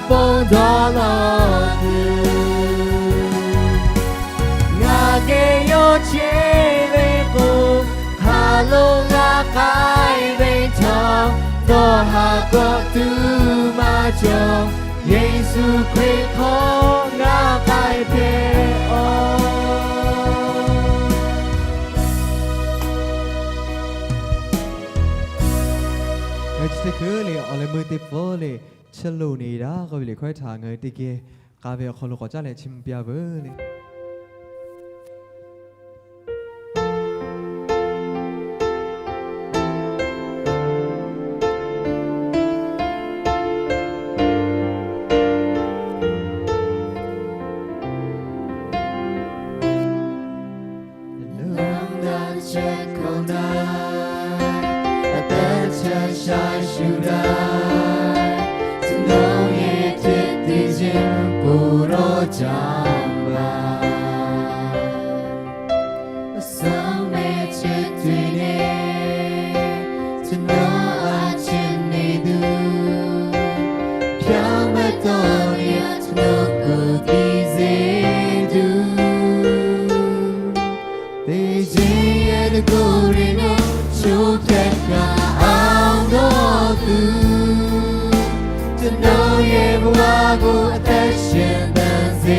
ponˬ dawˇ lawˬ tuˬ, ngaˬ geh yawˇ chehˇ ve k'o, hk'aˬ lo ngaˬ k'ai ve chaw, dawˇ haˍ kawˆ tuˬ maˇ cawˬ. Yeˍsuˆ Hkriꞈ hk'aw ngaˬ k'ai hpehꞈ-oˆ. Ngaˬ hui chi teˇ hkui le awˬ leh meuˇ teˇ pawˆ le, chi loˬ neˬ daꞈ k'oˆ ve liꞈ hkawˇ htaꞈ ngaˬ hui teˇ geh k'a ve awˬ hk'aw lo k'awꞈ caˉ leh chiˇ mvuh piˇ-a veuˬ le. Leuˉ daꞈ chehˇ hkawꞈ na, a teh chehˇ shaiˍ shuˍ daꞈ, tcuh nawˉ yehˬ hpehꞈ teˇ ceuˬ k'oˍ rawˇ caˇ baˬ. Suhˉ mehˆ chehˇ tuˬ neˇ, tcuh nawˉ a chehˇ neˇ duˬ, hpaˇ mehˆ tawˇ yaˇ tcuh nawˉ k'oˍ tiˇ zeˇ duˬ. Teˇ ceuˬ yehˬ teˇ k'oˍ ve naˇ, choˬ hpehꞈ kaꞈ a dawˇ tuˬ, tcuh nawˉ yehˬ ve a k'oˍ a tehˉ shehˍ daꞈ zeˇ.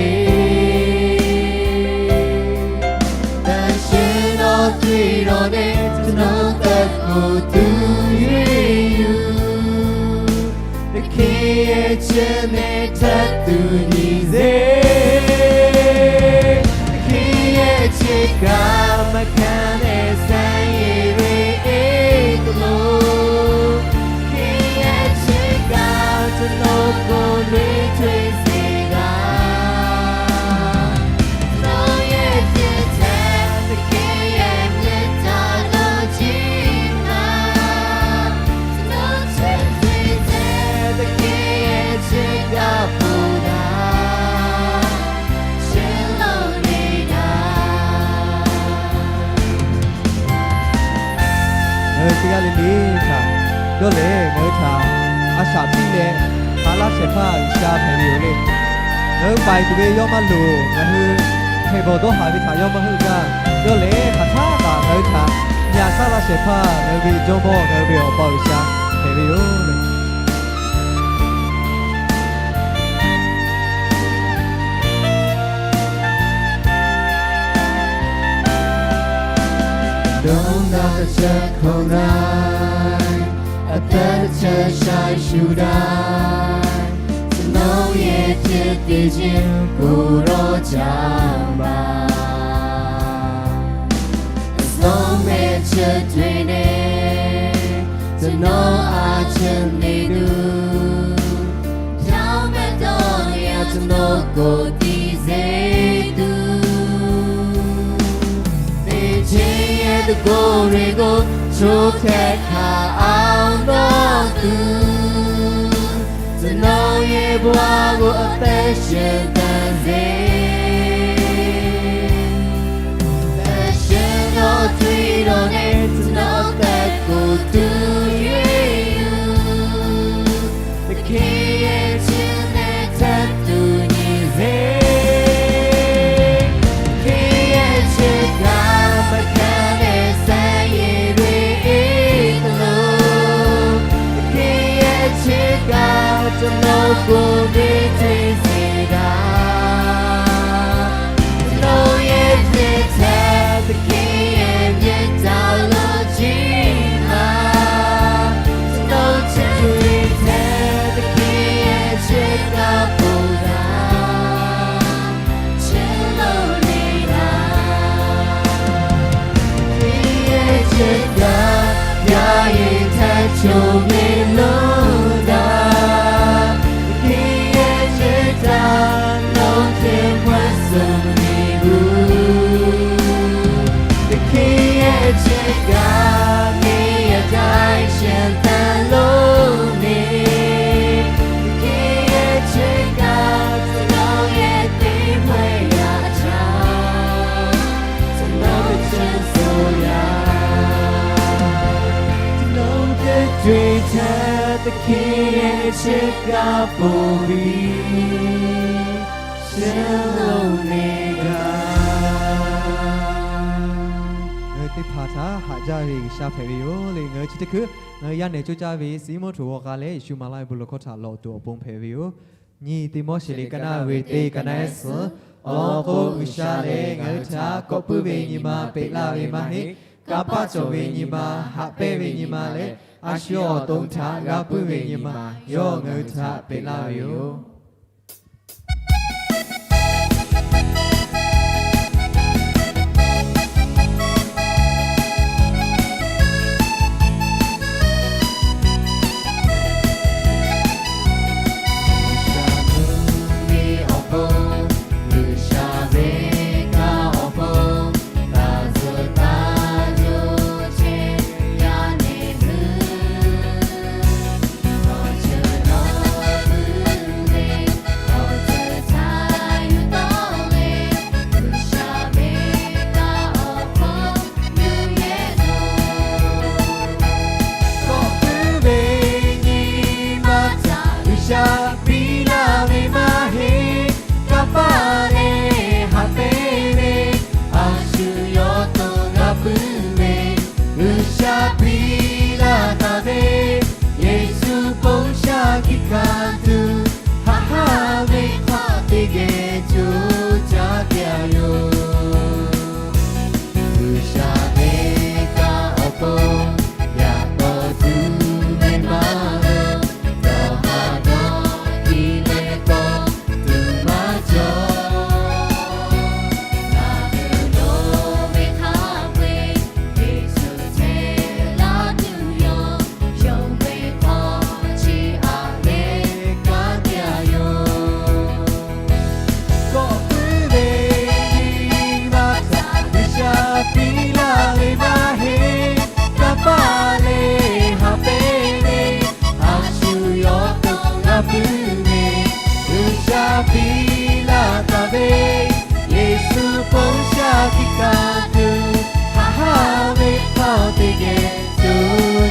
Daꞈ shehˍ nawˉ tuˬ rawˬ neˇ, tcuh nawˉ tehˉ k'oˍ tuˬ yeˇ yuˬ. Teˇ hk'e yehˬ chehˇ neˇ htaˇ tuˬ nyi zeˇ. Teˇ hk'e yehˬ chehˇ kaꞈ maˇ hkanˍ neˇ sehˍ yeˬ ve eˬ k'oˍ lo. Teˇ hk'e yehˬ chehˇ kaꞈ tcuh nawˉ k'oˍ ve hk'e zeˇ g'a. Tcuh nawˉ yehˬ chehˇ htaˇ teˇ hk'e yehˬ nyi taˍ lo jiˇ ma. Tcuh nawˉ chehˇ ve teˇ hk'e yehˬ chehˇ kaꞈ ponˬ daꞈ, chehˇ lo le daꞈ. Ngaˬ hui teˇ g'aˇ le le htaꞈ yawˇ lehˬ ngaˬ hui htaꞈ a shaꞈ piˇ leh, ha laˇ shehˍ hpaˇ G'uiˬsha hpehꞈ ve yoˬ le. Ngaˬ hui paiˍ tuˬ ve yawˇ maˇ loˍ, ngaˬ hui hpehꞈ bawˬ dawˇ haˍ ve htaꞈ yawˇ maˇ heuˆ gaˇ. Yawˇ lehˬ hk'aˬ htaˇ kaꞈ ngaˬ hui htaꞈ nyi a shaˉ laˇ shehˍ hpaˇ, ngaˬ hui ve Jawˇmawˇ, ngaˬ hui ve Awˬ pa G'uiˬsha hpehꞈ ve yoˬ le. Dawˇ daꞈ chehˇ hkawꞈ na, a tehˉ chehˇ shaiˍ shuˍ daꞈ, tcuh nawˉ yehˬ hpehꞈ teˇ ceuˬ k'oˍ rawˇ caˇ baˬ. Suhˉ mehˆ chehˇ tuˬ neˇ, tcuh nawˉ a chehˇ neˇ duˬ, hpaˇ mehˆ tawˇ yaˇ tcuh nawˉ k'oˍ tiˇ zeˇ tuˬ. Teˇ ceuˬ yehˬ teˇ k'oˍ ve k'o, choˬ hkehˇ hkanˍ a dawˇ tuˬ, tcuh nawˉ yehˬ ve a k'oˍ a tehˉ shehˍ daꞈ zeˇ. Daꞈ shehˍ nawˉ tuˬ rawˬ neˇ, tcuh nawˉ tehˉ k'oˍ tuˬ yeˇ yuˬ. Teˇ hk'e yehˬ chehˇ neˇ htaˇ tuˬ nyi zeˇ. Teˇ hk'e yehˬ chehˇ kaꞈ maˇ hkanˍ neˇ sehˍ yeˬ ve eˬ k'oˍ lo. Teˇ hk'e yehˬ chehˇ kaꞈ tcuh nawˉ k'oˍ ve hk'e zeˇ daꞈ. Tcuh nawˉ yehˬ ve htaˇ teˇ hk'e yehˬ nyi taˍ lo jiˇ ma. Tcuh nawˉ chehˇ ve htaˇ teˇ hk'e yehˬ chehˇ kaꞈ ponˬ daꞈ, chehˇ lo le daꞈ. Teˇ hk'e yehˬ chehˇ kaꞈ yaˇ yeˬ htaˇ choˬ ve lonˉ daꞈ. Teˇ hk'e Chi g'a ponˬ piˇ, Shalom ne ga. Ngaˬ hui teˇ hpaˍ htaꞈ haꞈ jaˇ ve G'uiˬsha hpehꞈ ve yoˬ le. Ngaˬ hui chi teˇ hkui ngaˬ hui yaˇ nehˬ coˇ caˇ ve Siˉmonˍ htoꞈ g'aw k'a leh Yeˍsuˆ maˍ laˇ ve bon lawˬ hkawˇ htaꞈ lawˬ tuˬ awˬ pon hpehꞈ ve yoˬ. Nyiˇ Tiˆmoˉseˍ liꞈ ka naˆ ve teˇ, ka naˆ ehˉ suhˍ, awˬ lawn k'o, G'uiˬsha lehˬ ngaˬ hui htaꞈ kawꞈ puiˉ ve nyi ma peꞈ laˇ ve maˇ heˆ. Kanˇ paˆ cawˬ ve nyi ma, haꞈ pehnˇ ve nyi ma leh a shu awˬ to htaꞈ g'a puiˉ ve nyi ma yawˇ ngaˬ hui htaꞈ peꞈ laˇ ve yoˬ. Kawꞈ puiˉ ve nyi ma htaꞈ G'uiˬsha piˇ laˇ ve maˇ heˆ. Kanˇ paˆ leh haꞈ pehnˇ ve, a shu yawˇ to g'a puiˉ ve, G'uiˬsha piˇ laˇ taˍ ve, Yeˍsuˆ ponˬ shaˍ hkiˆ hkanˍ tuˬ, haꞈ haˉ ve hk'aw teˇ geh co caˇ te a yoˬ. G'uiˬsha ve kanˇ awˬ pon yaꞈ k'aw tuˬ ve maˇ loˍ, dawˬ haˍ dawˬ tiˉ leh k'awꞈ tuˬ maˇ cawˬ. Ngaˬ hui loˍ ve hk'a peu-eˬ Yeˍsuˆ chehˇ laˇ tuˬ yoˬ. Yonˍ ve hk'aw chi aꞈ leh kanˉ te a yoˬ. Kawꞈ puiˉ ve nyi ma htaꞈ G'uiˬsha piˇ laˇ ve maˇ heˆ. Kanˇ paˆ leh haꞈ pehnˇ ve, a shu yawˇ to g'a puiˉ ve, G'uiˬsha piˇ laˇ taˍ ve, Yeˍsuˆ ponˬ shaˍ hkiˆ hkanˍ tuˬ, haꞈ haˉ ve hk'aw teˇ geh co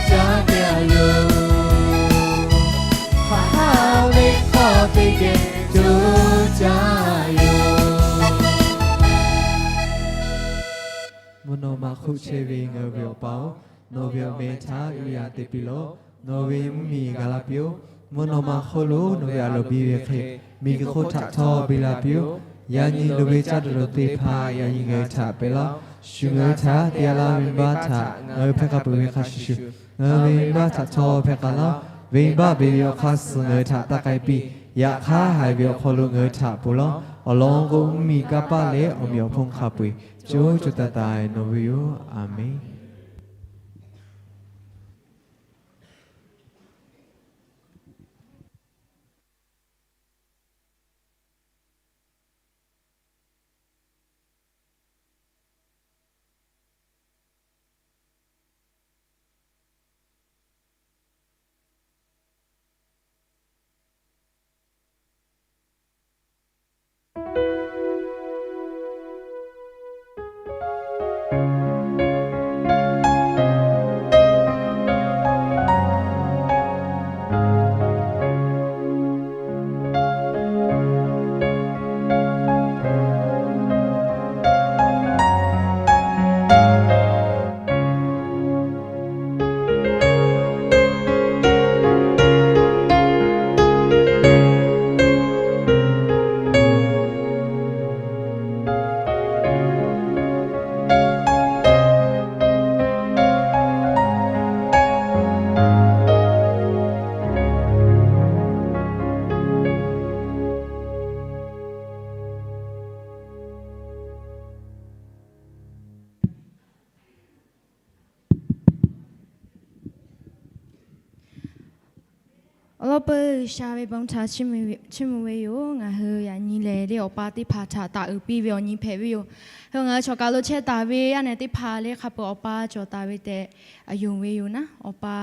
caˇ te a yoˬ. Haꞈ haˉ ve hk'aw teˇ geh co caˇ yoˬ. Mvuhˇ naw ma hk'oˆ chehˇ ve ngaˬ ve Awˬ pa-oˬ, nawˬ ve awˬ meh htaꞈ yuˬ yaꞈ te piˇ lawˬ. Nawˬ ve mvuhˇmiˬ gaˬ la piˇ-oˆ. Mvuhˇ naw ma hk'oˆ lo nawˬ ve aˬ loˍ biˇ ve hk'e, miˬguiˬ hk'oˆ htaꞈ htawˇ biˇ la piˇ-oˆ. Yaꞈ nyi loˍ ve caˇ tuˬ loˍ teˇ hpaˍ yaꞈ nyi ngaˬ hui htaꞈ peꞈ laˇ. Shu ngaˬ hui htaꞈ te a laˇ ve venˇbaˆ htaꞈ ngaˬ hui hpehˇ k'a peuˬ ve hk'a shuˍ shuˍ, ngaˬ hui ve venˇbaˆ htaꞈ htawˇ hpehˇ k'a laˇ. Venˇbaˆ beˬ ve awˬ hk'aˇ suh ngaˬ hui htaꞈ taˇ k'ai piˇ. Yaꞈ hk'aˇ, haiˬ ve awˬ hk'aw lo ngaˬ hui htaꞈ ponˬ laˇ. Awˬ lawn k'o, mvuhˇmiˬ, kanˇ paˆ leh awˬ meꞈ awˬ hponˇ hk'a peu-eˬ co co taiˍ taiˍ nawˬ ve yoˬ. A menˬ. Awˬ lawn peuˬ G'uiˬsha ve bon htaꞈ chiˇ mvuh ve yoˬ. Ngaˬ hui yaꞈ nyi lehˬ le awˬ pa teˇ hpaˍ htaꞈ taˍ uiˍ piˇ ve awˬ nyi hpehꞈ ve yoˬ. Hk'e ngaˬ hui chawˬ kaˬ lo chehˇ taˍ ve yaˇ nehˬ teˇ hpaˍ leh hk'a peuˬ awˬ pa cawˬ taˍ ve tehꞈ yonˍ ve yoˬ naˉ. Awˬ pa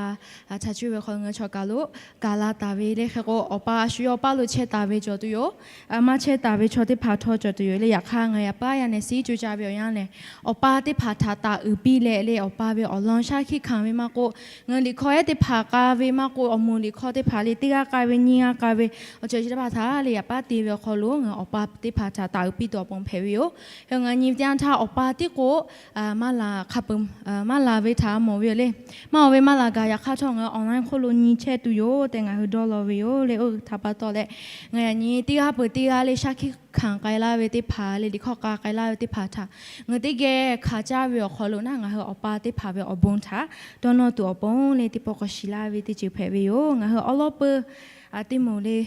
htaꞈ cuˇ ve hk'aw ngaˬ hui chawˬ kaˬ lo gaˬ la taˍ ve le. Hk'e k'o, awˬ pa a shu yawˇ paˇ lo chehˇ taˍ ve cawˬ tuˬ yoˬ. A maˇ chehˇ taˍ ve chaw teˇ hpaˍ htawˇ cawˬ tuˬ yoˬ le. Yaꞈ hk'aˇ, ngaˬ hui yaꞈ paˉ yaˇ nehˬ siˉ co caˇ ve awˬ yanˇ lehˬ, awˬ pa teˇ hpaˍ htaꞈ taˍ uiˍ piˇ leh le, awˬ pa ve awˬ lawn shaˉ hkiˆ hkanˍ ve maˇ k'oˆ, ngaˬ hui liꞈ hkawˇ ehˉ teˇ hpaˍ k'a ve maˇ k'oˆ, awˬ moˍ liꞈ hkawˇ teˇ hpaˍ le teˇ g'a k'ai ve, nyi g'a k'ai ve, awˬ ceuˬ chi teˇ hpaˍ htaꞈ leh yaꞈ paˉ te ve awˬ hk'aw lo ngaˬ hui awˬ pa teˇ hpaˍ htaꞈ taˍ uiˍ piˇ tuˬ awˬ pon hpehꞈ ve yoˬ. Hk'e ngaˬ nyi ve teˇ yanˇ htaˇ awˬ pa tiˉ k'o, maˇ la hk'a peu, maˇ la ve htaꞈ mawˬ ve yoˬ le. Maˇ mawˬ ve maˇ la gaˬ. Yaꞈ hk'aˇ htawˇ ngaˬ hui online hk'oˆ lo nyi chehˇ tuˬ yoˬ tehꞈ ngaˬ hui dawˇ law ve yoˬ le. Oˇ ve htaꞈ pa taw leh, ngaˬ yaꞈ nyi teˇ g'aˇ peuˬ teˇ g'aˇ le shaˉ hkiˆ hkanˍ k'ai laˇ ve teˇ hpaˍ le, liꞈ hkawˇ k'a k'ai laˇ ve teˇ hpaˍ htaꞈ ngaˬ hui teˇ geh hkanˍ caˇ ve awˬ hk'aw lo naˉ, ngaˬ hui awˬ pa teˇ hpaˍ ve awˬ bon htaꞈ dawˇ nawˇ tuˬ awˬ pon le, teˇ pawˆ k'awꞈ shiˍ laˇ ve teˇ ceuˬ hpehꞈ ve yoˬ. Ngaˬ hui awˉ lawˉ peuˬ teˇ moˍ le,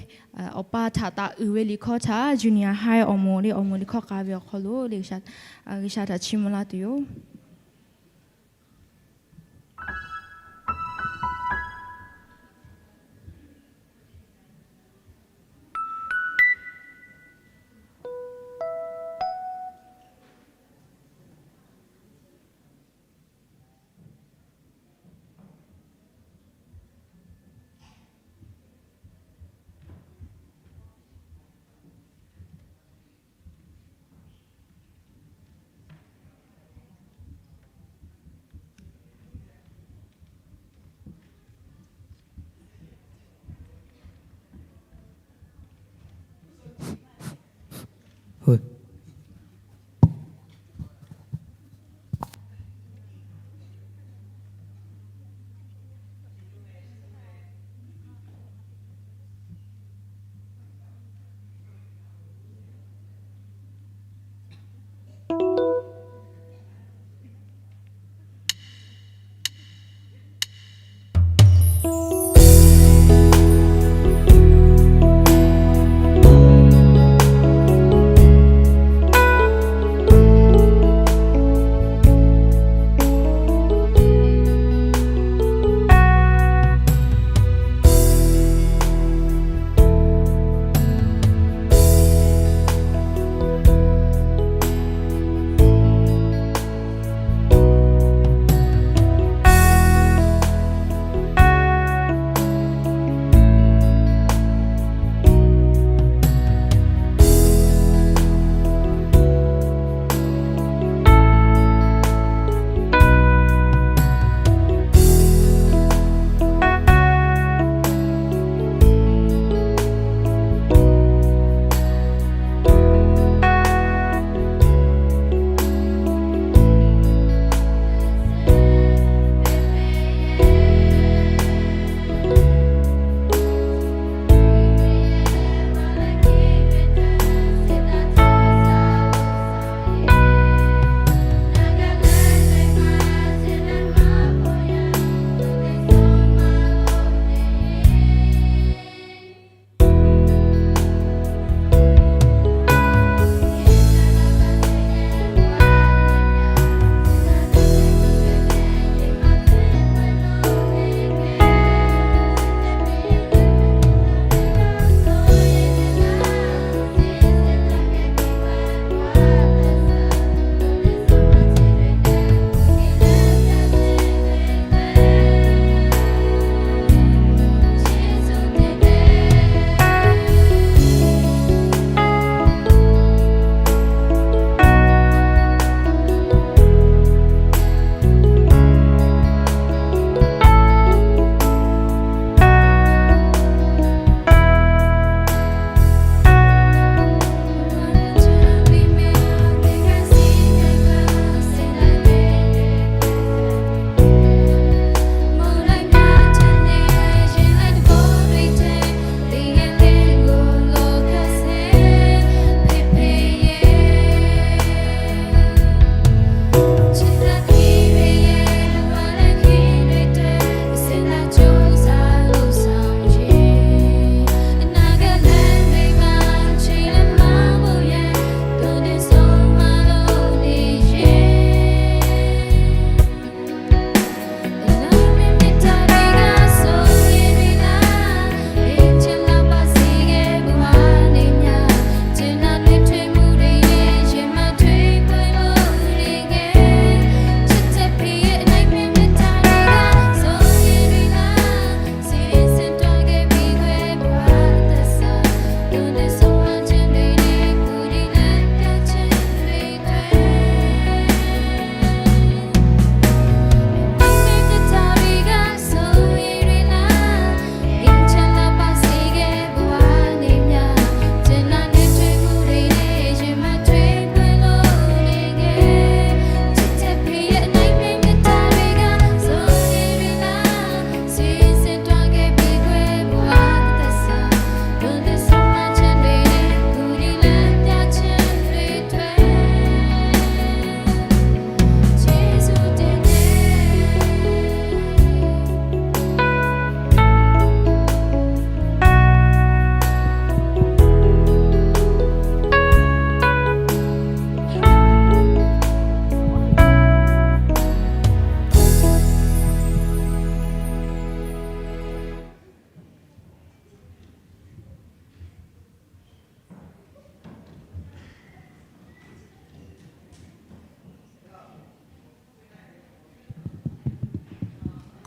awˬ pa htaꞈ taˍ uiˍ ve liꞈ hkawˇ htaꞈ junior high awˬ moˍ le, awˬ moˍ liꞈ hkawˇ k'a ve awˬ hk'aw lo le, G'uiˬsha htaꞈ chiˇ mvuh laˇ tuˬ yoˬ.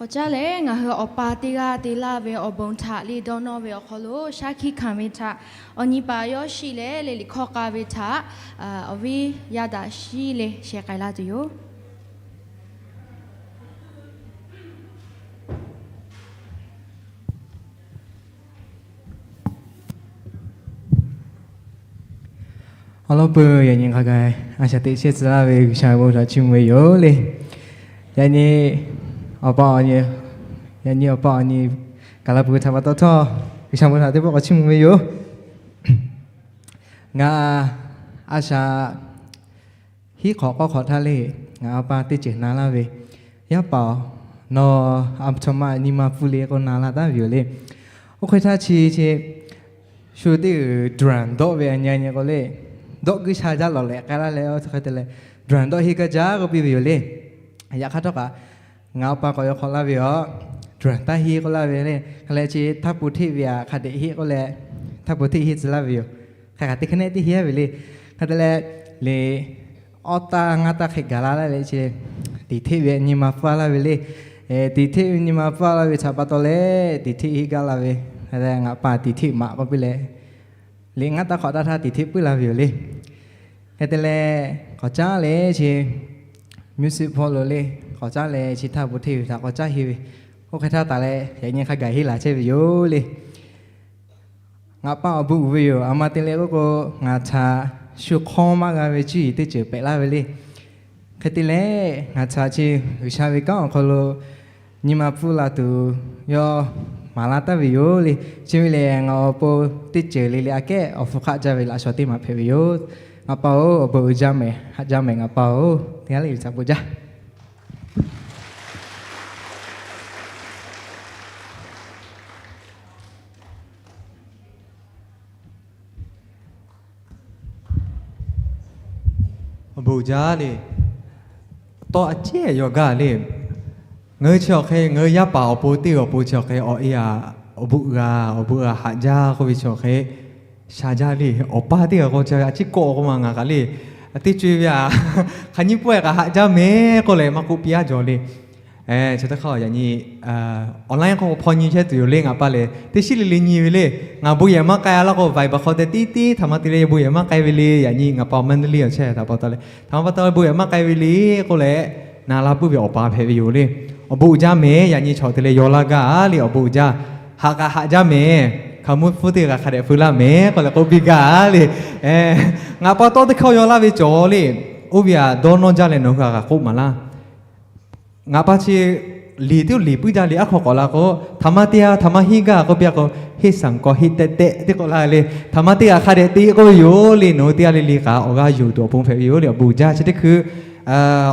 K'awꞈ caˉ leh ngaˬ hui awˬ pa teˇ g'aˇ te laˇ ve awˬ bon htaꞈ liꞈ dawˇ nawˇ ve awˬ hk'aw lo shaˉ hkiˆ hkanˍ ve htaꞈ awˬ nyi paˍ yawˇ shiˍ leh le liꞈ hkawˇ k'a ve htaꞈ awˬ viˉ yaˇ daꞈ shiˍ le sheh k'ai laˇ tuˬ yoˬ. Awˬ lawn peuˬ yaꞈ nyi hk'a gaˬ a shaꞈ teꞈ chehˇ tcuh laˇ ve G'uiˬsha ve bon htaꞈ chiˇ mvuh ve yoˬ le. Yaꞈ nyi awˬ pa awˬ nyi, yaꞈ nyi awˬ pa awˬ nyi kaˬ la peuˬ htaꞈ pa taw htawˇ, G'uiˬsha bon htaꞈ teˇ pawˆ k'awꞈ chiˇ mvuh ve yoˬ. Ngaˬ a shaꞈ hiˉ hk'awꞈ k'awˇ hk'awꞈ htaˇ le, ngaˬ awˬ pa teˇ ceuˬ na laˇ ve, Yaˇ paˍ-oˬ, nawˬ aˬ htoꞈ ma nyi ma pfuhˇ le k'o na la taˍ ve yoˬ le. Oˇ hk'e htaˇ chi chi shu teˇ g'uiˬ drum dawˆ ve a nyi a nyi k'o le, dawˆ guiˇ sha jaˇ lawˬ lehꞈ k'ai laˇ leh, oˇ hk'e te leh drum dawˆ henˇ gaˇ jaˇ k'oˆ piˇ ve yoˬ le. Yaꞈ hk'aˇ htawˇ kaꞈ ngaˬ awˬ pa k'awꞈ yaw hk'awꞈ laˇ ve yoˬ. Drum taˇ henˇ k'oˆ laˇ ve le. Hk'e leh chi htaˇ po hteˆ ve aꞈ hk'a dehꞈ henˇ k'oˆ leh, htaˇ po hteˆ henˇ tcuh laˇ ve yoˬ. Hk'aˬ hk'aˬ teˇ hk'e nehˆ teˇ henˇ a ve le. Hk'e te leh, liꞈ awˉ taˇ ngaˇ taˇ hk'e gaˬ la laˇ leh chi, tiˍ hteˆ ve nyi ma pfuhˇ laˇ ve le. Tiˍ hteˆ ve nyi ma pfuhˇ laˇ ve htaꞈ pa taw leh tiˍ hteˆ henˇ gaˇ la ve. Hk'e te ngaˬ pa tiˍ hteˆ maꞈ k'oˆ piˇ leh, liꞈ ngaˇ taˇ hk'awꞈ taˇ htaˇ tiˍ hteˆ puiˉ la ve yoˬ le. Hk'e te leh, k'awꞈ caˉ leh chi music hpawˇ lo le, k'awꞈ caˉ leh chi htaˇ po hteˆ ve htaꞈ k'awꞈ caˉ henˇ ve, oˇ hk'e htaˇ taˍ leh yaꞈ nyi hk'a gaˬ henˇ laˬ chehˇ ve yoˬ le. Ngaˬ pa awˬ bon uiˍ ve yoˬ. A ma te leh k'oˆ k'o, ngaˬ htaꞈ shu hk'awˇ maˇ g'a ve cuˇ yiˍ teˇ ceuˬ pehꞈ laˇ ve le. Hk'e te leh, ngaˬ htaꞈ chi G'uiˬsha ve kanˉ awˬ hk'aw lo nyi ma pfuhˇ la tuˬ yawˇ maˍ laˇ taˍ ve yoˬ le. Chi ve lehˬ, ngaˬ awˬ pon teˇ ceuˬ le le aꞈ kehˉ awˬ hpu hk'aˆ jaˇ ve laꞈ shawnˍ teˇ maˬ hpehꞈ ve yoˬ. Ngaˬ pa-oˬ, awˬ bon uiˍ jaˇ mehˍ, haꞈ jaˇ mehˍ ngaˬ pa-oˬ, teˇ g'aˇ le le htaꞈ bon jaˇ. Awˬ bon uiˍ jaˇ le. Tawˇ a ciˉ yawˇ gaˇ le. Ngaˬ hui chi awˬ hk'e, ngaˬ hui yaˇ paˍ awˬ pon teˇ awˬ pon chi awˬ hk'e awˬ e a, awˬ bon uiˍ g'a, awˬ bon uiˍ g'a haꞈ jaˇ k'oˆ ve chi awˬ hk'e sha jaˇ le. Awˬ pa teˇ g'aˇ k'o chi a ciˉ kawˆ k'o ma ngaˬ kaꞈ le, teˇ co e ve a, hk'aˬ nyiˇ pawehˇ kaꞈ haꞈ jaˇ mehˍ k'oˆ leh maˇ k'oˆ piˇ a jaw le. Chi teˇ hk'aˇ yaꞈ nyi online hk'aw hpaw nyi chehˇ tuˬ yoˬ le. Ngaˬ pa lehˬ teˇ shiˉ le le nyi ve le. Ngaˬ bon yehˬ maˇ k'ai a laˇ k'o, Viber hk'aw te tiˉ tiˉ htaꞈ ma te leh bon yehˬ maˇ k'ai ve le. Yaꞈ nyi ngaˬ pa awˬ ma neˇ le awˬ chehˇ htaꞈ pa taw leh, htaꞈ ma pa taw leh bon yehˬ maˇ k'ai ve le k'oˆ leh, na la puiˉ ve awˬ pa hpehꞈ ve yoˬ le. Awˬ bon uiˍ jaˇ mehˍ. Yaꞈ nyi chaw te leh yaw laˇ gaˇ le. Awˬ bon uiˍ jaˇ. Haꞈ kaꞈ haꞈ jaˇ mehˍ. Hkaoˍmonˇ hpfuhˇ teˇ g'aˇ hk'a dehꞈ feu laˇ mehˍ k'oˆ leh k'oˆ piˇ gaˇ le. Ngaˬ pa tawˇ teˇ hkawˇ yaw laˇ ve cawˬ le. Oˇ ve aꞈ dawˇ nawˇ jaˇ leh nawˬ hui a g'a k'oˆ maˍ laˇ. Ngaˬ pa chi liꞈ teˇ liꞈ puiˉ jaˇ le. Aˉ hk'aw k'awꞈ la k'o, htaꞈ ma teˇ g'aˇ htaꞈ ma henˇ gaˇ k'oˆ piˇ a k'o, henˇ saˍ k'aw henˇ tehˆ tehˆ teˇ k'awꞈ la le. Htaꞈ ma teˇ g'aˇ hk'a dehꞈ te k'oˆ ve yoˬ le. Nawˬ hui teˇ g'aˇ le le kaꞈ awˬ g'aˇ yuˬ tuˬ awˬ pon hpehꞈ ve yoˬ le. Awˬ bon uiˍ jaˇ. Chi teˇ hkui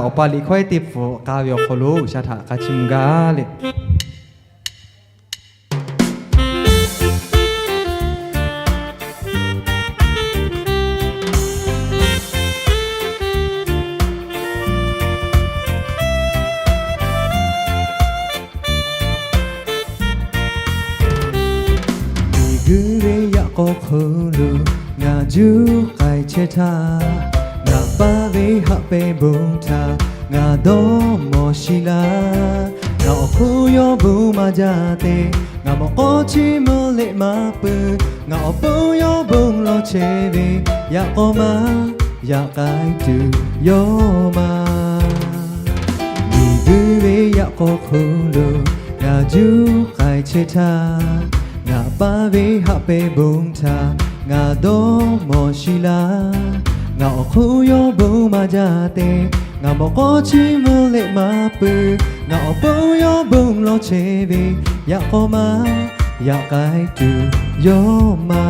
awˬ pa liꞈ hkawˇ ehˉ teˇ hpu k'a ve awˬ hk'aw lo G'uiˬsha htaꞈ k'a chiˇ mvuh gaˇ le. Miˬguiˬ ve yaꞈ k'aw hk'aw lo ngaˬ juˇ k'ai chehˇ htaˇ, ngaˬ pa ve haꞈ pehnˇ bon htaꞈ ngaˬ dawˇ mawˬ shiˍ laˇ. Ngaˬ awˬ hk'oˆ yawˇ bon maˇ jaˇ te, ngaˬ mawꞈ k'aw chiˇ mvuh leh maˇ peuˬ. Ngaˬ awˬ pon yawˇ bon lawˬ chehˇ ve, yaꞈ k'aw maˇ yaꞈ k'ai tuˬ yawˇ ma. Miˬguiˬ ve yaꞈ k'aw hk'aw lo ngaˬ juˇ k'ai chehˇ htaˇ, ngaˬ pa ve haꞈ pehnˇ bon htaꞈ ngaˬ dawˇ mawˬ shiˍ laˇ. Ngaˬ awˬ hk'oˆ yawˇ bon maˇ jaˇ te, ngaˬ mawꞈ k'aw chiˇ mvuh leh maˇ peuˬ. Ngaˬ awˬ pon yawˇ bon lawˬ chehˇ ve, yaꞈ k'aw maˇ yaꞈ k'ai tuˬ yawˇ ma.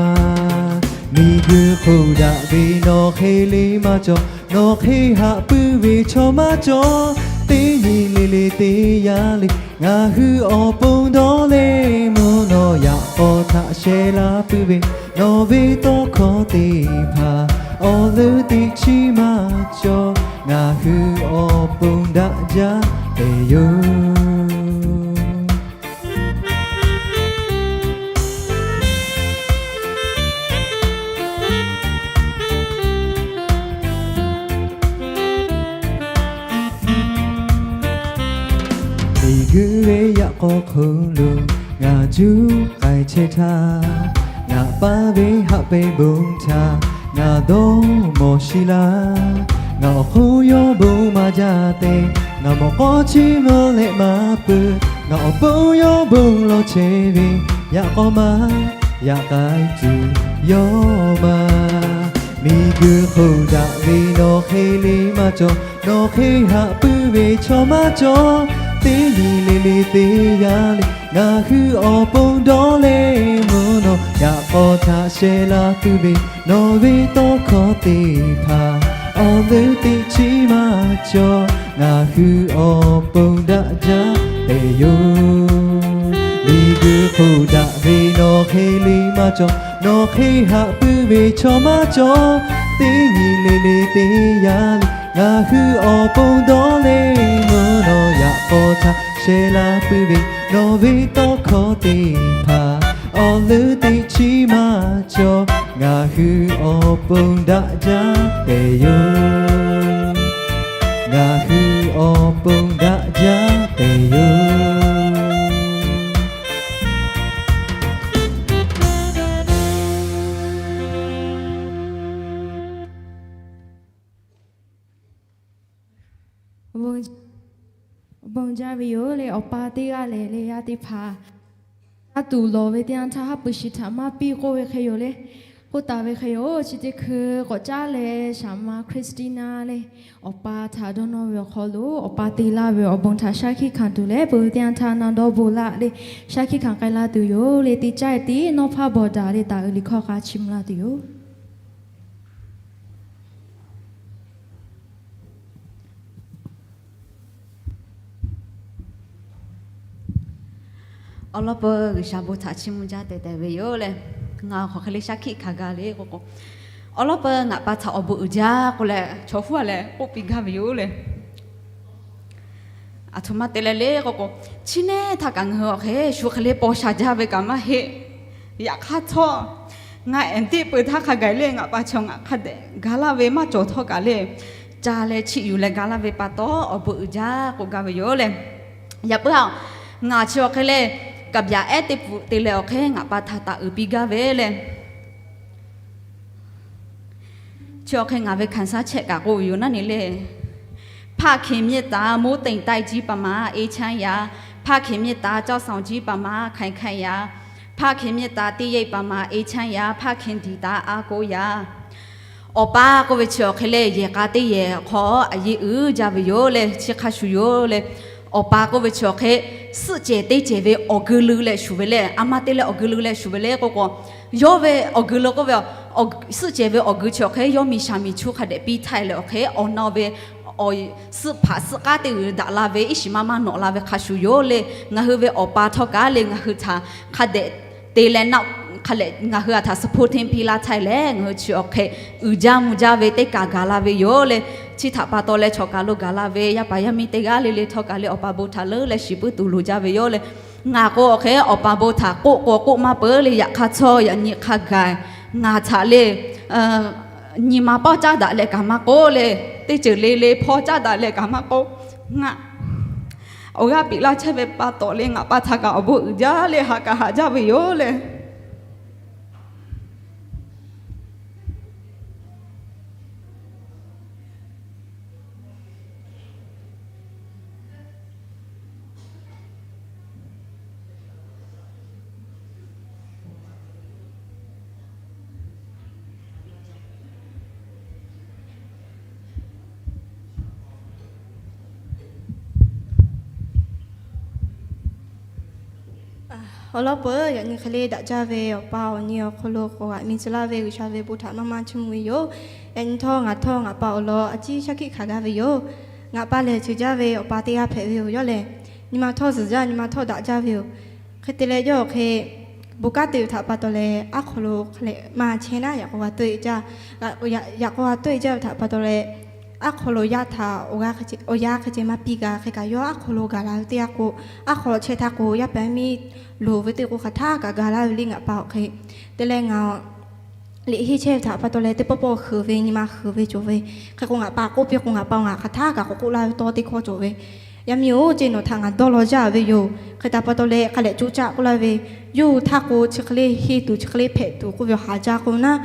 Miˬguiˬ hk'oˆ daꞈ ve nawˬ hk'e le maˇ cawˬ, nawˬ hk'e haꞈ puiˉ ve chaw maˇ cawˬ. Teˇ nyi le le teˇ yanˇ le ngaˬ hui awˬ pon dawˇ leh mvuhˇ naw yaꞈ k'aw htaꞈ sheh laˇ puiˉ ve, nawˬ ve tawˇ hkawˇ teˇ hpaˍ awˬ leuˉ teˇ chiˉ maˇ cawˬ. Ngaˬ hui awˬ pon daꞈ jaˇ ve yoˬ. Miˬguiˬ ve Hk'aw hk'oˆ lo ngaˬ juˇ k'ai chehˇ htaˇ, ngaˬ paˇ ve haꞈ pehnˇ bon htaꞈ ngaˬ dawˇ mawˬ shiˍ laˇ. Ngaˬ awˬ hk'oˆ yawˇ bon maˇ jaˇ tehꞈ, ngaˬ mawꞈ k'aw chi mvuh leh maˇ peuˬ. Ngaˬ awˬ pon yawˇ bon lawˬ chehˇ ve, yaꞈ k'aw maˇ yaꞈ k'ai tuˬ yawˇ maˇ. Miˬguiˬ hk'oˆ daꞈ ve nawˬ hk'e le maˇ cawˬ, nawˬ hk'e haꞈ puiˉ ve chaw maˇ cawˬ. Teˇ nyi le le teˇ yanˇ le, ngaˬ hui awˬ pon dawˇ leh mvuhˇ naw, yaꞈ k'aw htaꞈ sheh laˇ puiˉ ve nawˬ ve tawˇ hkawˇ teˇ hpaˍ, awˬ leuˉ teˇ chiˉ maˇ cawˬ. Ngaˬ hui awˬ pon daꞈ jaˇ tehꞈ yoˬ. Miˬguiˬ hk'oˆ daꞈ ve nawˬ hk'e le maˇ cawˬ, nawˬ hk'e haꞈ puiˉ ve chaw maˇ cawˬ. Teˇ nyi le le teˇ yanˇ le, ngaˬ hui awˬ pon dawˇ leh mvuhˇ naw, yaꞈ k'aw htaꞈ sheh laˇ puiˉ ve nawˬ ve tawˇ hkawˇ teˇ hpaˍ, awˬ leuˉ teˇ chiˉ maˇ cawˬ. Ngaˬ hui awˬ pon daꞈ jaˇ tehꞈ yoˬ. Ngaˬ hui awˬ pon daꞈ jaˇ tehꞈ yoˬ. Awˬ bon jaˇ ve yoˬ le, awˬ pa teˇ g'aˇ lehˬ le, yaˇ teˇ hpaˍ caˇ tuˬ lawˬ ve teˇ yanˇ htaˇ, haˉ pui shiˍ htaꞈ maˇ piˇ k'oˆ ve hk'e yoˬ le. K'oˆ taˍ ve hk'e yoˬ, chi teˇ hkui k'awꞈ caˉ leh shaˍ ma Christina le, awˬ pa htaꞈ dawˇ nawˇ ve awˬ hk'aw lo awˬ pa te laˇ ve awˬ bon htaꞈ shaˉ hkiˆ hkanˍ tuˬ leh, peu ve teˇ yanˇ htaˇ na dawˇ bon laˇ le, shaˉ hkiˆ hkanˍ k'ai laˇ tuˬ yoˬ le. Teˇ caˇ tiˉ nawˇ hpaˇ bawˬ daꞈ le, taˍ uiˍ liꞈ hkawˇ k'a chi mvuh laˇ tuˬ yoˬ. Awˬ lawn peuˬ G'uiˬsha bon htaꞈ chiˇ mvuh jaˇ tehꞈ tehꞈ ve yoˬ leh, ngaˬ hk'aˬ hk'e le shaˉ hkiˆ hkanˍ g'a le k'o k'o, awˬ lawn peuˬ ngaˬ pa htaꞈ awˬ bon uiˍ jaˇ k'oˆ leh chaw huˉ a leh k'oˆ piˇ gaˇ ve yoˬ leh, aˬ htoꞈ ma te leh le k'o k'o, chi neˉ htaˇ kaꞈ ngaˬ hui awˬ hk'e shu hk'e le paw sha jaˇ ve kaꞈ maˇ heˆ. Yaꞈ hk'aˇ htawˇ, ngaˬ ehˍ teˇ peu htaˇ hk'a gaˬ le ngaˬ pa chi ngaˬ hk'a dehꞈ ga laˇ ve maˇ cawˬ htawˇ kaꞈ le, ca leh chiˇ yuˬ leh ga laˇ ve pa taw awˬ bon uiˍ jaˇ k'oˆ gaˇ ve yoˬ leh, yaꞈ puiˉ a, ngaˬ chi awˬ hk'e leh kaˍ byaꞈ ehˉ teˇ pfuhˍ te leh awˬ hk'e ngaˬ pa htaꞈ taˍ uiˍ piˇ gaˇ ve le. Chi awˬ hk'e ngaˬ ve hkanˍ shaˉ chehˇ kaꞈ k'oˆ ve yoˬ naˉ ne le. ဖခင်မြတ်တာ မိုးတိမ်တိုက်ကြီးပေါ်မှာ အေးချမ်းရာ ဖခင်မြတ်တာ ကျောက်ဆောင်ကြီးပေါ်မှာ ခိုင်ခံ့ရာ ဖခင်မြတ်တာ သရေ့ပေါ်မှာ အေးချမ်းရာ ဖခင်ဒီတာ အားကိုးရာ Awˬ pa k'oˆ ve chi awˬ hk'e leh yehˬ k'a teˇ yehˬ hk'aw a yeˇ uiˍ jaˇ ve yoˬ leh, chi hk'a shuˍ yoˬ leh, Awˬ pa k'oˆ ve chi awˬ hk'e suhˆ cehˬ teˇ cehˬ ve awˬ geu leu leh shuˍ ve le, a ma te leh awˬ geu leu leh shuˍ ve le k'oˆ k'o, yawˇ ve awˬ geu leu k'oˆ ve, suhˆ cehˬ ve awˬ geu chi awˬ hk'e yawˇ miˬ shaˍ miˬ chu hk'a dehꞈ piˇ htaˇ leh awˬ hk'e awˬ na ve suhˆ hpaꞈ suhˆ k'aˉ teˇ g'uiˬ daꞈ la ve iˉ shiˍ maˇ maˇ nawꞈ la ve hk'a shuˍ yoˬ leh, ngaˬ hui ve Awˬ pa htawˇ kaꞈ leh ngaˬ hui htaꞈ hk'a dehꞈ te leh naˆ hk'a leh ngaˬ hui a htaꞈ suhˆ hpoˇ hteˇ piˇ laˇ htaˇ leh ngaˬ hui chi awˬ hk'e uiˍ jaˇ mvuh jaˇ ve teˇ kaˬ gaˬ la ve yoˬ leh, chi htaꞈ pa taw leh chaw kaˬ lo gaˬ la ve yaˇ paˍ yaˇ miˇ teˇ g'aˇ le le htawˇ kaꞈ leh Awˬ pa bon htaꞈ leuˉ leh shiˍ puiˉ tuˬ loˍ jaˇ ve yoˬ leh, ngaˬ k'o awˬ hk'e Awˬ pa bon htaꞈ k'oˆ k'o k'oˆ maˇ peuˬ leh, yaꞈ hk'aˇ htawˇ yaꞈ nyi hk'a gaˬ ngaˬ htaꞈ le nyi ma pawˇ caˉ daꞈ leh kaꞈ maˇ k'oˆ leh, teˇ ceuˬ le le hpawˇ caˉ daꞈ leh kaꞈ maˇ k'oˆ, ngaˬ awˬ g'aˇ piꞈ laˇ chehˇ ve pa taw leh ngaˬ pa htaꞈ kaꞈ awˬ bon uiˍ jaˇ leh ha kaꞈ haꞈ jaˇ ve yoˬ leh, Awˬ lawn peuˬ yaꞈ nyi hk'e le daꞈ jaˇ ve awˬ pa awˬ nyi awˬ hk'aw lo k'awꞈ g'aꞈ mi tcuh laˇ ve G'uiˬsha ve bon htaꞈ maˇ maˇ chiˇ mvuh ve yoˬ. Yaꞈ nyi htawˇ ngaˬ htawˇ ngaˬ pa awˬ lawn a ciˉ shaˉ hkiˆ hkanˍ gaˇ ve yoˬ. Ngaˬ pa lehˬ ceuˬ jaˇ ve awˬ pa teˇ g'aˇ hpehꞈ ve yoˬ. Yawˇ lehˬ nyi ma htawˇ zuhˬ jaˇ, nyi ma htawˇ daꞈ jaˇ ve yoˬ. Hk'e te leh yawˇ awˬ hk'e bon kanˉ te ve htaꞈ pa taw leh aˉ hk'aw lo hk'a leh maˇ chehˇ naˉ, yaꞈ k'aw g'a tawˆ e jaˇ. Yaꞈ k'aw g'a tawˆ e jaˇ ve htaꞈ pa taw leh, aˉ hk'aw lo yaˇ htaꞈ awˬ yanˇ hk'e ceh maˇ piˇ g'a. Hk'e kaꞈ yawˇ aˉ hk'aw lo gaˬ la ve teˇ yanˇ k'o, aˉ hk'aw lo chehˇ htaˇ k'o yaˇ paˍ yaˇ miˇ loˍ ve teˇ k'o hk'aˬ htaˇ kaꞈ gaˬ laˇ ve le ngaˬ pa awˬ hk'e. Te leh ngaˬ liꞈ henˇ chehˇ ve htaꞈ pa taw leh teˇ pawˆ pawˆ heuˬ ve, nyi ma heuˬ ve cawˬ ve. Hk'e k'o ngaˬ pa k'oˆ piˇ k'o ngaˬ pa ngaˬ hk'aˬ htaˇ kaꞈ k'awꞈ k'oˆ laˇ ve tawˇ teˇ hkawˇ cawˬ ve. Yaˇ miˇ-oˬ, ceˇ nawˬ htaꞈ ngaˬ dawˇ law jaˇ ve yoˬ. Hk'e htaꞈ pa taw leh hk'a lehˬ co caˆ k'oˆ laˇ ve, yawˇ hui htaˇ k'o chi hk'e le henˇ tuˬ chi hk'e le hpehꞈ tuˬ k'oˆ ve htaꞈ haꞈ jaˇ k'o naˉ,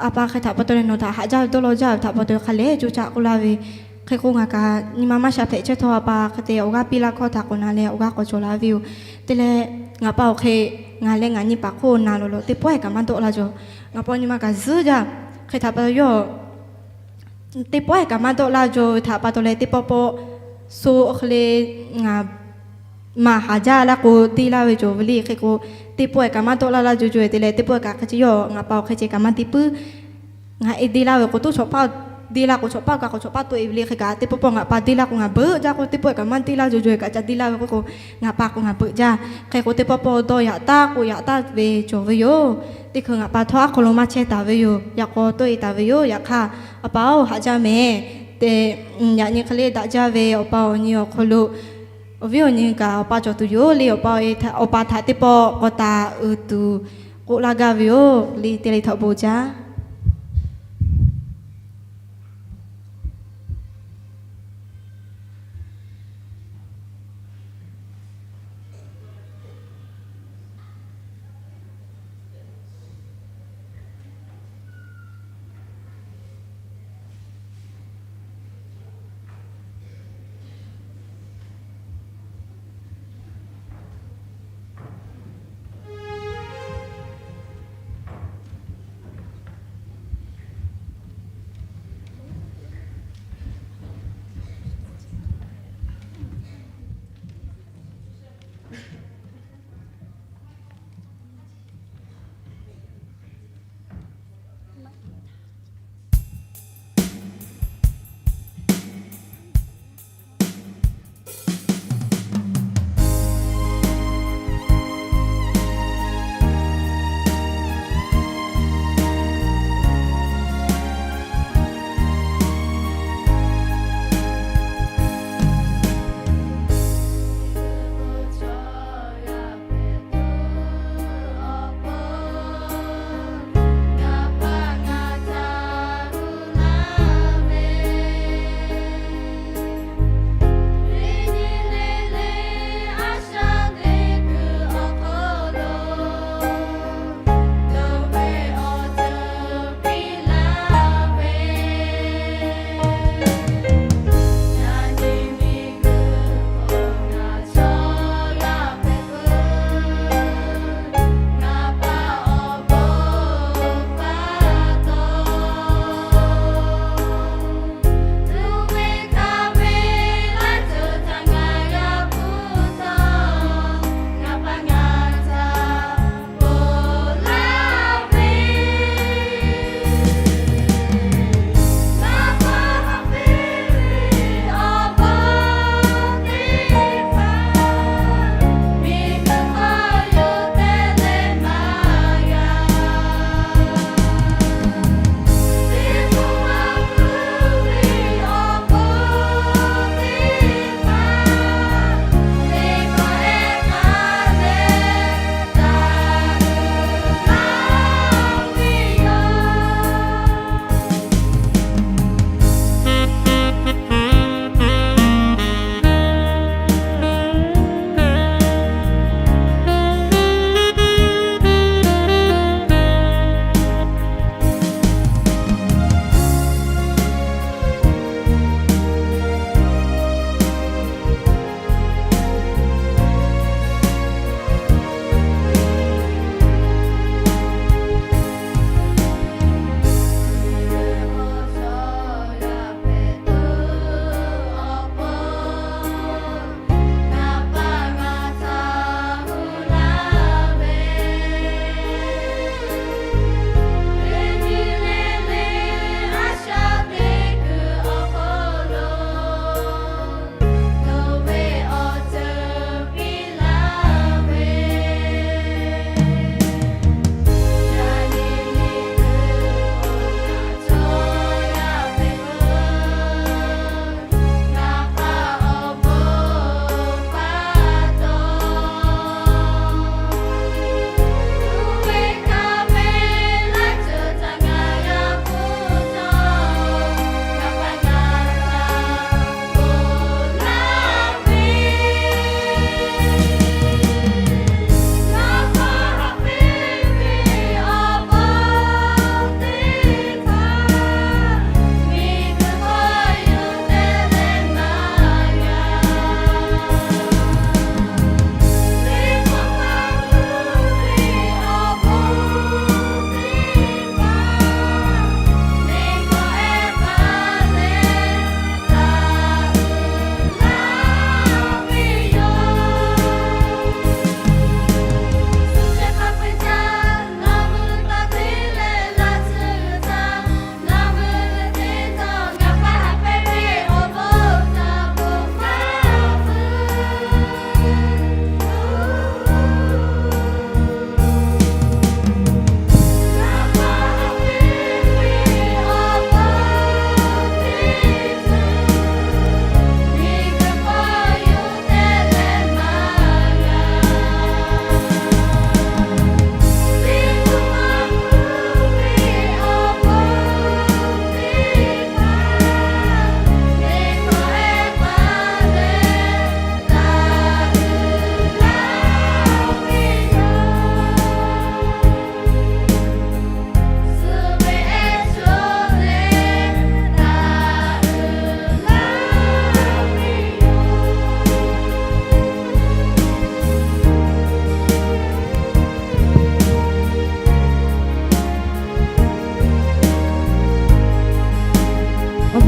a pa hk'e htaꞈ pa taw leh nawˬ htaꞈ haꞈ jaˇ ve dawˇ law jaˇ ve htaꞈ pa taw hk'a lehˬ co caˆ k'oˆ laˇ ve. Hk'e k'o ngaˬ kaꞈ nyi ma maˇ sha hpehꞈ chehˇ htawˇ a pa hk'e te awˬ g'aˇ piˇ laˇ hkawˇ htaꞈ k'awꞈ na leh awˬ g'aˇ k'awꞈ cawˬ la ve yoˬ. Te leh ngaˬ pa awˬ hk'e ngaˬ leh ngaˬ nyi paˍ hk'oˆ na lawˬ lawˬ teˇ pawˆ-ehˍ kaꞈ maˇ dawˆ laˇ jaw. Ngaˬ pa nyi ma kaꞈ zuhˉ jaˇ. Hk'e htaꞈ pa taw yawˇ teˇ pawˆ-ehˍ kaꞈ maˇ dawˆ laˇ jaw ve htaꞈ pa taw leh teˇ pawˆ pawˆ so hk'e le ngaˬ maˇ haˍ jaˇ laˇ k'o deˇ laˇ ve cawˬ ve le. Hk'e k'o teˇ pawˆ-ehˍ kaꞈ maˇ dawˆ laˇ laˇ jaw jaw-e te leh teˇ pawˆ-ehˍ kaꞈ hk'e ce yawˇ ngaˬ pa awˬ hk'e ce kaꞈ maˇ deˇ puiˉ. Ngaˬ e deˇ laˇ ve k'o toˇ chawꞈ paˇ deˇ laˇ k'o chawꞈ paˇ kaꞈ k'o chawꞈ paˇ toˆ-e ve le. Hk'e kaꞈ teˇ pawˆ pawˆ ngaˬ pa deˇ laˇ k'o ngaˬ beuꞈ jaˇ k'o teˇ pawˆ-ehˍ kaꞈ maˇ deˇ laˇ jaw jaw-e kaꞈ ca deˇ laˇ ve k'o k'o ngaˬ pa k'o ngaˬ beuꞈ jaˇ. Hk'e k'o teˇ pawˆ pawˆ dawˇ yaꞈ taˉ k'o yaꞈ taˉ ve cawˬ ve yoˬ. Teˇ hkui ngaˬ pa htawˇ aˉ hk'aw lo maˇ chehˇ taˍ ve yoˬ. Yaꞈ k'aw tawˆ-e taˍ ve yoˬ. Yaꞈ hk'aˇ a pa-oˬ, haꞈ jaˇ mehˍ. Te yaꞈ nyi hk'e le daꞈ jaˇ ve awˬ pa awˬ nyi awˬ hk'aw lo awˬ viˉ awˬ nyi kaꞈ awˬ pa cawˬ tuˬ yoˬ le. Awˬ pa, awˬ pa htaꞈ teˇ pawˆ k'awꞈ taˍ uiˍ tuˬ k'oˆ laˇ gaˇ ve yoˬ le. Te le htawꞈ bon jaˇ.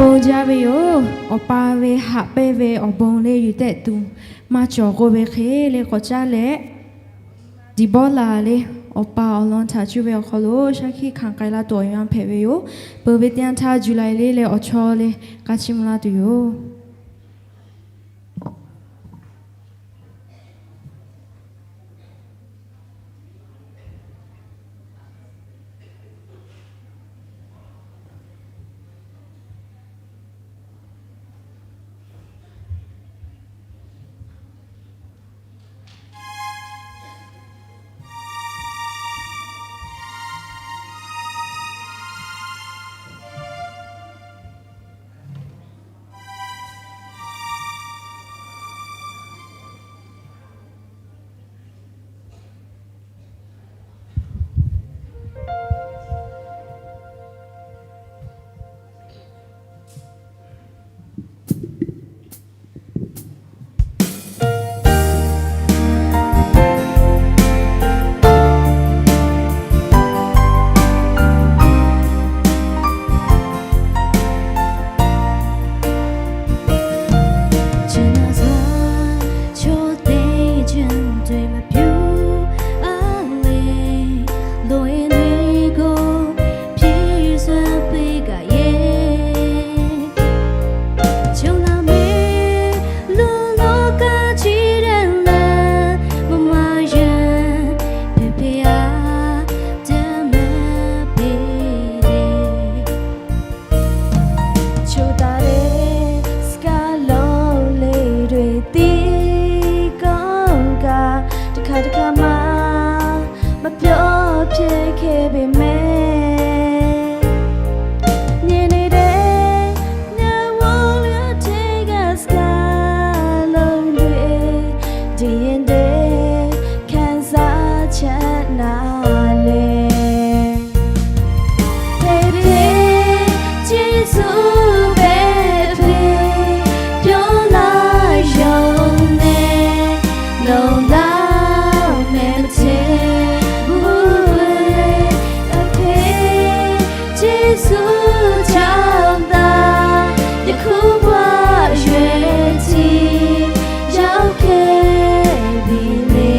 Bon jaˇ ve yoˬ. Awˬ pa ve haꞈ pehnˇ ve awˬ bon lehˬ yuˬ tehꞈ tuˬ maˇ cawˬ k'oˆ ve hk'e le k'awꞈ caˉ leh, Diˍbawˇlaˍ le, awˬ pa awˬ lawn htaꞈ cuˇ ve awˬ hk'aw lo shaˉ hkiˆ hkanˍ k'ai laˇ tuˬ awˬ yanˇ hpehꞈ ve yoˬ. Peuˬ ve teˇ yanˇ htaˇ July le leh awˬ chawˇ le k'a chiˇ mvuh laˇ tuˬ yoˬ. Chaw taˍ leh scaˍ lawˬ le တွေ သီးကောင်းက တခါတခါမှ မပြောဖြစ်ခဲ့ပေမဲ့ မြင်နေတဲ့မျက်ဝန်းထဲက စကားလုံးတွေ ဒီရင်ထဲ ခံစားချက်နားလဲ ဖေဖေ ကျေးဇူးပဲ ဖေ ပြောလိုက်ရုံနဲ့ လုံလောက်မယ် မထင်ဘူးလေ အဖေ ကျေးဇူးကြောင့်သာ ယခုဘဝ ရွယ်ထိရောက်ခဲ့ပြီလေ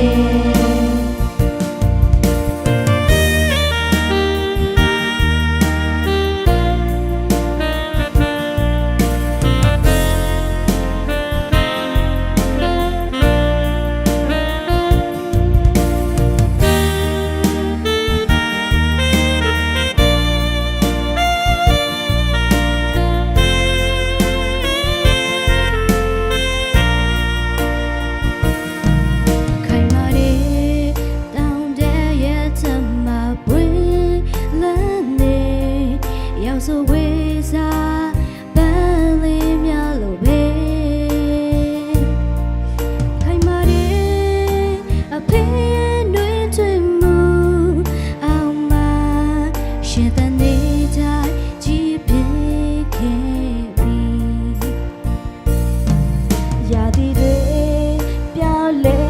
ခိုင်မာတဲ့ တောင်တန်းရဲ့ ထက်မှတ်ပွင့်လန်းတဲ့ ရောင်စုံဝေးစ ပန်းလေးများလိုပဲ ခိုင်မာတဲ့ အဖေရဲ့ နွေထွေးမှုအောက်မှာ ရှင်သန်နေထိုင် ကြည့်ပေးခဲ့ပြီ ရာသီတွေ ပြောင်းလဲ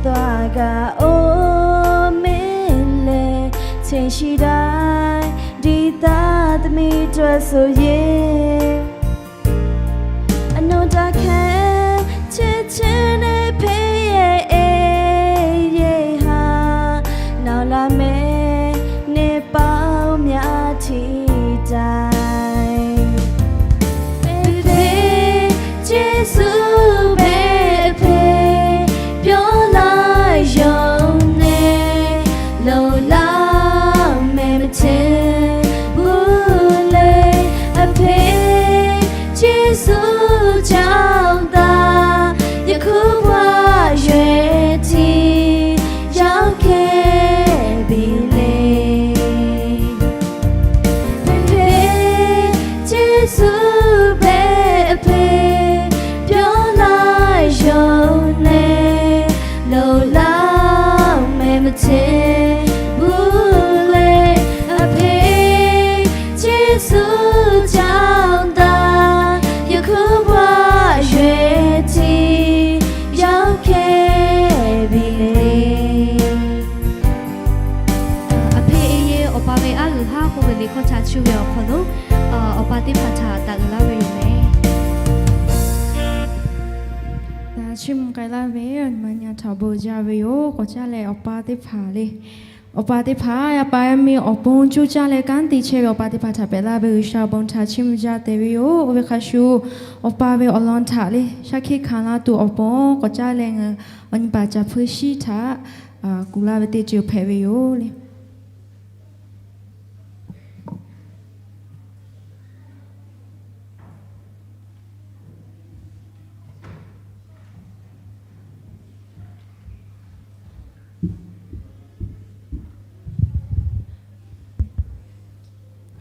သွားက အိုး မင်းလဲ ချိန်ရှိတိုင်း ဒီသားသမီးအတွက်ဆိုရင် အနန္တခံ ချစ်ခြင်းနဲ့ ဖေရဲ့ အိပ်ရေးဟာ နောင်လာမယ့် နှစ်ပေါင်းများထိတိုင် ဖေဖေ ကျေးဇူးပဲ အဖေ ပြောလိုက်ရုံနဲ့ လုံလောက်မယ် မထင်ဘူးလေ အဖေ ကျေးဇူးကြောင့်သာ ယခုဘဝ ရွယ်ထိရောက်ခဲ့ပြီလေ ဖေဖေ ကျေးဇူးပဲ အဖေ ပြောလိုက်ရုံနဲ့ လုံလောက်မယ် မထင်ဘူးလေ အဖေ ကျေးဇူးကြောင့်သာ ယခုဘဝ ရွယ်ထိရောက်ခဲ့ပြီလေ အဖေ အိပ်ရေး အဝၤပဲ အဂုၤဟး ကိးဝဲ လေခီၣ်ထး ဆူဝဲ အဝၤ ခီၣ်လိ အဝၤ ပၢ်သ့ၣ်တဖၣ် တၢ်အုၣ်လၢဝဲ Chiˇ mvuh k'ai laˇ ve awˬ nyi ma nyi htaꞈ awˬ bon jaˇ ve yoˬ. K'awꞈ caˇ leh awˬ pa teˇ hpaˍ le, awˬ pa teˇ hpaˍ yaˇ paˍ yaˇ miˇ awˬ pon coˇ caˇ leh kanˉ te chehˇ ve awˬ pa teˇ hpaˍ htaꞈ pehꞈ laˇ ve G'uiˬsha awˬ bon htaꞈ chiˇ mvuh jaˇ tehꞈ ve yoˬ. Oˇ ve hk'a shuˍ, awˬ pa ve awˬ lawn htaꞈ le shaˉ hkiˆ hkanˍ laˇ tuˬ awˬ pon k'awꞈ caˇ leh ngaˬ awˬ nyi paˍ Caˍ Hpui Shiˉ htaꞈ kuˬ laˇ ve teˇ ceuˬ hpehꞈ ve yoˬ le.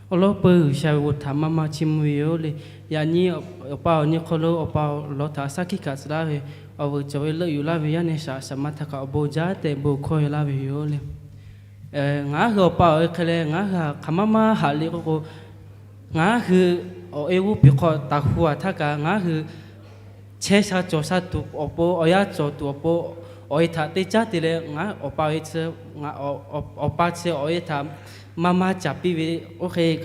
Awˬ lawn peuˬ G'uiˬsha ve bon htaꞈ maˇ maˇ chiˇ mvuh ve yoˬ le. Yaꞈ nyi awˬ pa awˬ nyi hk'aw lo awˬ pa awˬ lawn htaꞈ shaˉ hkiˆ hkanˍ tcuh laˇ ve, awˬ vuiˬ cawˬ ve leuˆ yuˬ laˇ ve yaˇ nehˬ shaꞈ shaˍ ma htaꞈ kaꞈ awˬ bon jaˇ tehꞈ bon hkawˇ yaw laˇ ve yoˬ le. Ngaˬ hui awˬ pa awˬ e hk'e leh ngaˬ hui htaꞈ hk'aˬ maˇ maˇ haꞈ le k'oˆ k'o, ngaˬ hui awˬ e g'oˇ piˍ hk'aw taˍ hu a htaˇ kaꞈ ngaˬ hui chehˇ sha cawˬ sha tuˬ awˬ pon, awˬ yanˇ cawˬ tuˬ awˬ pon, awˬ e htaꞈ teˇ caˉ te leh ngaˬ awˬ pa awˬ e chi, awˬ pa chi awˬ e htaꞈ maˇ maˇ caˍ piˇ ve, oˇ hk'e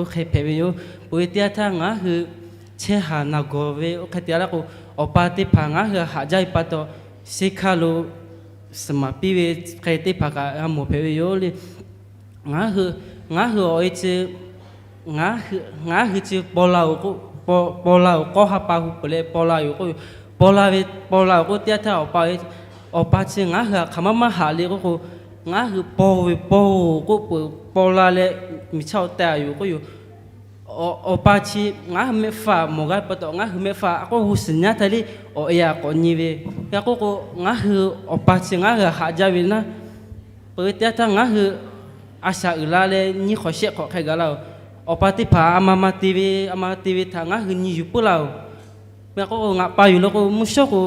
hpehꞈ ve yoˬ. Peuˬ ve teˇ yanˇ htaˇ ngaˬ hui chehˇ haˍ naˬ gawˬ ve oˇ hk'e te a laˇ k'o, awˬ pa teˇ hpaˍ ngaˬ hui htaꞈ haꞈ jaˇ ve pa taw, sheˉ hkaˇ lo suhˍ maˍ piˇ ve hk'e teˇ hpaˍ kaꞈ g'a mawˬ hpehꞈ ve yoˬ le. Ngaˬ hui, ngaˬ hui awˬ e chi, ngaˬ hui chi paw la-oˬ, paw la-oˬ k'awˇ ha pa hu peuˬ leh paw la yoˬ k'oˆ yoˬ. Paw la ve, paw la-oˬ k'oˆ teˇ yanˇ htaˇ awˬ pa, awˬ pa chi ngaˬ hui htaꞈ hk'aˬ maˇ maˇ haꞈ le k'oˆ k'o, ngaˬ hui paw ve paw-oˬ k'oˆ peuˬ, paw la leh miˬ chaˇ awˬ teh a yoˬ k'oˆ yoˬ. Awˬ pa chi ngaˬ hui mehˆ hpaˇ mawˬ g'a pa taw, ngaˬ hui mehˆ hpaˇ a k'oˆ g'uˇ suhˍ nyaˇ htaˇ le awˬ e a k'awꞈ nyi ve. G'a k'oˆ k'o, ngaˬ hui awˬ pa chi ngaˬ hui htaꞈ haꞈ jaˇ ve naˉ, peuˬ ve teˇ yanˇ htaˇ ngaˬ hui a shaꞈ uiˍ la leh nyiˇ hk'awꞈ shehˆ hk'awꞈ hk'e gaˬ la-oˬ. Awˬ pa teˇ hpaˍ a ma ma te ve, a ma te ve htaꞈ ngaˬ hui nyi yuˬ puiˉ la-oˬ. Ngaˬ k'oˆ k'o, ngaˬ pa yuˬ la k'o, mvuhˇ shawˉ k'o,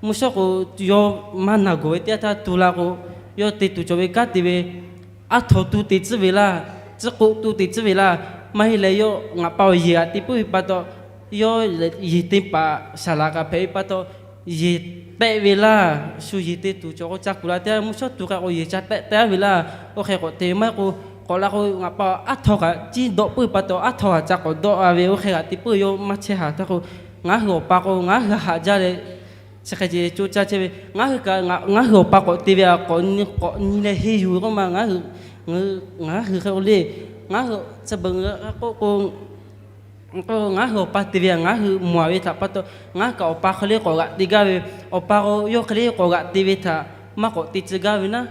mvuhˇ shawˉ k'o, yawˇ maˇ naˬ gawˬ ve teˇ yanˇ htaˇ tu la k'o, yawˇ te tuˬ cawˬ ve kanˉ te ve, aˉ htaw tu te tcuhˉ ve laˇ, tcuhˉ k'oˆ tu te tcuhˉ ve laˇ. Maˇ heˆ leh yawˇ ngaˬ pa awˬ yeˬ g'aꞈ te puiˉ ve pa taw, yawˇ yeˬ te paˍ saˍ laˍ kaꞈ hpehꞈ ve pa taw, yeˬ tehˆ ve laˇ. Shu yeˬ te tuˬ cawˬ k'o ca kuˬ la teˇ yanˇ, mvuhˇ shawˉ tu k'ai k'o yeˬ ca tehˆ tehˆ ve laˇ. Oˇ hk'e k'awꞈ te maˇ heˆ k'o, k'awꞈ la k'o ngaˬ pa aˉ htaw kaꞈ ciˉ dawˆ puiˉ pa taw, aˉ htaw kaꞈ ca k'awꞈ dawˆ a ve oˇ hk'e g'aꞈ te puiˉ yawˇ maˇ chehˇ haˍ htaˇ k'o, ngaˬ hui awˬ pa k'o ngaˬ hui haꞈ jaˇ leh chi hk'e ce coˇ caˇ chehˇ ve. Ngaˬ hui kaꞈ ngaˬ hui awˬ pa k'awꞈ te ve a k'awꞈ nyi leh henˇ yuˬ ve k'oˆ ma, ngaˬ hui, ngaˬ hui hk'e k'o le, ngaˬ hui chi beuꞈ k'oˆ k'o, ngaˬ hui awˬ pa te ve a ngaˬ hui mawˬ a ve htaꞈ pa taw, ngaˬ hui kaꞈ awˬ pa hk'e le k'awꞈ g'aꞈ te gaˇ ve, awˬ pa k'o yawˇ hk'e le k'awꞈ g'aꞈ te ve htaꞈ maˇ k'awꞈ te tcuh gaˇ ve naˉ,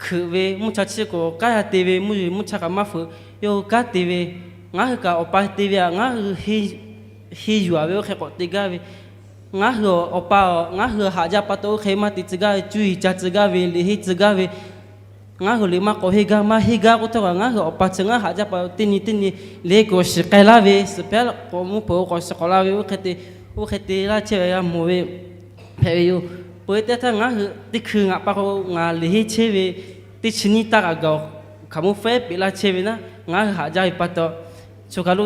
hkeuꞈ ve mvuhˇ cha chi k'awꞈ kanˉ yaˇ te ve, mvuhˇ yeˬ mvuhˇ cha kaꞈ maˇ feuꞈ, yawˇ hui kanˉ te ve. Ngaˬ hui kaꞈ awˬ pa te ve a ngaˬ hui henˇ yuˬ a ve oˇ hk'e k'awꞈ te gaˇ ve. Ngaˬ hui awˬ pa, ngaˬ hui haꞈ jaˇ pa taw oˇ hk'e maˇ te tcuh gaˇ ve, cuˇ yiˍ ca tcuh gaˇ ve, liꞈ henˇ tcuh gaˇ ve. Ngaˬ hui liꞈ maˇ k'awꞈ henˇ gaˇ, maˇ henˇ gaˇ k'oˆ htawˇ kaꞈ ngaˬ hui awˬ pa chi ngaˬ hui haꞈ jaˇ pa teˇ nyi teˇ nyi liꞈ k'awꞈ shiˍ k'ai laˇ ve, suhˍ hpehˇ k'awꞈ mvuhˇ hpeuꞈ k'awꞈ shiˍ k'awꞈ la ve oˇ hk'e te, oˇ hk'e te laˇ chehˇ ve g'a mawˬ ve hpehꞈ ve yoˬ. Peuˬ ve teˇ yanˇ htaˇ ngaˬ hui teˇ hkui ngaˬ pa k'o ngaˬ liꞈ henˇ chehˇ ve teˇ chi nyiˇ taˇ kaꞈ gaˬ hkaoˍmonˇ fehˉ peꞈ laˇ chehˇ ve naˉ, ngaˬ hui haꞈ jaˇ ve pa taw, choˬ kaˬ lo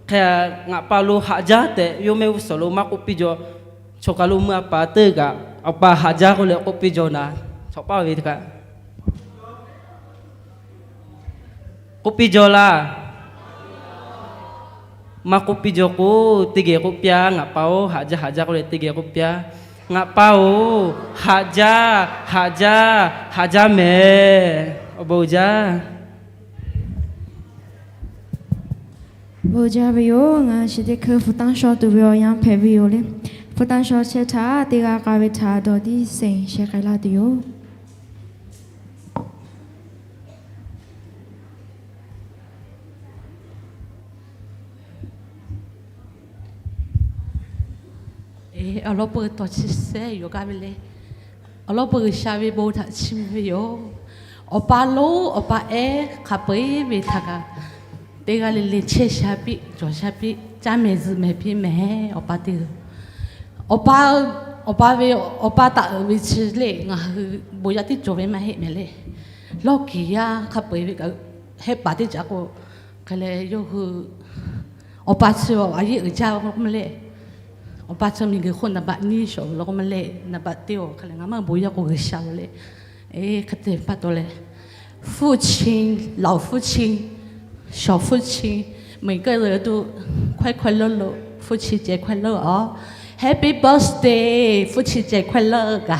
hk'e ngaˬ pa lo haꞈ jaˇ tehꞈ yawˇ mehˆ g'uˇ suhˍ lo maˇ k'oˆ piˇ jaw. Choˬ kaˬ lo meuˇ a paˍ teˇ kaꞈ awˬ pa haꞈ jaˇ k'oˆ leh k'oˆ piˇ jaw naˍ, chaw paˇ ve teˇ kaꞈ k'oˆ piˇ jaw laˇ. Maˇ k'oˆ piˇ jaw k'o, teˇ geh k'oˆ piˇ-a, ngaˬ pa-oˬ, haꞈ jaˇ, haꞈ jaˇ k'oˆ leh teˇ geh k'oˆ piˇ-a. Ngaˬ pa-oˬ, haꞈ jaˇ, haꞈ jaˇ, haꞈ jaˇ mehˍ. Awˬ bon jaˇ. Bon jaˇ ve yoˬ. Ngaˬ chi teˇ hkui hpu tanˇ shaw tuˬ ve awˬ yanˇ hpehꞈ ve yoˬ le. Hpu tanˇ shaw chehˇ htaˇ teˇ g'aˇ k'a ve htaꞈ dawˬ tiˉ seˍ sheh k'ai laˇ tuˬ yoˬ. Awˬ lawn peuˬ tawˬ chi sehˉ yoˬ gaˇ ve le. Awˬ lawn peuˬ G'uiˬsha ve bon htaꞈ chiˇ mvuh ve yoˬ. Awˬ pa lonˉ awˬ pa ehˉ hk'a peu-eˬ ve htaꞈ kaꞈ teˇ g'aˇ le le chehˇ sha piˇ, cawˬ sha piˇ, caˇ mehˍ zuhꞈ mehˍ piˇ mehˍ. Awˬ pa teˇ, awˬ pa, awˬ pa ve, awˬ pa taˍ uiˍ ve chi le ngaˬ hui bon yaˇ teˇ cawˬ ve maˇ heˆ mehˍ le. Lawˇ kiˍ yaˇ hk'a peu-eˬ ve kaꞈ hehˆ paˍ teˇ caꞈ k'o, hk'e leh yawˇ hui awˬ pa chi a yeˇ uiˍ jaˇ ve k'oˆ maˇ le. Awˬ pa chi miˬguiˬ hk'oˆ naˍ baꞈ nyiˇ shawˍ ve la k'oˆ maˇ le, naˍ baꞈ teˇ-oˬ hk'a leh ngaˬ maˇ bon yaˇ k'o G'uiˬsha lo le. Hk'e te pa taw leh, hpu chi, laoˍ hpu chi, shawˍ hpu chi, meˬ keu tuˬ hkawehˇ hkawehˇ leuˉ lo, hpu chi ceh hkawehˇ leuˉ-oˬ. Happy birthday, 父亲节快乐 kaꞈ,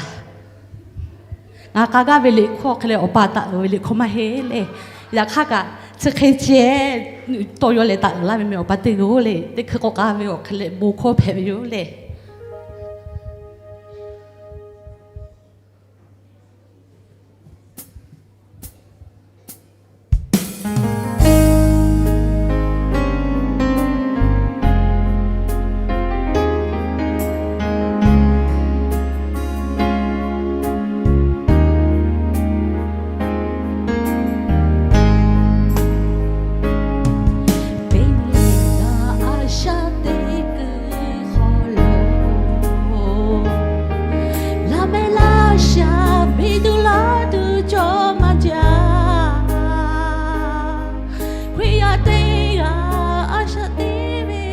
ngaˬ k'a gaˇ ve liꞈ hkawˇ hk'e leh awˬ pa taˍ ve liꞈ hkawˇ maˇ heˆ le. Yaꞈ hk'aˇ kaꞈ chi hk'e ceh tawˇ yaw leh taˍ laˇ ve meh awˬ pa teˇ g'aˇ le. Teˇ hkui k'awꞈ k'ai ve awˬ hk'e leh bon hkawˇ hpehꞈ ve yoˬ le. Teˇ nyi le ngaˬ a shaꞈ teꞈ kuiˬ hk'aw lo, laꞈ mehˆ laꞈ sha miˬ tuˬ laˇ tuˬ cawˬ maˇ jaˇ. Hkriꞈ yaˇ teˇ g'aˇ a shaꞈ teꞈ ve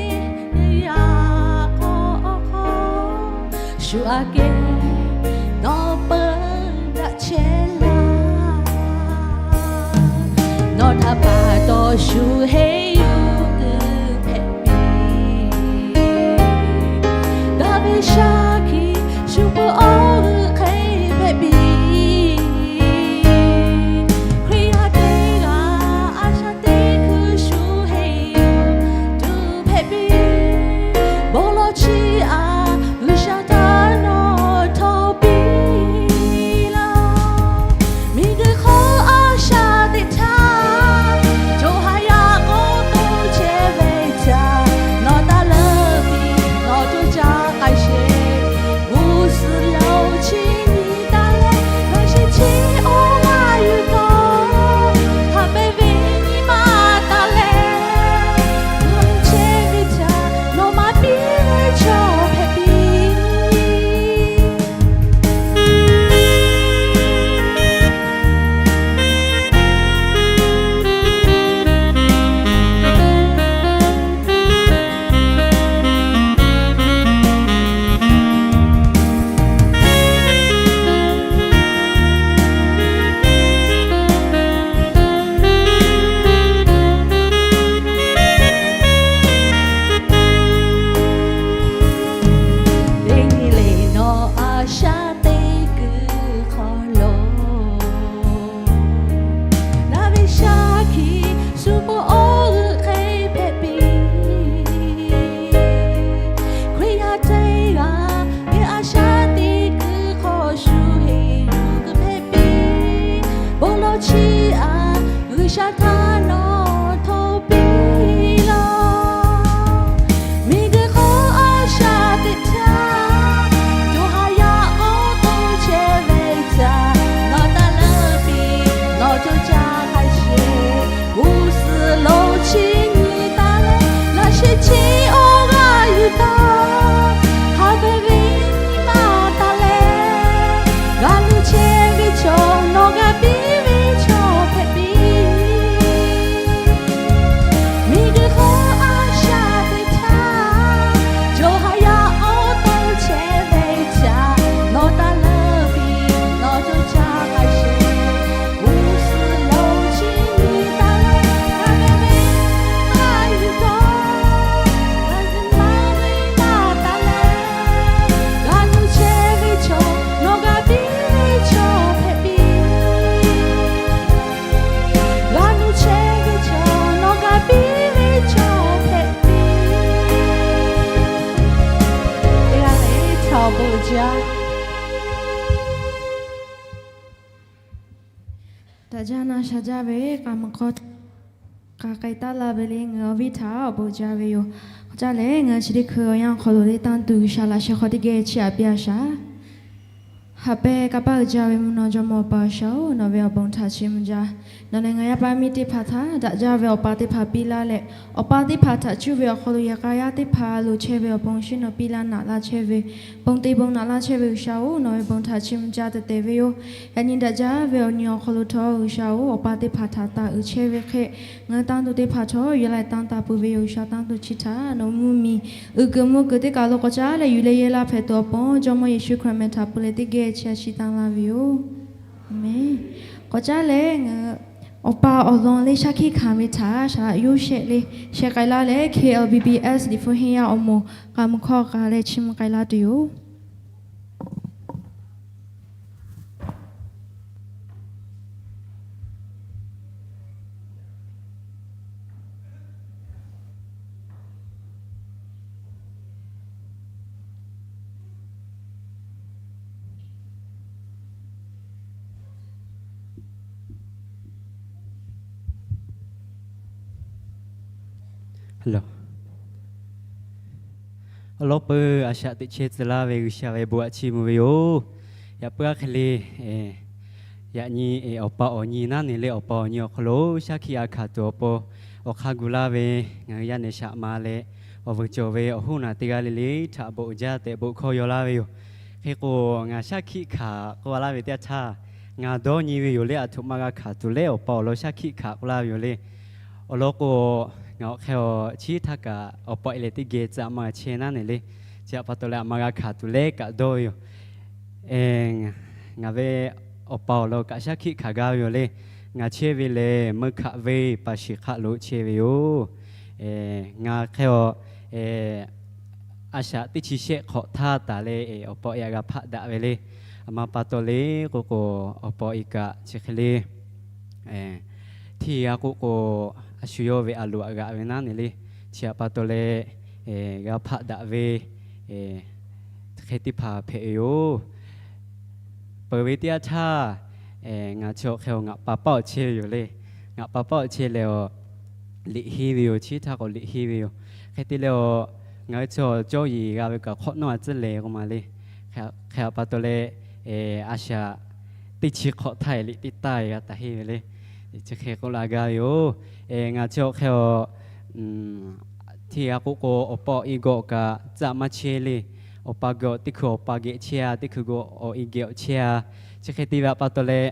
teˇ yanˇ hk'aw awˬ hk'aw, shu aꞈ kehˉ nawˬ peuˬ daꞈ chehˇ laˇ. Nawˬ htaꞈ pa taw shu henˇ yuˬ kuiˬ hpehꞈ piˇ. Daꞈ ve shaˍ hkiˆ shu peuˬ awˬ g'euˆ hk'e hpehꞈ piˇ. Hkriꞈ yaˇ teˇ g'aˇ a shaꞈ teꞈ kuiˬ shu henˇ yuˬ tuˬ hpehꞈ piˇ. Bon lawˬ chi aꞈ G'uiˬsha htaꞈ nawˬ htawˇ piˇ laˇ. Miˬguiˬ hk'oˆ a shaꞈ teꞈ htaˇ, co ha yaˇ k'awꞈ to chehˇ ve htaꞈ nawˬ taˇ leuˆ piˇ, nawˬ co caˇ k'ai sheˍ. G'uˇ suhˍ lo chi nyi taˍ leh, laꞈ sheh chi awˬ g'aˇ yuˬ taw, haꞈ pehˇ ve nyi ma taˍ leh, nawˬ chehˇ ve htaꞈ nawˬ maˇ piˇ ve chaw hpehꞈ piˇ. Teˇ nyi le nawˬ a shaꞈ teꞈ kuiˬ hk'aw lo, daꞈ ve shaˍ hkiˆ shu peuˬ awˬ g'euˆ hk'e hpehꞈ piˇ. Hkriꞈ yaˇ teˇ g'aˇ ve a shaꞈ teꞈ kuiˬ hk'aw shu henˇ yuˬ kuiˬ hpehꞈ piˇ. Bon lawˬ chi aꞈ G'uiˬsha htaꞈ nawˬ htawˇ piˇ laˇ. Miˬguiˬ hk'oˆ a shaꞈ teꞈ htaˇ, co ha yaˇ k'awꞈ to chehˇ ve htaꞈ nawˬ taˇ leuˆ piˇ, nawˬ co caˇ k'ai sheˍ. G'uˇ suhˍ lo chi nyi taˍ leh, laꞈ sheh chi awˬ g'aˇ yuˬ taw, haꞈ pehˇ ve nyi ma taˍ leh, g'a nuˇ chehˇ ve chaw nawˬ g'a piˇ ve chaw hpehꞈ piˇ. Miˬguiˬ hk'oˆ a shaꞈ teꞈ htaˇ, co ha yaˇ k'awꞈ to chehˇ ve htaꞈ nawˬ taˇ leuˆ piˇ, nawˬ co caˇ k'ai sheˍ. G'uˇ suhˍ lo chi nyi taˍ leh, haꞈ pehˇ ve nyi ma yuˬ taw, g'a nuˇ chehˇ ve chaw nawˬ g'a piˇ ve chaw hpehꞈ piˇ. G'a nuˇ chehˇ ve chaw nawˬ g'a piˇ ve chaw hpehꞈ piˇ. Teˇ g'aˇ leh chaw awˬ bon jaˇ. Daꞈ jaˇ na sha jaˇ ve k'aˬ maˬ hk'aw k'a k'ai taˉ la ve le, ngaˬ hui awˬ viˉ htaꞈ awˬ bon jaˇ ve yoˬ. Hk'aˬ caˇ lehˬ, ngaˬ hui chi teˇ hkui awˬ yanˇ awˬ hk'aw lo le tanˇ tuˬ G'uiˬsha laꞈ sheh hk'aw teˇ geh chi aꞈ piˇ a shaˍ. Haꞈ pehˇ kanˇ paˆ uiˍ jaˇ ve mvuhˇ naw Jawˇmawˇ Awˬ pa G'uiˬsha-oˬ, nawˬ ve awˬ bon htaꞈ chiˇ mvuh jaˇ. Nawˬ leh ngaˬ yaˇ paˇ miˇ teˇ hpaˍ htaꞈ daꞈ jaˇ ve awˬ pa teˇ hpaˍ piˇ laˇ leh, awˬ pa teˇ hpaˍ htaꞈ cuˇ ve awˬ hk'aw lo yehˬ k'a yaˇ teˇ hpaˍ loˍ chehˇ ve awˬ pon shinˉ nawˬ piˇ laˇ naꞈ laˇ chehˇ ve, bon te bon naꞈ laˇ chehˇ ve G'uiˬsha-oˬ, nawˬ ve bon htaꞈ chiˇ mvuh jaˇ tehꞈ tehꞈ ve yoˬ. Yaꞈ nyi daꞈ jaˇ ve awˬ nyi awˬ hk'aw lo htawˇ G'uiˬsha-oˬ, awˬ pa teˇ hpaˍ htaꞈ taˍ uiˍ chehˇ ve hk'e, ngaˬ hui tanˇ tuˬ teˇ hpaˍ htawˇ yehˬ laiˉ tanˇ taˍ peuˬ ve yoˬ. G'uiˬsha tanˇ tuˬ chi htaꞈ nawˬ mvuhˇmiˬ uiˍ kuiˬ mvuh kuiˬ teˇ kaˬ lo k'awꞈ caˇ leh yuˬ leh yehˇ laˇ hpehꞈ tuˬ awˬ pon Jawˇmawˇ Yeˍsuˆ Hkriꞈ meh htaꞈ pui leh teˇ geh chi a shi tanˇ laˇ ve yoˬ. Aˬ menˍ. K'awꞈ caˇ leh ngaˬ hui Awˬ pa awˬ lawn leh shaˉ hkiˆ hkanˍ ve htaꞈ shaˍ laꞈ yoˇ shehˆ leh sheh k'ai laˇ leh, K L B B S Liꞈ hpu henˇ yaˇ awˬ moˍ k'a mvuh hkawˇ k'a leh chiˇ mvuh k'ai laˇ tuˬ yoˬ. Awˬ lawn peuˬ a shaꞈ teꞈ chehˇ tcuh laˇ ve G'uiˬsha ve bon aꞈ chiˇ mvuh ve yoˬ. Yaꞈ puiˉ aˉ hk'e le, yaꞈ nyi awˬ pa awˬ nyi naˉ ne le, awˬ pa awˬ nyi awˬ hk'aw lo shaˉ hkiˆ a hkanˍ tuˬ awˬ pon awˬ hk'aˇ gu laˇ ve, ngaˬ hui yaˇ nehˬ shaꞈ ma leh awˬ vuiˬ cawˬ ve awˬ hoˉ naˬ teˇ g'aˇ le le htaꞈ bon uiˍ jaˇ tehꞈ bon hkawˇ yaw laˇ ve yoˬ. Hk'e k'o, ngaˬ shaˉ hkiˆ hkanˍ k'oˆ laˇ ve teˇ yanˇ htaˇ, ngaˬ dawˇ nyi ve yoˬ leh, aˬ htoꞈ ma g'a hkanˍ tuˬ leh awˬ pa awˬ lawn shaˉ hkiˆ hkanˍ k'oˆ laˇ ve yoˬ le. Awˬ lawn k'o, ngaˬ awˬ hk'e a chi htaˇ kaꞈ awˬ pa e leh teˇ geh tcuh ma g'a chehˇ naˉ ne le. Chi htaꞈ pa taw leh aˬ ma g'a hkanˍ tuˬ leh kaꞈ dawˇ ve yoˬ. Ngaˬ ve awˬ pa awˬ lawn kaꞈ shaˉ hkiˆ hkanˍ gaˇ ve yoˬ le. Ngaˬ chehˇ ve lehˬ, meuˇ hkaꞈ venˇ paˍ shiˍ hk'aˆ lo chehˇ ve yoˬ. Ngaˬ hk'e a, a shaꞈ teˇ chi shehˆ hk'awꞈ htaˇ taˍ leh awˬ pa e aꞈ g'a hpaˆ daꞈ ve le. Aˬ ma pa taw le k'oˆ k'o, awˬ pa e kaꞈ chi hk'e le hteˇ g'a k'oˆ k'o, a shu yawˇ ve a loꞈ aꞈ g'aꞈ ve naˉ ne le. Chi htaꞈ pa taw leh g'a hpaˆ daꞈ ve hk'e teˇ hpaˍ hpehꞈ ve yoˬ. Peuˬ ve teˇ yanˇ htaˇ, ngaˬ chi awˬ hk'e a ngaˬ pa paˉ awˬ chehˇ ve yoˬ le. Ngaˬ pa paˉ awˬ chehˇ leh a, liꞈ henˇ ve yoˬ. Chi htaˇ k'awꞈ liꞈ henˇ ve yoˬ. Hk'e te leh a, ngaˬ hui chi awˬ cawˇ yeˬ g'a ve kaꞈ hk'awꞈ nawˉ a tcuhˉ leh k'oˆ ma le. Hk'e htaꞈ pa taw leh a shaꞈ teˇ chi hk'awꞈ htaˇ liꞈ teˇ taˇ g'a taˍ henˇ ve le. Chi hk'e k'oˆ la gaˇ ve yoˬ. Ngaˬ chi awˬ hk'e a, hteˇ g'a k'oˆ k'o, awˬ pa awˬ e gawˬ kaꞈ tcuh maˇ chehˇ le. Awˬ pa gawˬ teˇ hkui awˬ pa geh chehˇ a, teˇ hkui gawˬ awˬ e geh awˬ chehˇ a. Chi hk'e te ve pa taw leh,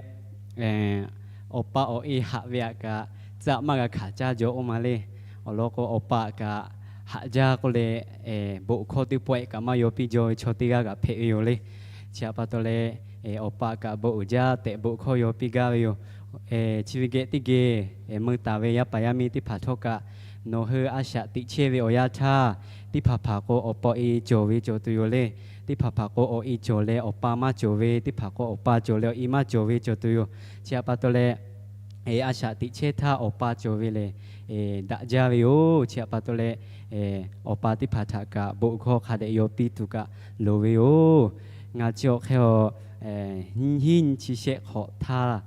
awˬ pa awˬ e haꞈ ve aꞈ kaꞈ tcuh maˇ g'a hkanˍ caˇ jaw k'oˆ ma le. Awˬ lawn k'o, awˬ pa kaꞈ haꞈ jaˇ k'oˆ leh, bon hkawˇ teˇ pawˆ e kaꞈ maˇ yaw piˇ jaw ve chaw teˇ g'aˇ kaꞈ hpehꞈ ve yoˬ le. Chi htaꞈ pa taw leh, awˬ pa kaꞈ bon uiˍ jaˇ tehꞈ bon hkawˇ yaw piˇ gaˇ ve yoˬ. Chi ve geh teˇ geh mui taˍ ve yaˇ paˍ yaˇ miˇ teˇ hpaˍ htawˇ kaꞈ, nawˬ hui a shaꞈ teꞈ chehˇ ve awˬ yanˇ htaˇ, teˇ hpaˍ hpaˍ k'o awˬ pa awˬ e cawˬ ve cawˬ tuˬ yoˬ le. Teˇ hpaˍ hpaˍ k'o awˬ e cawˬ leh awˬ pa maˇ cawˬ ve, teˇ hpaˍ k'o awˬ pa cawˬ leh awˬ e maˇ cawˬ ve cawˬ tuˬ yoˬ. Chi htaꞈ pa taw leh, a shaꞈ teꞈ chehˇ htaˇ awˬ pa cawˬ ve lehˬ, daꞈ jaˇ ve yoˬ. Chi htaꞈ pa taw leh, awˬ pa teˇ hpaˍ htaꞈ kaꞈ bon hkawˇ hk'a dehꞈ yaw piˇ tuˬ kaꞈ loˍ ve yoˬ. Ngaˬ chi awˬ hk'e a, nyiˇ hinˉ nyiˇ chi shehˆ hk'awꞈ htaˇ,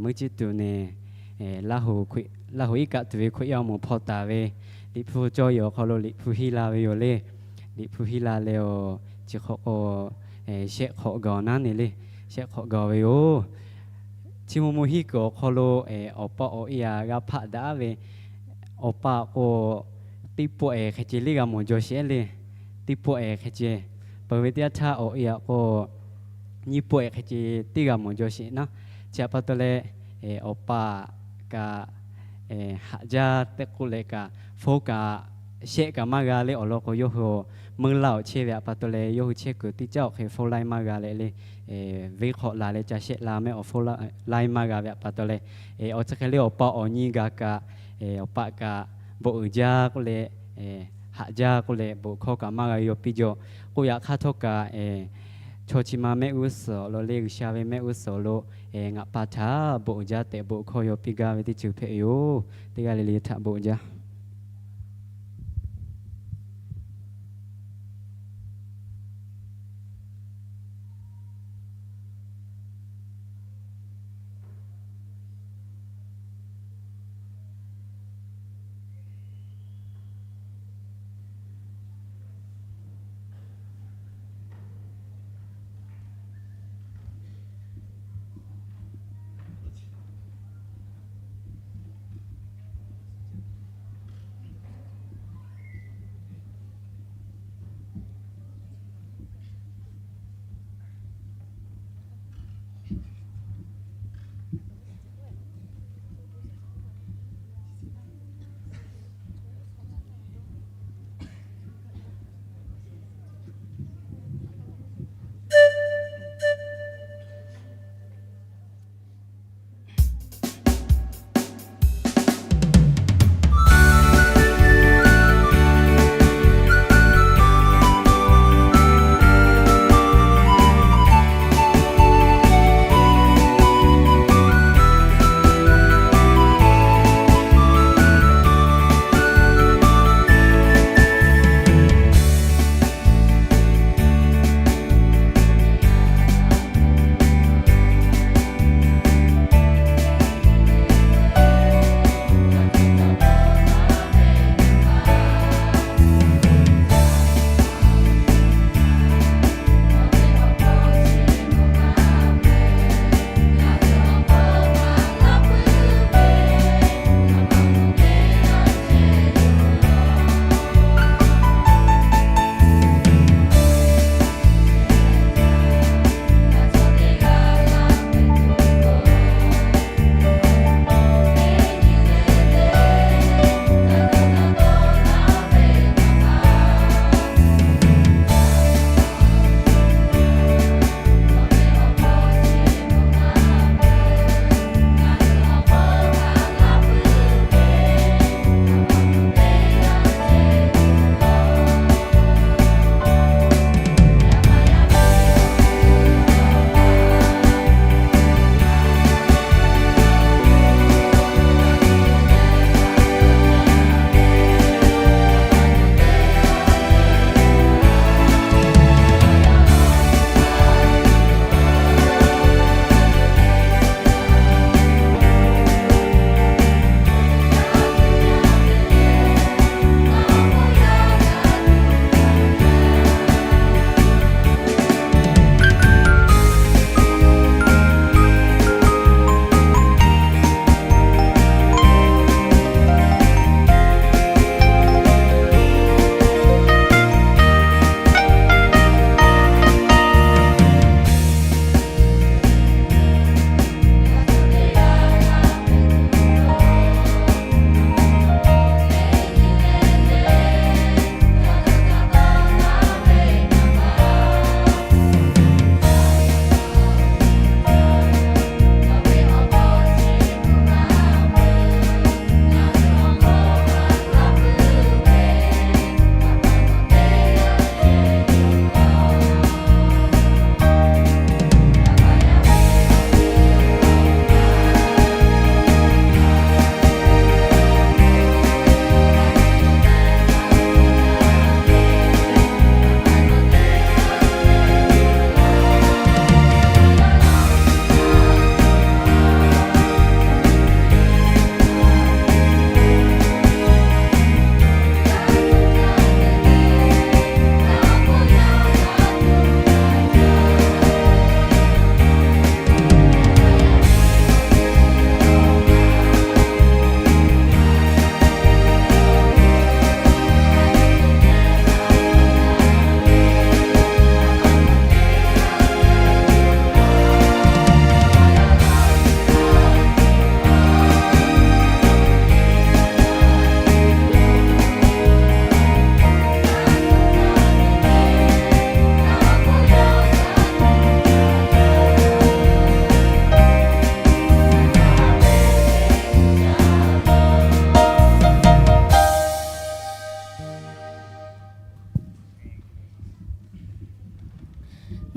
meuˇ ciˇ tuˬ nehˬ, Laˇ huˍ iˉ kaˆ tuˬ ve Hkriꞈ yaˇ awˬ moˍ hpaw taˍ ve Liꞈ hpu cawˇ yeˬ awˬ hk'aw lo Liꞈ hpu henˇ la ve yoˬ le. Liꞈ hpu henˇ la leh a, chi hk'awꞈ k'o, shehˆ hk'awꞈ gawˬ naˉ ne le. Shehˆ hk'awꞈ gawˬ ve yoˬ. Chi mvuh mvuh hiˉ kuiˬ awˬ hk'aw lo, awˬ pa awˬ e aꞈ g'a hpaˆ daꞈ ve, awˬ pa k'o teˇ pawˆ ehˍ hk'e ceh liˇ g'a mawˬ jaw sheˍ le. Teˇ pawˆ ehˍ hk'e ceh, peuˬ ve teˇ yanˇ htaˇ awˬ e aꞈ k'o nyiˇ pawˆ ehˍ hk'e ceh teˇ g'a mawˬ jaw sheˍ naˉ. Chi htaꞈ pa taw leh, awˬ pa kaꞈ haꞈ jaˇ tehꞈ k'oˆ leh kaꞈ, hpawˇ kaꞈ shehˆ kaꞈ maˇ g'a le. Awˬ lawn k'o, yawˇ hui meuˇ laˇ awˬ chehˇ ve htaꞈ pa taw leh, yawˇ hui chehˇ kuiˬ teˇ caˉ awˬ hk'e hpawˇ laiˉ maˇ g'a leh le. Venˇ hk'awꞈ la leh ca shehˆ la mehˆ awˬ hpawˇ laiˉ maˇ g'a ve htaꞈ pa taw leh, awˬ chi hk'e le awˬ pa awˬ nyi g'a kaꞈ, awˬ pa kaꞈ bon uiˍ jaˇ k'oˆ leh, haꞈ jaˇ k'oˆ leh bon hkawˇ kaꞈ maˇ g'a yaw piˇ jaw. K'oˆ yaꞈ hk'aˇ htawˇ kaꞈ, chaw chi ma mehˆ g'uˇ suhˍ lo le, G'uiˬsha ve mehˆ g'uˇ suhˍ lo ngaˬ pa htaꞈ bon uiˍ jaˇ tehꞈ bon hkawˇ yaw piˇ gaˇ ve teˇ ceuˬ hpehꞈ ve yoˬ. Teˇ g'aˇ le le htaꞈ bon uiˍ jaˇ.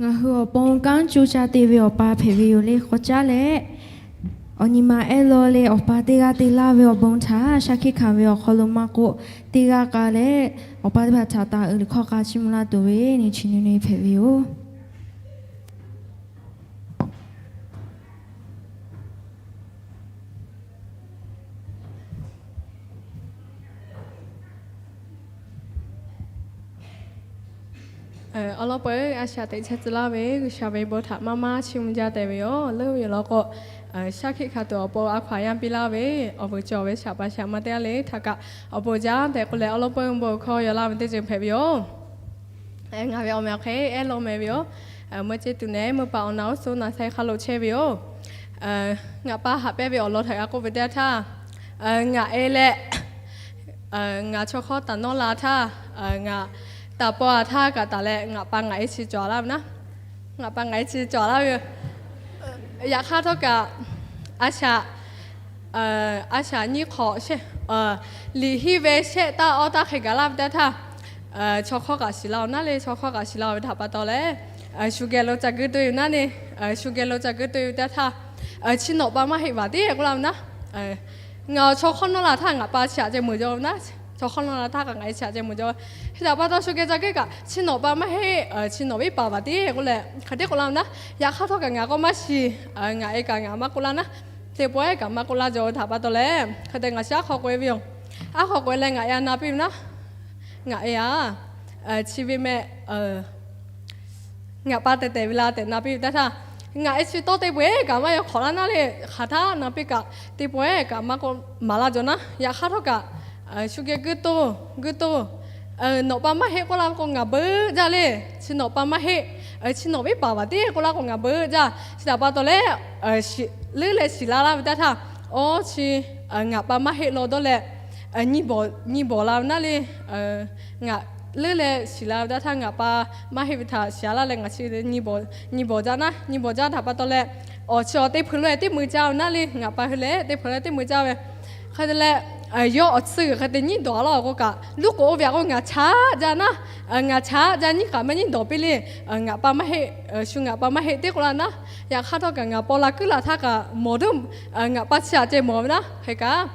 Ngaˬ hui awˬ pon kanˉ co ca te ve awˬ pa hpehꞈ ve yoˬ le k'awꞈ caˉ leh, awˬ nyi ma ehˉ lawˇ leh awˬ pa teˇ g'aˇ te laˇ ve awˬ bon htaꞈ shaˉ hkiˆ hkanˍ ve awˬ hk'aw lo maˇ k'oˆ, teˇ g'aˇ k'a leh awˬ pa teˇ hpaˍ htaꞈ taˍ uiˍ liꞈ hkawˇ k'a chiˇ mvuh laˇ tuˬ ve nyi chi nyi nyi hpehꞈ ve yoˬ. Awˬ lawn peuˬ a shaꞈ teꞈ chehˇ tcuh laˇ ve G'uiˬsha ve bon htaꞈ maˇ maˇ chiˇ mvuh jaˇ tehꞈ ve yoˬ. Leuˉ ve yoˬ law k'o, shaˉ hkiˆ hkanˍ tuˬ awˬ pon a hkaw-anˬ yaˇ piˇ laˇ ve awˬ vuiˬ cawˬ ve shaˍ pa shaˍ ma teˇ g'aˇ le htaꞈ kaꞈ awˬ bon jaˇ tehꞈ k'oˆ leh, awˬ lawn peuˬ bon hkawˇ yaw laˇ ve teˇ ceuˬ hpehꞈ ve yoˬ. Ngaˬ ve awˬ meh awˬ hk'e ehˉ lawˇ meh ve yoˬ. Meuˇ ceˇ tuˬ nehˬ meuˇ paˍ awˬ na oˉ suhˉ na saiˉ hk'aˇ lo chehˇ ve yoˬ. Ngaˬ pa haꞈ pehnˇ ve awˬ lawn htaꞈ g'a k'oˆ ve teˇ yanˇ htaˇ, ngaˬ e leh ngaˬ chaw hk'awˇ taˍ nawˇ la htaˇ, ngaˬ taˍ paw a htaˇ kaꞈ taˍ leh ngaˬ pa ngaˬ e chi cawˬ laˇ ve naˉ. Ngaˬ pa ngaˬ e chi cawˬ laˇ ve yoˬ. Yaꞈ hk'aˇ htawˇ kaꞈ, a shaꞈ, a shaꞈ nyiˇ hk'awꞈ, liꞈ henˇ ve shehˆ taˇ awˇ taˇ hk'e gaˬ laˇ ve teˇ yanˇ htaˇ, chaw hk'awˇ kaꞈ shiˍ la-oˬ naˉ le, chaw hk'awˇ kaꞈ shiˍ la-oˬ ve htaꞈ pa taw leh, shu geh lo ca geu to-e ve naˉ le, shu geh lo ca geu to-e ve teˇ yanˇ htaˇ, chi nawꞈ pa maˇ heˆ baˬ tiˉ k'oˆ laˇ ve naˉ. Ngaˬ awˬ chaw hk'awˇ nawˇ la htaˇ ngaˬ pa chi aꞈ ceh meuˍ jaw ve naˉ. Chaw hk'awˇ nawˇ la htaˇ kaꞈ ngaˬ e chi aꞈ ceh meuˍ jaw ve. Chi htaꞈ pa taw shu geh ca geuˆ kaꞈ chi nawꞈ pa maˇ heˆ, chi nawꞈ viˉ paˍ baˬ tiˉ k'oˆ leh hk'e te k'oˆ laˇ ve naˉ. Yaꞈ hk'aˇ htawˇ kaꞈ ngaˬ k'awꞈ maˇ shiˍ, ngaˬ e kaꞈ ngaˬ maˇ k'oˆ laˇ naˉ. Teˇ pawehˇ kaꞈ maˇ k'oˆ laˇ jaw ve htaꞈ pa taw leh, hk'e te ngaˬ chi aˉ hk'aw k'oꞈ-e ve yoˬ. Aˉ hk'aw k'oꞈ-e leh ngaˬ e a na piˇ ve naˉ. Ngaˬ e a, chi ve meh, ngaˬ pa tehˬ tehˬ ve la tehꞈ na piˇ ve teˇ htaˇ, ngaˬ e chi tawˇ teˇ pawehˇ kaꞈ maˇ yaw hk'awꞈ laˇ naˉ le. Hk'aˬ htaˇ na piˇ kaꞈ teˇ pawehˇ kaꞈ maˇ k'oˆ maˍ laˇ jaw naˉ. Yaꞈ hk'aˇ htawˇ kaꞈ shu geh geuˆ toˇ geuˆ toˇ, nawꞈ pa maˇ heˆ k'oˆ laˇ ve k'o ngaˬ beuꞈ jaˇ le. Chi nawꞈ pa maˇ heˆ, chi nawꞈ viˉ paˍ baˬ tiˉ k'oˆ laˇ k'o ngaˬ beuꞈ jaˇ. Chi htaꞈ pa taw leh, leuˉ leh shiˍ la laˇ ve teˇ htaˇ, awˇ chi ngaˬ pa maˇ heˆ law dawˇ leh, nyi bawˬ la ve naˉ le. Ngaˬ leuˉ leh shiˍ la ve teˇ htaˇ ngaˬ pa maˇ heˆ ve htaꞈ shiˍ laˇ leh ngaˬ chi nyi bawˬ jaˇ naˉ. Nyi bawˬ jaˇ htaꞈ pa taw leh, awˬ chi awˬ teˇ hpui lo e teˇ mui ca ve naˉ le. Ngaˬ pa hui leh teˇ hpui lo e teˇ mui ca ve hk'e te leh, yawˇ awˬ tsuhˇ g'uiˬ hk'e te nyiˉ dawˬ a laˇ awˬ k'o kaꞈ, luˉ k'oˍ oˇ ve aꞈ k'o ngaˬ chaꞈ jaˇ naˉ. Ngaˬ chaꞈ jaˇ nyiˉ kaꞈ maˇ nyiˉ dawˬ piˇ le. Ngaˬ pa maˇ heˆ, shu ngaˬ pa maˇ heˆ tiˉ k'oˆ laˇ naˉ. Yaꞈ hk'aˇ htawˇ kaꞈ ngaˬ paw la kuiˉ la htaˇ kaꞈ mawˬ duˉ, ngaˬ pa chi aꞈ ceh mawˬ ve naˉ. Hk'e kaꞈ,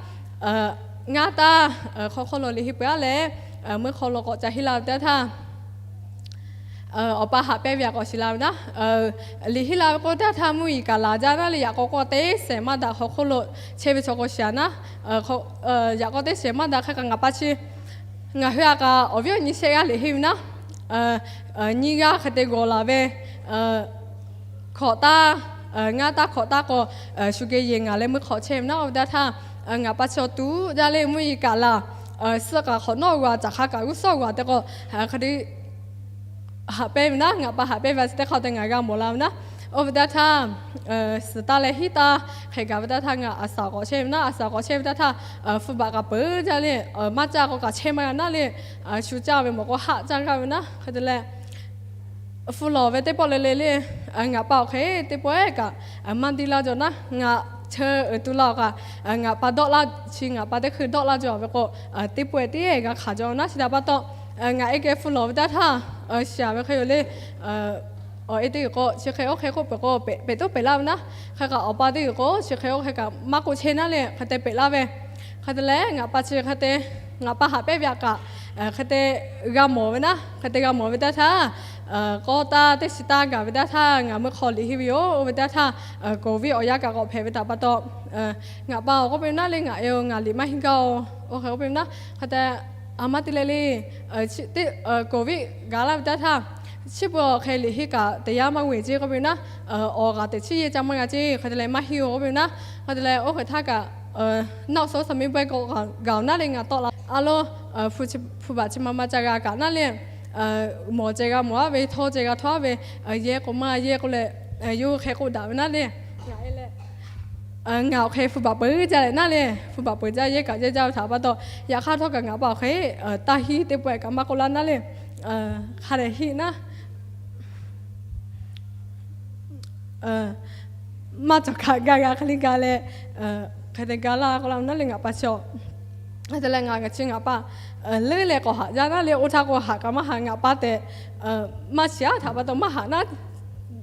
ngaˇ taˇ hk'aw hk'aw lo liꞈ henˇ peuˬ a leh, meuˇ hk'aw lo k'awꞈ ca henˇ la ve teˇ htaˇ, awˬ pa haꞈ pehnˇ ve aꞈ k'awꞈ shiˍ la ve naˉ. Liꞈ henˇ la ve k'o teˇ htaˇ mvuhˇ yeˬ kaꞈ laˬ jaˇ naˉ le. Yaꞈ k'aw k'o teˇ shehˍ maˇ daꞈ hk'aw hk'oˆ lo chehˇ ve chaw k'o shiˍ a naˉ. Yaꞈ k'aw teˇ shehˍ maˇ daꞈ hk'e kaꞈ ngaˬ pa chi, ngaˬ hui aꞈ kaꞈ awˬ viˉ awˬ nyi shehˆ g'aˇ liꞈ henˇ ve naˉ. Nyiˇ g'aˇ hk'e te g'awˬ laˬ ve, hkawꞈ taˇ, ngaˇ taˇ hkawꞈ taˇ k'o, shu geh yehˬ ngaˬ leh meuˇ hk'awꞈ chehˇ ve naˉ. Oˇ ve teˇ htaˇ, ngaˬ pa chi awˬ tuˉ jaˇ le mvuhˇ yeˬ kaꞈ laˬ, suhˆ kaꞈ hk'awꞈ nawˉ g'a, caˬ hk'a kaꞈ g'uˇ suhˉ g'a te k'o, hk'e te haꞈ pehnˇ ve naˉ. Ngaˬ pa haꞈ pehnˇ ve chi teˇ hk'aw te ngaˬ g'a mawˬ la ve naˉ. Oˇ ve teˇ htaˇ, suhˍ taˇ leh hiˉ taˇ hk'e gaˬ ve teˇ htaˇ ngaˬ aˬ saˍ k'awꞈ chehˇ ve naˉ. Aˬ saˍ k'awꞈ chehˇ ve teˇ htaˇ, hpu baꞈ kaꞈ peuˬ jaˇ le. Maˇ caˇ k'o kaꞈ chehˇ maˇ g'a naˉ le. Shu caˇ ve mawˬ k'o haˆ caˇ g'aˇ ve naˉ. Hk'e te leh, hpu lawˬ ve teˇ pawˆ le le le, ngaˬ pa awˬ hk'e teˇ pawehˇ kaꞈ maˇ diˇ laˇ jaw naˉ. Ngaˬ cheu uiˍ tu la awˬ kaꞈ, ngaˬ pa dawˆ laˇ chi ngaˬ pa teˇ hkui dawˆ laˇ jaw ve k'o, teˇ pawehˇ tiˉ g'a hkanˍ jaw naˉ. Chi htaꞈ pa taw, ngaˬ e geh hpu lawˬ ve teˇ htaˇ, shiˍ ve hk'e yoˬ le. Awˬ e teˇ g'uiˬ k'o chi hk'e oˇ hk'e k'oˆ peuˬ k'o pehꞈ pehꞈ toˉ pehꞈ laˇ ve naˉ. Hk'e kaꞈ awˬ pa teˇ g'uiˬ k'o chi hk'e oˇ hk'e kaꞈ maˇ k'oˆ chehˇ naˉ le hk'e te pehꞈ laˇ ve. Hk'e te leh ngaˬ pa chi hk'e te, ngaˬ pa haꞈ pehnˇ ve aꞈ kaꞈ hk'e te g'a mawˬ ve naˉ. Hk'e te g'a mawˬ ve teˇ htaˇ, k'awˇ taˇ teˇ shi taˇ gaˬ ve teˇ htaˇ ngaˬ meuˇ hk'aw liꞈ henˇ ve yoˬ. Oˇ ve teˇ htaˇ, COVID awˬ yanˇ kaꞈ k'awꞈ hpehꞈ ve htaꞈ pa taw, ngaˬ pa awˬ k'oˆ piˇ ve naˉ le, ngaˬ e-oˬ ngaˬ liꞈ maˇ henˇ gaˇ-oˬ. Oˇ hk'e k'oˆ piˇ ve naˉ. Hk'e te, a maˇ te leh le, COVID gaˬ laˇ ve teˇ htaˇ, chi peuˬ awˬ hk'e liꞈ henˇ kaꞈ teˇ yanˇ maˇ g'uiˬ ceˇ k'oˆ piˇ ve naˉ. Awˬ g'aꞈ teꞈ chiˇ yehˇ caˇ maˇ g'a ceˇ. Hk'e te leh maˇ henˇ-oˬ k'oˆ piˇ ve naˉ. Hk'e te leh oˇ hk'e htaˇ kaꞈ, naˆ suhˉ suhˉ miˇ bawehˇ k'o gaˬ-oˬ naˉ le ngaˬ tawˆ la a lo, hpu baꞈ chi ma ma ca g'a kaꞈ naˉ le, mawˬ ceh g'a mawˬ aˉ ve, htawˇ ceh g'a htawˇ aˉ ve, yehˇ k'o maˇ yehˇ k'oˆ leh, yawˇ hui hk'e k'oˆ daꞈ ve naˉ le. Ngaˬ e leh, ngaˬ awˬ hk'e hpu baꞈ peuˬ jaˇ leh naˉ le, hpu baꞈ peuˬ jaˇ yehˇ kaꞈ yehˇ jaˇ ve htaꞈ pa taw, yaꞈ hk'aˇ htawˇ kaꞈ ngaˬ pa awˬ hk'e taˇ hiˉ teˇ pawehˇ kaꞈ maˇ k'oˆ laˇ naˉ le, hk'a dehꞈ hiˆ naˉ. Maˇ cawˬ kaꞈ ga g'a hk'e le ga leh, hk'e te ga laˇ k'oˆ laˇ naˉ le ngaˬ pa chi-oˬ. Hk'e te leh ngaˬ chi ngaˬ pa leuˉ leh k'awꞈ haꞈ jaˇ naˉ le, oˇ htaˇ k'o haꞈ kaꞈ maˇ haꞈ, ngaˬ pa tehꞈ maˇ shiˍ aˉ htaꞈ pa taw maˇ haꞈ naˉ.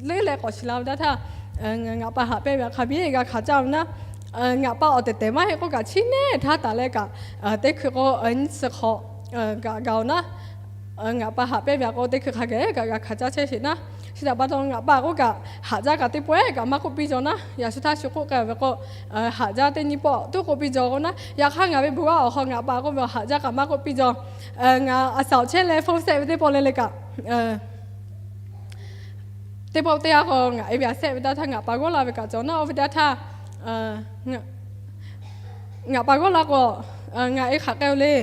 leuˉ leh k'awꞈ shiˍ la ve teˇ htaˇ, ngaˬ pa haꞈ pehnˇ ve hk'a biˇ g'a hkanˍ caˇ ve naˉ. Ngaˬ pa awˬ tehˬ tehˬ maˇ heˆ k'oˆ kaꞈ, chi neˇ htaˇ taˍ leh kaꞈ teˇ hkui k'o nyiˇ chi hk'awꞈ kaꞈ ga-oˬ naˉ. Ngaˬ pa haꞈ pehnˇ ve k'o, teˇ hkui hk'a gaˬ kaꞈ g'a hkanˍ caˇ chehˇ sheˍ naˉ. Chi htaꞈ pa taw, ngaˬ pa k'oˆ kaꞈ haꞈ jaˇ kaꞈ teˇ pawehˇ kaꞈ maˇ k'oˆ piˇ jaw naˉ. Yaꞈ shu htaˇ shu k'oˆ k'ai ve k'o, haꞈ jaˇ teˇ nyi pawˆ tuˉ k'oˆ piˇ jaw k'o naˉ. Yaꞈ hk'aˇ ngaˬ ve bon g'aˇ awˬ hk'aw ngaˬ pa k'oˆ ve haꞈ jaˇ kaꞈ maˇ k'oˆ piˇ jaw. Ngaˬ a shaꞈ awˬ chehˇ leh phone sehˆ ve teˇ pawˆ leh leh kaꞈ teˇ pawˆ teˇ yanˇ k'o, ngaˬ e ve a sehˆ ve teˇ htaˇ ngaˬ pa g'awˇ la ve kaꞈ cawˬ naˉ. Oˇ ve teˇ htaˇ ngaˬ pa g'awˇ la k'o, ngaˬ e hk'aˬ k'ai-o le.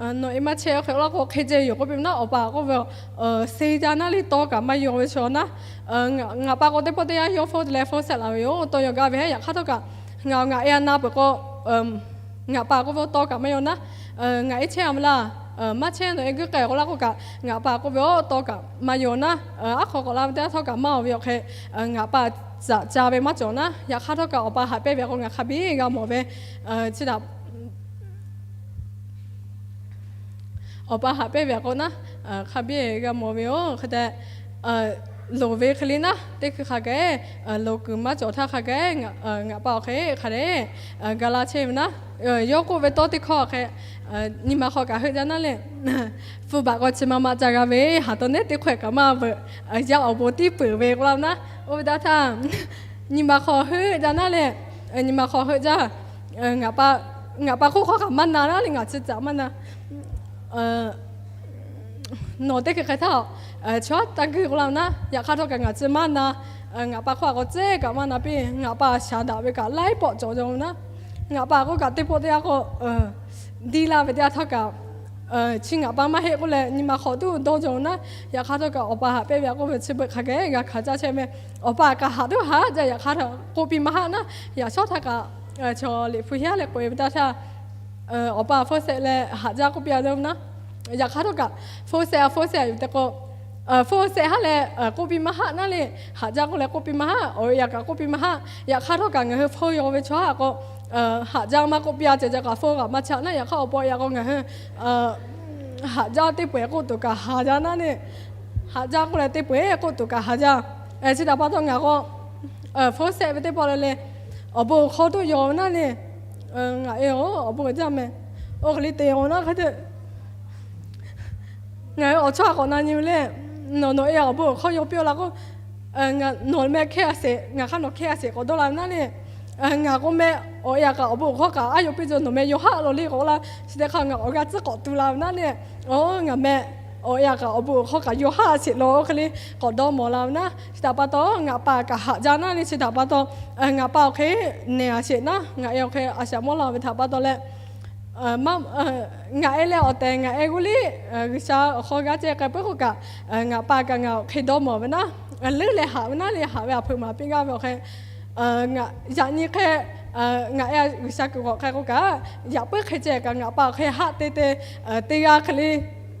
Nawˬ e maˇ chehˇ-o hk'e laˇ k'o, hk'e ceh yoˬ k'oˆ piˇ naˉ. Awˬ pa k'oˆ ve, se jaˇ naˉ le, tawˇ kaꞈ maˇ yaw ve chaw naˉ. Ngaˬ pa k'o teˇ pawˆ teˇ yanˇ yawˇ phone te leh phone sehˆ la ve yoˬ. Tawˇ yaw gaˇ ve hehˉ. Yaꞈ hk'aˇ htawˇ kaꞈ ngaˬ ngaˬ e a na peuˬ k'o, ngaˬ pa k'oˆ ve, tawˇ kaꞈ maˇ yaw naˉ. Ngaˬ e chehˇ a ve laˇ. Maˇ chehˇ, nawˬ e guiˇ k'ai k'o laˇ k'oˆ kaꞈ, ngaˬ pa k'oˆ ve, tawˇ kaꞈ maˇ yaw naˉ. Aˉ hk'aw k'awꞈ la ve teˇ htawˇ kaꞈ maˇ oˬ ve awˬ hk'e, ngaˬ pa caꞈ ca ve maˇ cawˬ naˉ. Yaꞈ hk'aˇ htawˇ kaꞈ awˬ pa haꞈ pehnˇ ve k'o, ngaˬ hk'a biˇ g'a mawˬ ve. Chi htaꞈ awˬ pa haꞈ pehnˇ ve k'o naˉ, hk'a biˇ g'a mawˬ ve yoˬ. Hk'e te loˍ ve hk'e le naˉ, teˇ hkui hk'a gaˬ loˍ kuiˬ maˇ cawˬ htaˇ hk'a gaˬ ngaˬ pa awˬ hk'e hk'a dehꞈ ga laˇ chehˇ ve naˉ. Yawˇ k'oˆ ve tawˇ teˇ hkawˇ hk'e, nyi ma hk'aw kaꞈ heuˆ jaˇ naˉ le. Hpu baꞈ k'aw chi ma ma ca g'a ve, haˍ taw neˉ teˇ hkawehꞈ kaꞈ maˇ veuꞈ, yaˇ awˬ bon tiˉ peuˬ ve k'oˆ laˇ ve naˉ. Oˇ ve teˇ htaˇ nyi ma hk'aw heuˆ jaˇ naˉ le. Nyi ma hk'aw heuˆ jaˇ. Ngaˬ pa hk'oˆ hk'aw kaꞈ maˇ na naˉ le, ngaˬ chi caꞈ maˇ na. Nawˬ teˇ hkui hk'e htaˇ, chaw taˇ guiˇ k'oˆ laˇ ve naˉ. Yaꞈ hk'aˇ htawˇ kaꞈ ngaˬ chi maˇ na. Ngaˬ pa hk'oˆ a k'o tcuhˉ kaꞈ maˇ na piˇ. Ngaˬ pa shaˍ daꞈ ve kaꞈ laiˉ pawˆ cawˬ jaw naˉ. Ngaˬ pa k'oˆ kaꞈ teˇ pawˆ teˇ yanˇ k'o, diˇ laˇ ve teˇ yanˇ htawˇ kaꞈ, chi ngaˬ pa maˇ heˆ k'oˆ leh nyi ma hk'aw tuˉ dawˇ jaw naˉ. Yaꞈ hk'aˇ htawˇ kaꞈ awˬ pa haꞈ pehnˇ ve k'oˆ ve chi beuꞈ hk'a gaˬ g'a hkanˍ caˇ chehˇ ve. Awˬ pa kaꞈ haꞈ tuˉ haꞈ jaˇ. Yaꞈ hk'aˇ htawˇ k'oˆ piˇ maˇ haˆ naˉ. Yaꞈ shawˉ htaˇ kaꞈ chaw liꞈ hpu hiˉ leh k'oꞈ e ve teˇ htaˇ, awˬ pa phone sehˆ leh haꞈ jaˇ k'oˆ piˇ a ve naˉ. Yaꞈ hk'aˇ htawˇ kaꞈ phone sehˆ a phone sehˆ a yuˬ te k'o, phone sehˆ haˉ leh k'oˆ piˇ maˇ haˆ naˉ le. Haꞈ jaˇ k'oˆ leh k'oˆ piˇ maˇ haˆ. Awˬ e yaꞈ kaꞈ k'oˆ piˇ maˇ haˆ. Yaꞈ hk'aˇ htawˇ kaꞈ ngaˬ hui phone yaw ve chaw haˉ k'o, haꞈ jaˇ maˇ k'oˆ piˇ a ceh jaˇ kaꞈ phone kaꞈ maˇ chehˇ naˉ. Yaꞈ hk'aˇ awˬ pa yaꞈ k'o ngaˬ hui haꞈ jaˇ teˇ pawehˇ k'oˆ tuˬ kaꞈ haˍ jaˇ naˉ le. Haꞈ jaˇ k'oˆ leh teˇ pawehˇ k'oˆ tuˬ kaꞈ haˍ jaˇ. Chi htaꞈ pa taw ngaˬ k'o, phone sehˆ ve teˇ pawˆ le le, awˬ bon awˬ hk'aw tuˉ yaw ve naˉ le. Ngaˬ e awˬ bon jaˇ meh. Oˇ hk'e le te yaw naˉ hk'e te ngaˬ hui awˬ chawˇ a k'awꞈ na nyi ve le. Nawˬ nawˬ e awˬ bon awˬ hk'aw yaw piˇ-oˆ la k'o, nawˬ meh hkehˇ a sheˍ, ngaˬ hk'aˇ nawˬ hkehˇ a sheˍ k'awꞈ dawˇ la ve naˉ le. Ngaˬ k'o meh awˬ e a kaꞈ awˬ bon awˬ hk'aw kaꞈ aˉ yaw piˇ jaw, nawˬ meh yaw haˆ la le k'awꞈ la. Chi teˇ hk'aˇ ngaˬ awˬ g'aˇ tcuhˉ k'awꞈ tu la ve naˉ le. Ngaˬ meh awˬ e a kaꞈ awˬ bon awˬ hk'aw kaꞈ yaw haˆ a sheˍ law, oˇ hk'e le k'awꞈ dawˇ mawˬ la ve naˉ. Chi htaꞈ pa taw ngaˬ pa kaꞈ haꞈ jaˇ naˉ le. Chi htaꞈ pa taw ngaˬ pa awˬ hk'e nehˬ a sheˍ naˉ. Ngaˬ e awˬ hk'e a shaꞈ mawˇ la ve htaꞈ pa taw leh, ngaˬ e leh awˬ tehˬ ngaˬ e g'uˇ liˇ G'uiˬsha awˬ hk'aw g'aˇ ceh k'ai puiˉ k'o kaꞈ, ngaˬ pa kaꞈ ngaˬ awˬ hk'e dawˇ mawˬ ve naˉ. Leuˉ leh haꞈ ve naˉ le. Haꞈ ve a hpeuꞈ maˍ piˇ g'aˇ ve awˬ hk'e, yaꞈ nyi hk'e ngaˬ e G'uiˬsha kuiˬ k'awꞈ hk'e k'o kaꞈ, yaꞈ puiˉ hk'e ceh kaꞈ ngaˬ pa awˬ hk'e haˆ te te teˇ g'aˇ hk'e le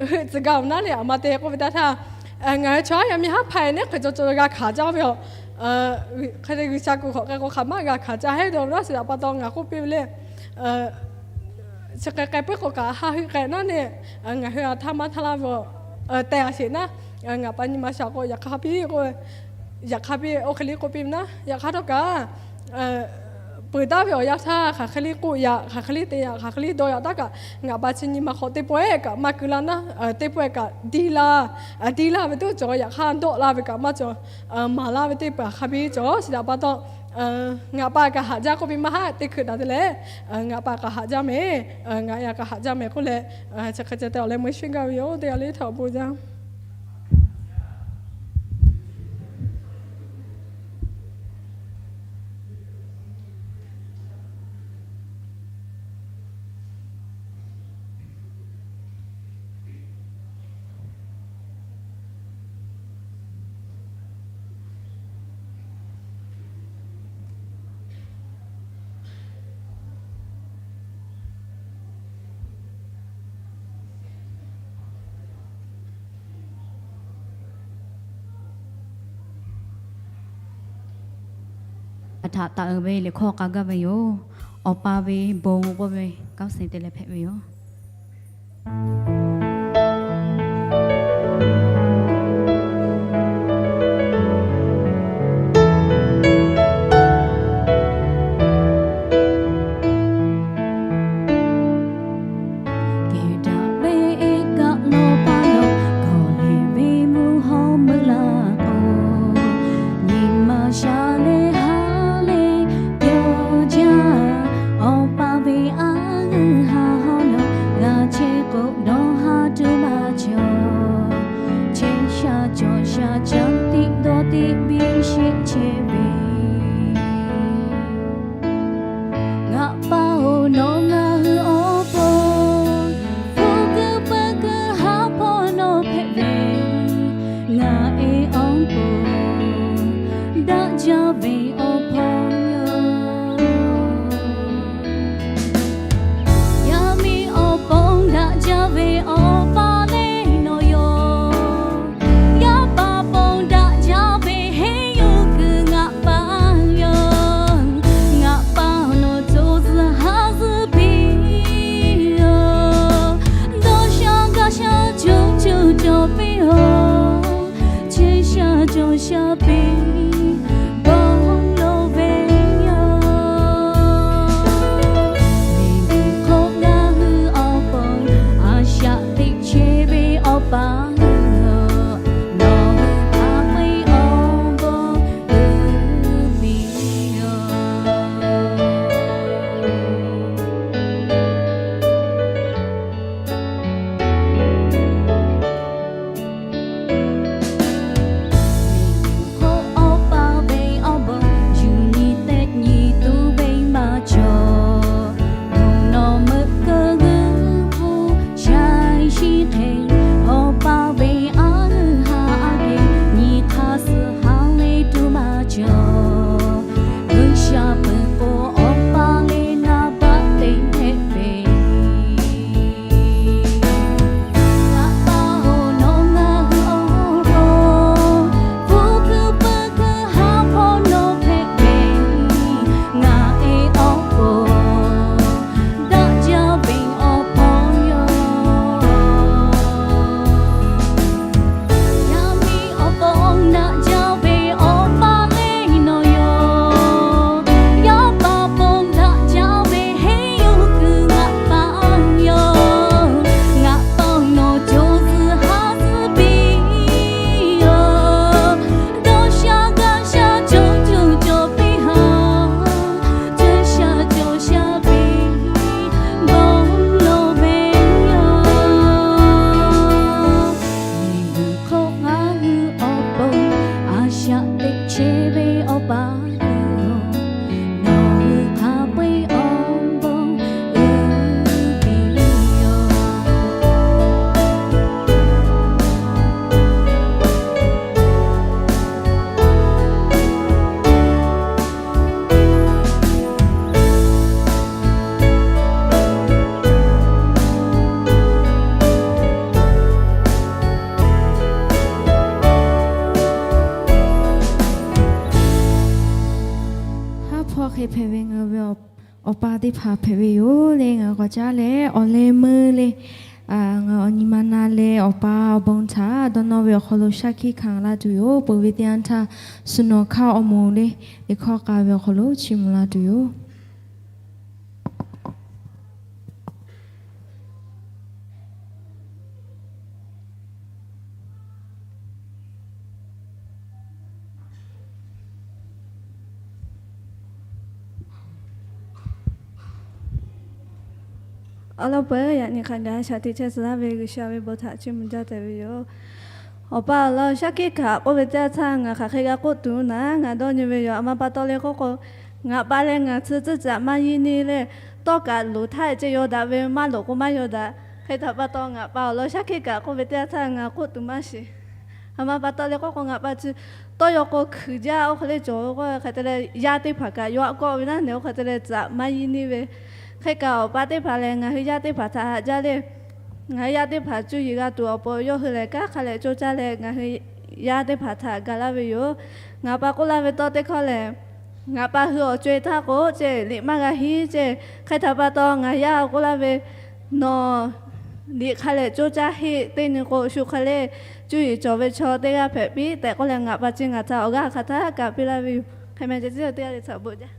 heuˆ tcuh gaˇ ve naˉ le. Aˬ ma te k'oˆ ve teˇ htaˇ, ngaˬ hui chaw yaˇ miˇ haˉ hpaˇ e neˉ hk'e caw caw g'a hkanˍ caˇ ve yoˬ. Hk'e te G'uiˬsha kuiˬ hk'awꞈ k'ai k'o hk'aˬ maˇ g'a hkanˍ caˇ heˉ dawˇ ve naˉ. Chi htaꞈ pa taw ngaˬ k'oˆ piˇ ve le, chi hk'e k'ai puiˉ k'o kaꞈ haˆ heuˆ k'ai naˉ le. Ngaˬ hui a htaˇ maˇ htaˇ laˇ ve teh a sheˍ naˉ. Ngaˬ pa nyi ma shaˍ k'o yaꞈ hk'aˇ piˇ k'o, yaꞈ hk'aˇ piˇ oˇ hk'e le k'oˆ piˇ ve naˉ. Yaꞈ hk'aˇ htawˇ kaꞈ peuˬ taˉ ve awˬ yanˇ htaˇ hk'aˬ hk'e le k'oˆ yaꞈ, hk'aˬ hk'e le te yaꞈ, hk'aˬ hk'e le dawˇ yaꞈ taˉ kaꞈ, ngaˬ pa chi nyi ma hk'aw teˇ pawehˇ kaꞈ maˇ keu la naˉ. Teˇ pawehˇ kaꞈ diˇ laˇ, diˇ laˇ ve tuˉ cawˬ. Yaꞈ hk'aˇ dawˆ la ve kaꞈ maˇ cawˬ. Maˍ laˇ ve teˇ pawehˇ hk'a biˇ cawˬ. Chi htaꞈ pa taw ngaˬ pa kaꞈ haꞈ jaˇ k'oˆ piˇ maˇ haˆ. Teˇ hkui daꞈ te leh ngaˬ pa kaꞈ haꞈ jaˇ mehˍ, ngaˬ e a kaꞈ haꞈ jaˇ mehˍ k'oˆ leh, chi hk'e ceh te awˬ leh meuˇ shinˉ gaˇ ve yoˬ. Teˇ g'aˇ le htaꞈ awˬ bon jaˇ Htaꞈ taˍ uiˍ ve liꞈ hkawˇ k'a gaˇ ve yoˬ. Awˬ pa ve bon k'oˆ ve kanˉ seˍ te leh hpehꞈ ve yoˬ. Nawˬ ha tuˬ maˇ cawˬ, chehˇ sha cawˬ sha caˇ tiꞈ dawˇ tiꞈ biˇ sheˆ chehˇ ve. Ngaˬ pa-oˬ, nawˬ ngaˬ hui awˬ pon, hpu kuiˬ peuˬ kuiˬ haˉ hpawˇ nawˬ hpehꞈ ve. Ngaˬ e awˬ pon daꞈ jaˇ ve awˬ hpawˇ yoˬ. Yaˇ miˇ awˬ pon daꞈ jaˇ ve awˬ pa lehˬ nawˬ yoˬ. Yaˇ pa pon daꞈ jaˇ ve henˇ yuˬ kuiˬ ngaˬ pa yoˬ. Ngaˬ pa nawˬ co zuhˬ ha zuhˬ piˇ yoˬ. Dawˇ sha gaˇ sha cuˇ cuˇ cawˬ piˇ yoˬ. Chehˇ sha cawˬ sha piˇ bon lo ve yoˬ. Miˬguiˬ hk'oˆ ngaˬ hui awˬ pon a shaꞈ teꞈ chehˇ ve Awˬ pa yoˬ. Nawˬ hui hk'a peu-eˬ awˬ bon uiˍ piˇ yoˬ. Miˬguiˬ hk'oˆ Awˬ pa ve awˬ bon yuˬ nyi teˇ nyi tuˬ ve maˇ cawˬ. Mvuhˇ naw meuꞈ keu g'uiˇ puˬ shaiˍ shiˍ hk'e, Awˬ pa ve a leuˬ ha a geh nyi hk'aˇ suh ha le tuˬ maˇ cawˬ. G'uiˬ sha peuˬ k'o, Awˬ pa lehˬ naˍ baˆ teˇ hpehꞈ ve. Ngaˬ pa-oˬ, nawˬ ngaˬ hui awˬ pon, hpu kuiˬ peuˬ kuiˬ haˉ hpawˇ nawˬ hpehꞈ ve. Ngaˬ e awˬ pon daꞈ jaˇ ve awˬ hpawˇ yoˬ. Yaˇ miˇ awˬ pon daꞈ jaˇ ve Awˬ pa lehˬ nawˬ yoˬ. Yaˇ pa pon daꞈ jaˇ ve henˇ yuˬ kuiˬ ngaˬ pa yoˬ. Ngaˬ pa nawˬ co zuhˬ ha zuhˬ piˇ yoˬ. Dawˇ sha gaˇ sha cuˇ cuˇ cawˬ piˇ ha, chehˇ sha cawˬ sha piˇ bon lo ve yoˬ. Miˬguiˬ hk'oˆ ngaˬ hui awˬ pon a shaꞈ teꞈ chehˇ ve Awˬ pa yoˬ. Nawˬ hui hk'a peu-eˬ awˬ bon uiˍ piˇ yoˬ. Haˉ hpawˇ hk'e hpehꞈ ve ngaˬ ve awˬ pa teˇ hpaˍ hpehꞈ ve yoˬ le. Ngaˬ k'awꞈ caˉ leh awˬ leh meuˇ le, ngaˬ awˬ nyi ma na leh Awˬ pa awˬ bon htaꞈ dawˇ nawˇ ve awˬ hk'aw lo shaˉ hkiˆ hkanˍ la tuˬ yoˬ. Peuˬ ve teˇ yanˇ htaˇ, suhˍ nawˬ hkaˇ awˬ moˍ le, liꞈ hkawˇ k'a ve awˬ hk'aw lo chiˇ mvuh la tuˬ yoˬ. Awˬ lawn peuˬ yaꞈ nyi hk'a gaˬ shaˍ tiꞈ chehˇ suh laˇ ve G'uiˬsha ve bon htaꞈ chiˇ mvuh jaˇ tehꞈ ve yoˬ. Awˬ pa awˬ lawn shaˉ hkiˆ hkanˍ k'oˆ ve teˇ yanˇ htaˇ ngaˬ hk'aˬ hk'e g'a k'oˆ tuˬ naˉ, ngaˬ dawˇ nyi ve yoˬ. A ma pa taw leh k'oˆ k'o, ngaˬ pa leh ngaˬ tsuhˇ tcuhˉ caꞈ maˇ yiˇ neˇ leh, tawˇ kaꞈ loˍ htaˇ ceh yaw daꞈ ve maˇ loˍ k'o maˇ yaw daꞈ. Hk'e htaꞈ pa taw ngaˬ pa awˬ lawn shaˉ hkiˆ hkanˍ k'oˆ ve teˇ yanˇ htaˇ ngaˬ k'oˆ tuˬ maˇ shiˍ. A ma pa taw leh k'oˆ k'o, ngaˬ pa tsuhˇ tawˇ yaw k'o hkuiˍ jaˇ oˇ hk'e le cawˬ ve k'o, hk'e te leh yaˇ teˇ hpaˍ kaꞈ yaw aꞈ kawˆ ve naˉ neˬ oˇ hk'e te leh tcuhˉ caꞈ maˇ yiˇ neˇ ve. Hk'e kaꞈ awˬ pa teˇ hpaˍ lehˬ ngaˬ hui yaˇ teˇ hpaˍ htaꞈ haꞈ jaˇ leh, ngaˬ hui yaˇ teˇ hpaˍ cuˇ yiˍ g'a tuˬ awˬ pon yawˇ hui lehˬ kanˉ hk'a lehˬ co caˇ leh ngaˬ hui yaˇ teˇ hpaˍ htaꞈ ga laˇ ve yoˬ. Ngaˬ pa k'oˆ laˇ ve tawˇ teˇ hkawˇ lehˬ, ngaˬ pa hui awˬ co-e htaˇ k'o ceh liꞈ maˇ g'a hiˉ ceh. Hk'e htaꞈ pa taw ngaˬ yaˇ k'oˆ laˇ ve, nawˬ liꞈ hk'a lehˬ co caˇ heˆ, teˇ nyi k'o shu hk'e le cuˇ yiˍ cawˬ ve chaw teˇ g'aˇ hpehꞈ piˇ tehꞈ k'oˆ leh ngaˬ pa chi ngaˬ htaꞈ awˬ g'aˇ hk'aˬ htaˇ kaꞈ piˇ laˇ ve yoˬ. Hk'e meh ceh teˇ g'aˇ teˇ g'aˇ le htaꞈ bon jaˇ.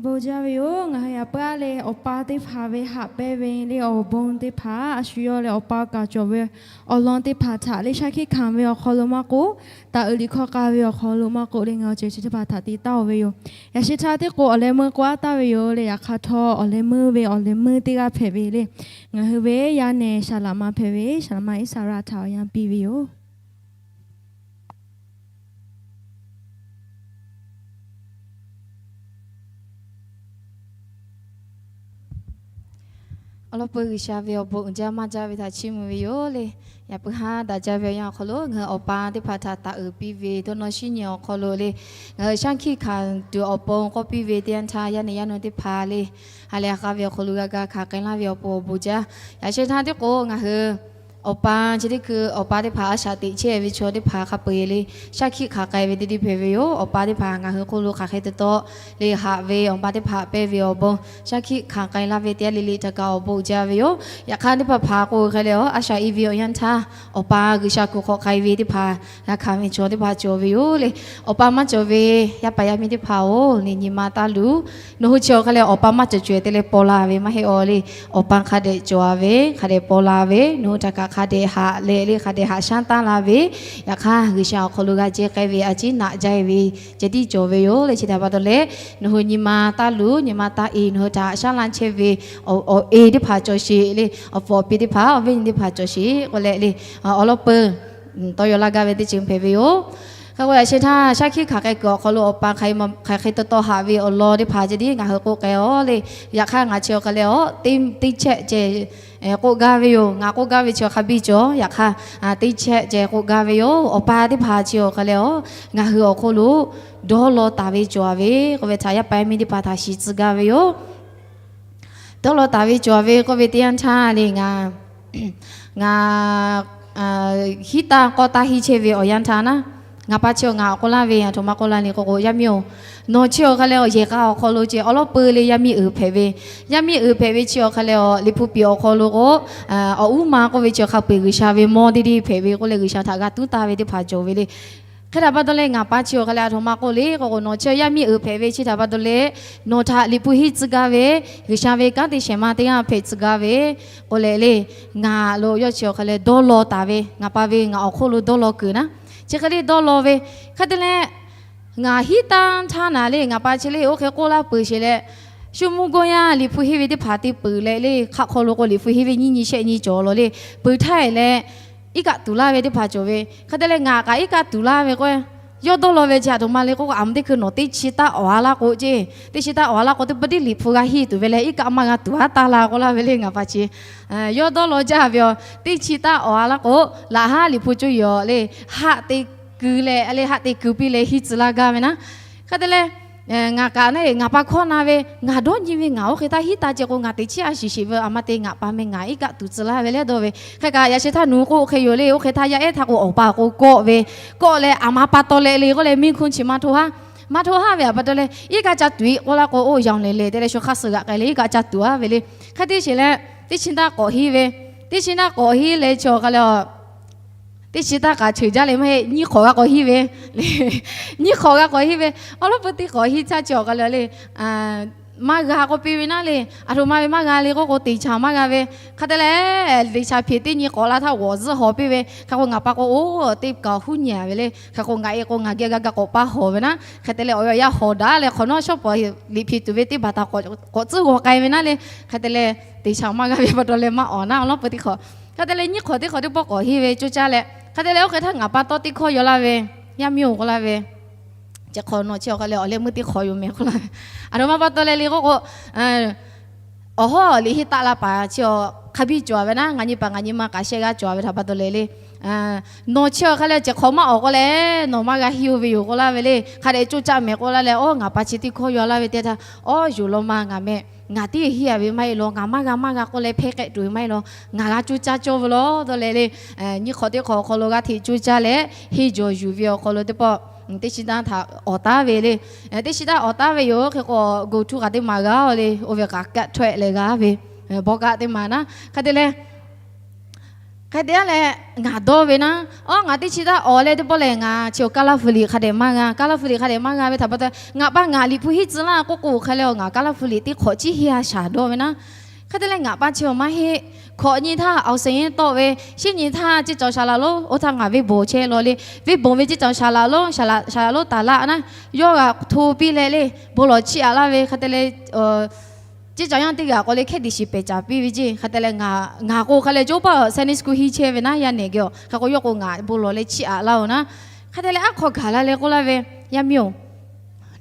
Bon jaˇ ve yoˬ. Ngaˬ hui yaꞈ puiˉ aˉ leh awˬ pa teˇ hpaˍ ve haꞈ pehnˇ ve le awˬ bon teˇ hpaˍ a shu yawˇ leh awˬ pa kaꞈ cawˬ ve awˬ lawn teˇ hpaˍ htaꞈ le shaˉ hkiˆ hkanˍ ve awˬ hk'aw lo maˇ k'oˆ, taˍ uiˍ liꞈ hkawˇ k'a ve awˬ hk'aw lo maˇ k'oˆ le ngaˬ hui ceuˬ chi teˇ hpaˍ htaꞈ te taˍ-oˬ ve yoˬ. Yaꞈ sheh htaˇ teˇ k'o awˬ leh meuˇ k'oˆ aˉ taˍ ve yoˬ le, yaꞈ hk'aˇ htawˇ awˬ leh meuˇ ve awˬ leh meuˇ teˇ g'aˇ hpehꞈ ve le. Ngaˬ hui ve yaˇ nehˬ saˍ laꞈ ma hpehꞈ ve, saˍ laꞈ ma Iˉsaˍreˍlaˆ htaꞈ awˬ yanˇ piˇ ve yoˬ. Awˬ lawn peuˬ G'uiˬsha ve awˬ bon uiˍ jaˇ maˇ jaˇ ve htaꞈ chiˇ mvuh ve yoˬ le. Yaꞈ puiˉ haˉ daꞈ jaˇ ve awˬ yanˇ awˬ hk'aw lo ngaˬ hui awˬ pa teˇ hpaˍ htaꞈ taˍ uiˍ piˇ ve dawˇ nawˇ shinˉ nyi awˬ hk'aw lo le, ngaˬ hui shaˉ hkiˆ hkanˍ tuˬ awˬ pon k'awˇ piˇ ve teˇ yanˇ htaˇ yaˇ nehˬ yaˇ nu teˇ hpaˍ le, ha lehˬ ha k'a ve awˬ hk'aw lo g'a ga hkanˍ k'ai laˇ ve awˬ pon awˬ bon jaˇ. Yaꞈ sheh htaˇ teˇ k'o ngaˬ hui awˬ pa chi teˇ hkui awˬ pa teˇ hpaˍ a shaꞈ teꞈ chehˇ ve chaw teˇ hpaˍ hk'a peu-eˬ le shaˉ hkiˆ hkanˍ k'ai ve teˇ deˇ hpehꞈ ve yoˬ. Awˬ pa teˇ hpaˍ ngaˬ hui hk'oˆ lo hk'aˬ hk'e te taw le haꞈ ve awˬ pa teˇ hpaˍ pehnˇ ve awˬ bon shaˉ hkiˆ hkanˍ k'ai laˇ ve teˇ yanˇ le le htaꞈ kaꞈ awˬ bon jaˇ ve yoˬ. Yaꞈ hk'aˇ teˇ hpaˍ hpaˍ k'o hk'e leh awˬ a shaꞈ e ve awˬ yanˇ htaˇ awˬ pa G'uiˬsha kuˬ hk'awꞈ k'ai ve teˇ hpaˍ g'a hkanˍ ve chaw teˇ hpaˍ cawˬ ve yoˬ le. Awˬ pa maˇ cawˬ ve yaˇ paˍ yaˇ miˇ teˇ hpaˍ-oˬ, le nyi ma taˇ luˬ. Nawˬ hui chi awˬ hk'a leh awˬ pa maˇ cawˬ cawˬ te leh paw la ve maˇ heˆ-aˬ le. Awˬ pa hk'a dehꞈ cawˬ-a ve, hk'a dehꞈ paw la ve, nawˬ hui htaꞈ kaꞈ hk'a dehꞈ haꞈ leh le hk'a dehꞈ haꞈ shaˉ taˉ la ve, yaꞈ hk'aˇ G'uiˬsha awˬ hk'aw lo g'a jehˇ k'ai ve a ciˉ naꞈ jaˇ ve ceh tiˉ cawˬ ve yoˬ le. Chi htaꞈ pa taw leh nawˬ hui nyi ma taˇ luˬ, nyi ma taˇ e, nawˬ hui htaꞈ haꞈ shaˉ laˇ chehˇ ve awˬ e teˇ hpaˍ cawˬ sheˍ le, awˬ pfuhˍ awˬ pi teˇ hpaˍ awˬ viˉ nyi teˇ hpaˍ cawˬ sheˍ k'oˆ leh le, awˬ lawn peuˬ tawˇ yaw laˇ gaˇ ve teˇ ceuˬ hpehꞈ ve yoˬ. Hk'e k'o yaꞈ sheh htaˇ shaˉ hkiˆ hkanˍ k'ai kuiˬ awˬ hk'aw lo awˬ pa hk'aˬ hk'e te taw haꞈ ve awˬ lawn teˇ hpaˍ ceh tiˉ ngaˬ hui k'oˆ k'ai-oˬ le. Yaꞈ hk'aˇ ngaˬ chi awˬ hk'a leh-aˬ teˇ chehˆ ceh k'oˆ gaˇ ve yoˬ. Ngaˬ k'oˆ gaˇ ve chi awˬ hk'a biˇ cawˬ. Yaꞈ hk'aˇ teˇ chehˆ ceh k'oˆ gaˇ ve yoˬ. Awˬ pa teˇ hpaˍ chi awˬ hk'a leh-aˬ ngaˬ hui awˬ hk'oˆ lo dawˇ law taˍ ve cawˬ-a ve k'oˆ ve htaꞈ yaˇ paˍ yaˇ miˇ teˇ hpaˍ htaꞈ shiˍ tcuh gaˇ ve yoˬ. Dawˇ law taˍ ve cawˬ ve k'oˆ ve teˇ yanˇ htaˇ le ngaˬ, ngaˬ hiˉ taˇ k'awˇ taˇ hiˉ chehˇ ve awˬ yanˇ htaˇ naˉ, ngaˬ pa chi awˬ ngaˬ awˬ k'oˆ laˇ ve, aˬ htoꞈ ma k'oˆ laˇ le k'oˆ k'o, yaˇ miˇ-oˬ, nawˬ chi awˬ hk'a leh-aˬ yehˬ k'a awˬ hk'aw lo ceh awˬ lawn peuˬ le yaˇ miˇ uiˍ hpehꞈ ve, yaˇ miˇ uiˍ hpehꞈ ve chi awˬ hk'a leh-aˬ liꞈ hpu piˍ awˬ hk'aw lo k'o, awˬ uˉ ma k'oˆ ve chi awˬ hk'a peu-eˬ G'uiˬsha ve mawˇ deˇ deˇ hpehꞈ ve k'oˆ leh G'uiˬsha htaꞈ g'a tuˉ taˍ ve teˇ hpaˍ cawˬ ve le. Hk'e htaꞈ pa taw leh ngaˬ pa chi awˬ hk'a leh aˬ htoꞈ ma k'oˆ le k'oˆ k'o, nawˬ chi yaˇ miˇ uiˍ hpehꞈ ve chi htaꞈ pa taw leh nawˬ htaꞈ liꞈ hpu henˇ tcuh gaˇ ve, G'uiˬsha ve kanˉ te shehˍ ma teˇ g'aˇ hpehꞈ tcuh gaˇ ve k'oˆ leh le, ngaˬ lo yawˇ chi awˬ hk'a leh dawˇ law taˍ ve, ngaˬ pa ve ngaˬ awˬ hk'oˆ lo dawˇ law kuiˬ naˉ, chi hk'e le dawˇ law ve. Hk'e te leh ngaˬ hiˉ taˇ htaˇ naˍ le ngaˬ pa chi le oˇ hk'e k'oˆ laˇ peuˬ sheˍ leh, shu mvuhˇ gawˇ yaˇ liꞈ hpu henˇ ve teˇ hpaˍ te peuˬ leh le, hk'aˆ hk'aw lo k'o liꞈ hpu henˇ ve nyiˇ nyi shehˆ nyi cawˬ law le, peuˬ htaˇ leh iˉ kaˆ tuˍ laˇ ve teˇ hpaˍ cawˬ ve. Hk'e te leh ngaˬ kaꞈ iˉ kaˆ tuˍ laˇ ve k'o, yawˇ dawˇ law ve chi aˬ htoꞈ ma le k'oˆ k'o, aˬ mvuh teˇ hkui nawˬ teˇ chi taˇ awˍ-a laˇ k'o ceˇ, teˇ chi taˇ awˍ-a laˇ k'o, teˇ pawˆ tiˉ liꞈ hpu g'a henˇ tuˬ ve leh iˉ kaˆ maˇ g'a tuˍ-a taˇ la k'oˆ laˇ ve le ngaˬ pa chi. Yawˇ dawˇ law jaˇ ve aˬ, teˇ chi taˇ awˍ-a laˇ k'o, laꞈ haˉ liꞈ hpu coˇ yoˬ le, haˆ te kuiˬ leh le haˆ te kuiˬ piˇ leh henˇ tcuh laˇ gaˇ ve naˉ. Hk'e te leh ngaˬ kaꞈ naˉ ngaˬ pa hkawˇ na ve, ngaˬ dawˇ nyi ve ngaˬ oˇ hk'e htaˇ hiˉ taˇ ceh k'o ngaˬ teˇ chiˉ a shiˍ shiˍ ve aˬ ma te ngaˬ pa meh ngaˬ iˉ kaˆ tuˍ tcuh laˇ ve leh dawˇ ve. Hk'e kaꞈ yaꞈ sheh htaˇ nawˬ hui k'oˆ hk'e yoˬ le, oˇ hk'e htaˇ yaˇ ehˉ htaˇ k'o awˬ pa k'o kawˆ ve, kawˆ leh aˬ ma pa taw leh le k'oˆ leh miˇ hkuˇ chi maˇ htoˇ haˉ, maˇ htoˇ haˉ ve aˬ pa taw leh iˉ kaˆ ca tuˍ-e k'oˆ laˇ k'o, oˇ yaꞈ leh leh te leh shu hk'aˇ suh g'aꞈ k'ai leh iˉ kaˆ ca tuˍ-a ve le. Hk'e te sheˍ leh teˇ chi taˇ k'awꞈ henˇ ve, teˇ chi taˇ k'awꞈ henˇ leh chi awˬ hk'a leh teˇ chi taˇ k'aꞈ cheuˬ jaˇ leh maˇ heˆ, nyiˇ hk'awꞈ g'a k'awꞈ henˇ ve, nyiˇ hk'awꞈ g'a k'awꞈ henˇ ve, awˬ lawn peuˬ teˇ hk'awꞈ henˇ htaˇ chi awˬ hk'a leh le, maˇ g'a k'oˆ piˇ ve naˉ le, aˬ htoꞈ ma ve maˇ g'a le k'oˆ k'o, teꞈ chaˍ maˇ g'a ve. Hk'e te leh teꞈ chaˍ hpeꞈ teˇ nyi k'awꞈ la htaˇ g'awˬ zuhˆ hawˬ piˇ ve. Hk'e k'o ngaˬ pa k'o oˇ teˇ kaˬ huˉ nyi-a ve le. Hk'e k'o ngaˬ e k'o ngaˬ geh g'a ga k'awꞈ paˇ hawˬ ve naˉ. Hk'e te leh awˬ yaˇ hawˬ daꞈ leh hk'awꞈ nawˉ shawˉ pawˍ liꞈ hpeꞈ tuˬ ve teˇ baˬ htaꞈ k'awꞈ tcuhˉ g'awˬ k'ai ve naˉ le. Hk'e te leh teꞈ chaˍ maˇ g'a ve pa taw leh maˇ awˍ naˉ awˬ lawn peuˬ teˇ hk'awꞈ. Hk'e te leh nyiˇ hk'awꞈ teˇ hk'awꞈ teˇ pawˆ k'awꞈ henˇ ve coˇ caˇ leh, hk'e te leh oˇ hk'e htaˇ ngaˬ pa tawˇ teˇ hkawˇ yaw laˇ ve, yaˇ miˇ-oˬ k'oˆ laˇ ve, chi hk'awꞈ nawˬ chi awˬ hk'a leh awˬ leh meuˇ teˇ hk'awꞈ yoˬ meh k'oˆ laˇ ve. Aˬ htoꞈ ma pa taw leh le k'oˆ k'o, awˬ hawˉ liꞈ henˇ taˆ la paˍ chi awˬ hk'a biˇ cawˬ-a ve naˉ, ngaˬ nyi paˍ ngaˬ nyi ma k'aꞈ shehˆ g'aˇ cawˬ-a ve htaꞈ pa taw leh le, nawˬ chi awˬ hk'a leh chi hk'awꞈ maˇ awˍ k'oˆ leh nawˬ maˇ g'a henˇ-oˬ ve yoˬ k'oˆ laˇ ve le. Hk'a dehꞈ coˇ caˇ meh k'oˆ laˇ leh, oˇ ngaˬ pa chi teˇ hkawˇ yaw laˇ ve teˇ htaˇ, awˬ yoˬ law ma ngaˬ meh, ngaˬ tiˉ henˇ-a ve maˇ heˆ law, ngaˬ maˇ g'a maˇ g'a k'oˆ leh hpehˇ k'ehˆ tuˬ ve maˇ heˆ law, ngaˬ g'a coˇ caˇ cawˇ ve law dawˇ leh le, nyiˇ hk'awꞈ teˇ hk'awꞈ awˬ hk'aw lo g'a hteꞈ coˇ caˇ leh henˇ jawˬ yuˬ ve awˬ hk'aw lo teˇ pawˆ teˇ chi taˇ htaꞈ awˍ taˉ ve le. Teˇ chi taˇ awˍ taˉ ve yoˬ. Hk'e k'o go htu kaꞈ teˇ maˬ g'a-o le, oˇ ve kaꞈ kaˆ htawehˆ leh g'a ve, bawˇ kaˆ teˇ maˬ naˉ. Hk'e te leh Hk'e te leh ngaˬ dawˇ ve naˉ, aˉ, ngaˬ teˇ chi htaˇ awˬ leh teˇ pawˆ lehˬ, ngaˬ chi awˬ Kaˇlaˇ hpu liꞈ hk'a dehꞈ maˇ g'a, Kaˇlaˇ hpu liꞈ hk'a dehꞈ maˇ g'a ve htaꞈ pa taw, ngaˬ pa ngaˬ liꞈ hpu hiˉ tcuh laˇ k'oˆ k'o hk'a leh, ngaˬ Kaˇlaˇ hpu liꞈ teˇ hk'awꞈ ciˉ hiˉ a shaˍ dawˇ ve naˉ. Hk'e te leh ngaˬ pa chi awˬ maˇ heˆ. Hkawꞈ nyi htaˇ awˬ suhˍ nyi tawˆ ve, shinˉ nyi htaˇ ceˇ cawˬ shaˍ laꞈ lonˉ oˇ htaˇ ngaˬ venˇ bawnˍ chehˇ law le. Venˇ bawnˍ ve ceˇ cawˬ shaˍ laꞈ lonˉ, shaˍ laꞈ lonˉ taˍ laˆ naˉ, yawˇ g'a hto piˇ leh le, bon lawˬ chiˇ aꞈ laˇ ve hk'e te leh, ceˇ cawˬ yaˇ teˇ g'aˇ k'awꞈ leh hkehˉ tiꞈ shiˍ pehˬ caˍ piˇ ve ceˇ. Hk'e te leh ngaˬ k'o hk'a leh coˇ paˆ Sunday school hiˉ chehˇ ve naˉ, yaˇ nehˬ geh awˬ hk'e k'o, yawˇ k'o ngaˬ bon lawˬ leh chiˇ aꞈ laˇ-oˬ naˉ. Hk'e te leh aˉ hk'aw gaˬ la leh k'oˆ laˇ ve, Yaˇ miˇ-oˬ,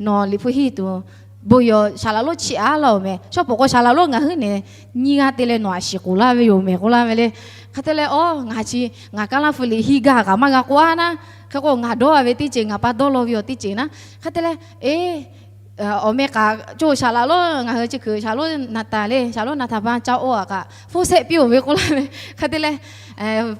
nawˬ liꞈ hpu hiˉ tuˬ bon yawˬ shaˍ laꞈ lonˉ chiˇ aꞈ laˇ-oˬ mehˍ. Shawˉ pawˍ k'o shaˍ laꞈ lonˉ ngaˬ hui nehˬ nyiˇ g'aˇ te leh nawˬ aꞈ shiˍ k'oˍ laˇ ve yoˬ mehˍ k'oˆ laˇ ve le. Hk'e te leh, aw, ngaˬ chi ngaˬ Kaˇlaˇ hpu liꞈ hiˉ gaˇ kaꞈ maˇ g'a k'oˆ aˉ naˉ. Hk'e k'o ngaˬ dawˇ ve teˇ ceuˬ ngaˬ pa dawˇ law ve awˬ teˇ ceuˬ naˉ. Hk'e te leh, eˬ, awˬ meh k'aꞈ co shaˍ laꞈ lonˉ ngaˬ hui chi kuiˬ shaˍ lonˉ naˍ taˍ le, shaˍ lonˉ naˍ taˍ pa caˇ oˇ aꞈ kaꞈ hpfuhˇ sehˆ piˇ-oˬ ve k'oˆ laˇ ve. Hk'e te leh,